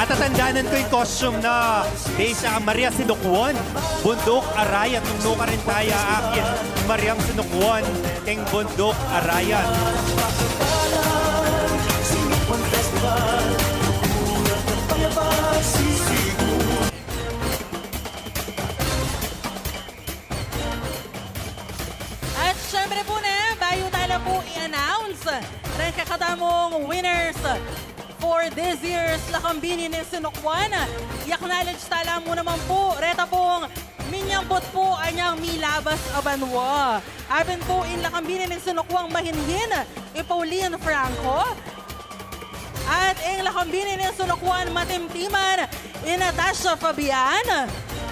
At tatandanan ku ing costume na, e, sa Maria Sinukuan, Bunduk Arayat, nung nukarin taya akit Mariang Sinukuan keng Bunduk Arayat. At syempre pu, ne, bayu tala pu i-announce reng kekatamung winners for this year's Lakambini ning Sinukuan, i-acknowledge tala mu naman pu reta pung minyambut pu anyang milabas a banua. Abe pu ing Lakambini ning Sinukuang mahinhin, i Pauline Franco. At ing Lakambini ning Sinukuan matimtiman, i Natasha Fabian.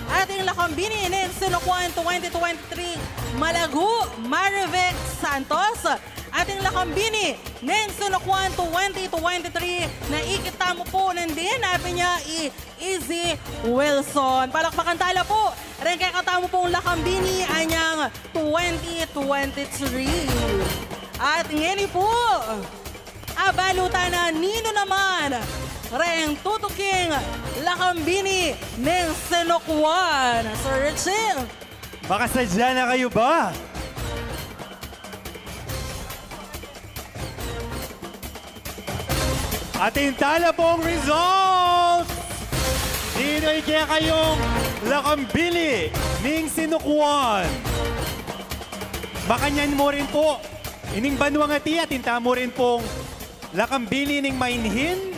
At ing Lakambini ning Sinukuan twenty twenty-three malagu, Marivic Santos. At ing Lakambini ning Sinukuan twenty twenty-three na ikit tamu pu nandin, abe nya i Izzy Wilson. Palakpakan tala pu Reng kekatamu pung lakambini anyang twenty twenty-three. At ngeni pu, abalu ta na ninu naman reng tutuking lakambini ning Sinukwan. Sir Richie. Makasadya na kayu ba? Atin tala pung results! Ninu ing kekayung lakambini ning Sinukwan? Makanyan mu rin pu, ining banua ngeni, atin tamu rin pung lakambini ning mainhin,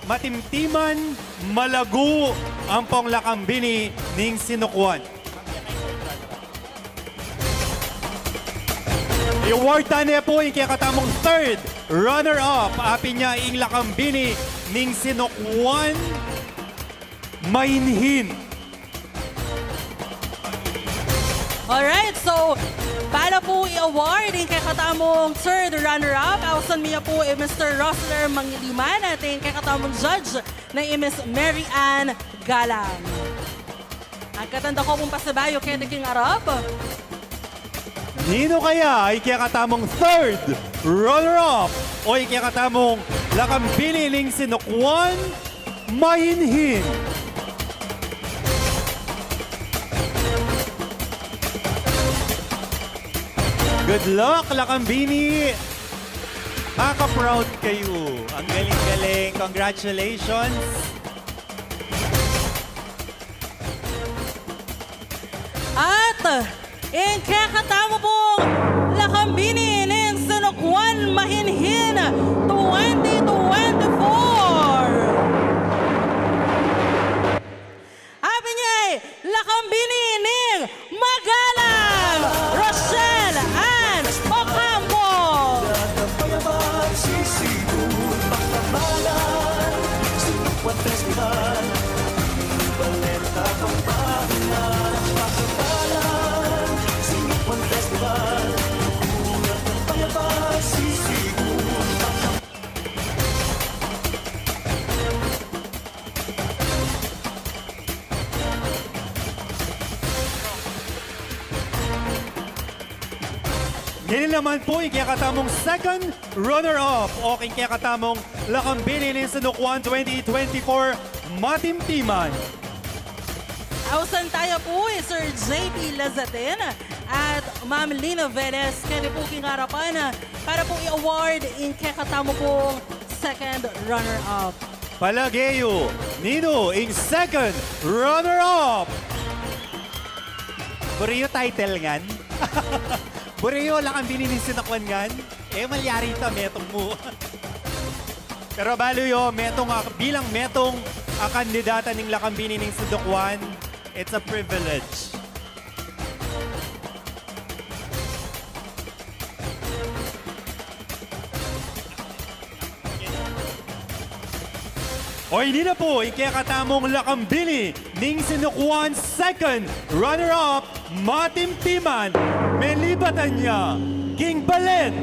matimtiman, malagu ampong lakambini ning Sinukwan. I-award ta ne pu ing kekatamung third runner-up, apin ya ing lakambini ning Sinukwan, mainhin. Alright, so, para pu i-award ing kekatamung third runner-up, ausan mi ya pu i Mister Rosler Mangiliman at ing kekatamung judge na i Miss Mary Ann Galang. Agkatan da ko pung pasibayu keti king arap. Ninu kaya ing kekatamung third runner-up o ing kekatamung lakambini ning Sinukwan, mainhin? Good luck, lakambini! Maka-proud kayu. Ang galing-galing. Congratulations! At ing kekatamu pung lakambini ning Sinukwan, mainhin twenty twenty-four. Apin ya i lakambini ning Magalang, Rochelle Ann Ocampo. Ngeni naman pu, ing kekatamung second runner-up o ing kekatamung lakambini ning Sinukwan twenty twenty-four, matimtiman. Ausan taya pu i Sir J P Lazatin at Ma'am Lina Velez, keti pu king arapan para pu i-award ing kekatamu pung second runner-up. Palage yu, ninu ing second runner-up? Buri yu title ngan? Buri yu lakambini ning Sinukwan ngan? E, malyari ita, metung mu. Pero balu yu, metung a, bilang metung a kandidata ning lakambini ning Sinukwan, it's a privilege. O ini na pu ing kekatamung lakambini ning Sinukwan second runner-up, matimtiman, melibatan ya king balen.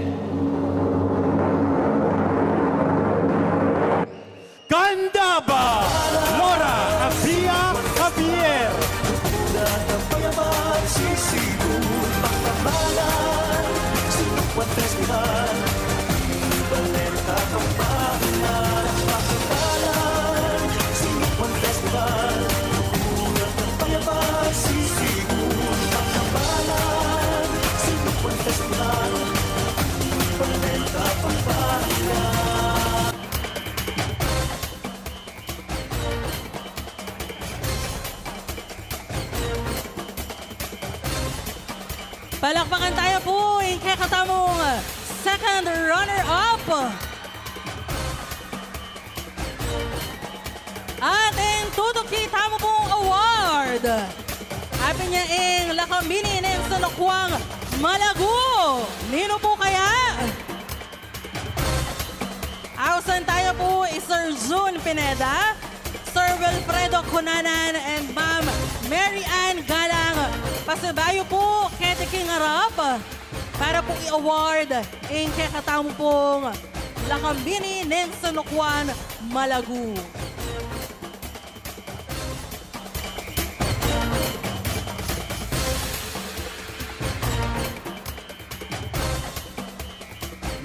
Candaba, Laura Abia Javier. Palakpakan taya pu ing kekatamung second runner-up. At ing tutuki tamu pung award, apin ya ing lakambini ning Sinukwang Malagu. Ninu pu kaya? Ausan taya pu i Sir Jun Pineda, Sir Wilfredo Cunanan, and Ma'am Mary Ann Galang. Pasibayu pu keti king arap para pu i-award ing kekatamu pung lakambini ning Sinukwang Malagu.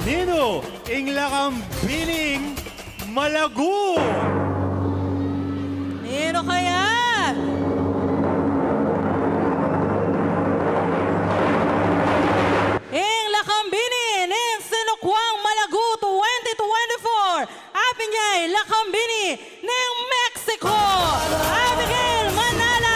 Ninu ing lakambini ning Malagu? Ninu kaya? Ing lakambini ning Sinukuan Malagu twenty twenty-four, apin ya i lakambini ning Mexico, Abigail Manala.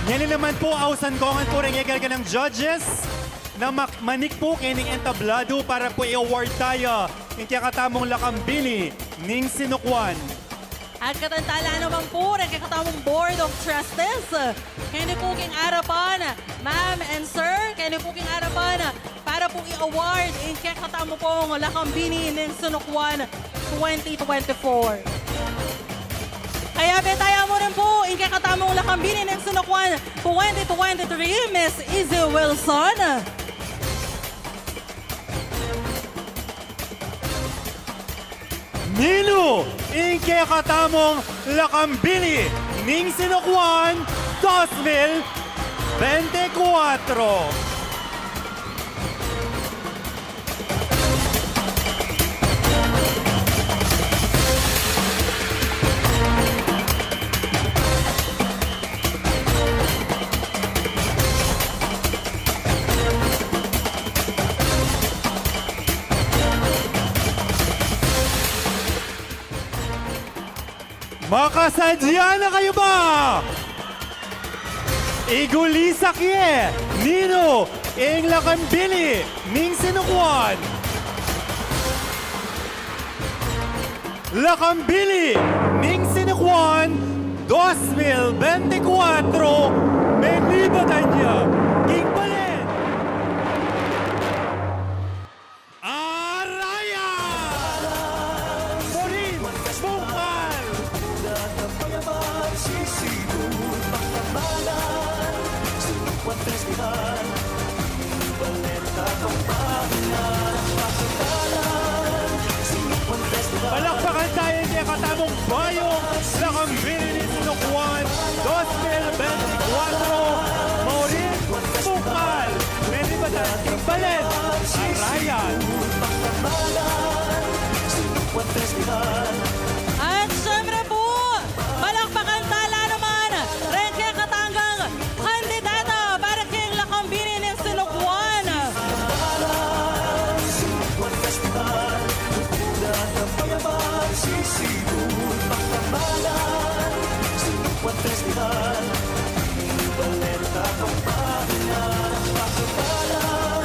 Ngeni naman pu, ausan ko ngan pu ring ekalkanang judges na mak-, manik pu keni king entablado para pu i-award taya ing kekatamung lakambini ning Sinukuan. At katantalan naman pu ring kekatamung Board of Trustees, keni pu king arapan, ma'am and sir, keni pu king arapan, para pu i-award ing kekatamu pung lakambini ning Sinukuan twenty twenty-four. Kaya betayan mu rin pu ing kekatamung lakambini ning Sinukuan twenty twenty-three, Miss Izzy Wilson. Ninu ing kekatamung lakambini ning Sinukuan dos mil bente kuatro? Makasadya na kayu ba? Igulisak ye, ninu ing lakambini ning Sinukuan? Lakambini ning Sinukuan dos mil bente kuatro, menibatan ya king balen. Araya! Maureen Bungkal! Palakpakan taya ing kekatamung bayung lakambini ning Sinukuan dos mil bente kuatro, Maureen Bungkal, menibatan king balen, Araya. At syempre pu, palakpakan tala naman ring kekatang kandidata para king lakambini ning Sinukuan.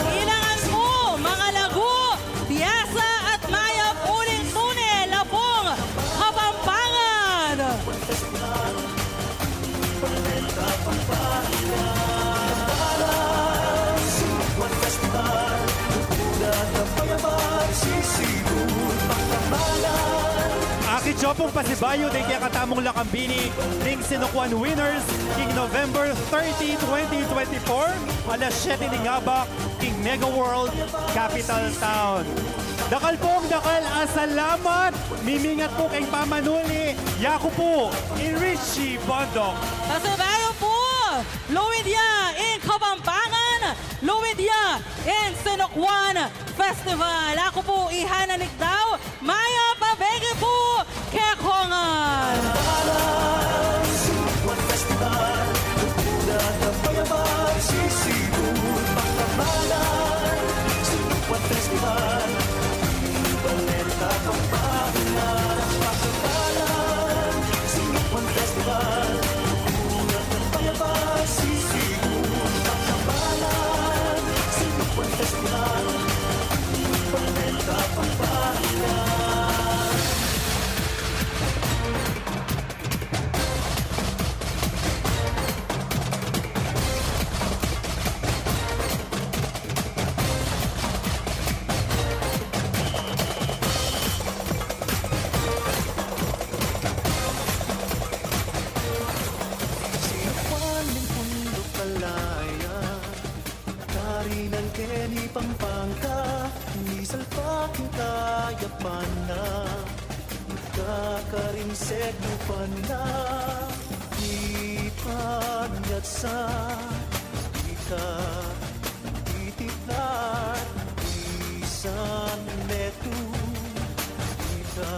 Kailangan pu makalagu, biasa at mayap uling tune lapung Kapampangan. Aki Jopong pasibayu ding kekatamung lakambini ning Sinukuan winners king November thirty, twenty twenty-four, alas siyete ning abak king Mega World, Capital Town. Dakal pung dakal a salamat. Mimingat pu king pamanuli, yaku pu i Richie Bondok. Pasibayu pu, luid ya ing Kapampangan, luid ya ing Sinukuan Festival. Aku pu i Hana Nicdao, mayap a bege pu kekongan. Karing setupan na, ipanyat sa ita, ititlar, isan metu, ita,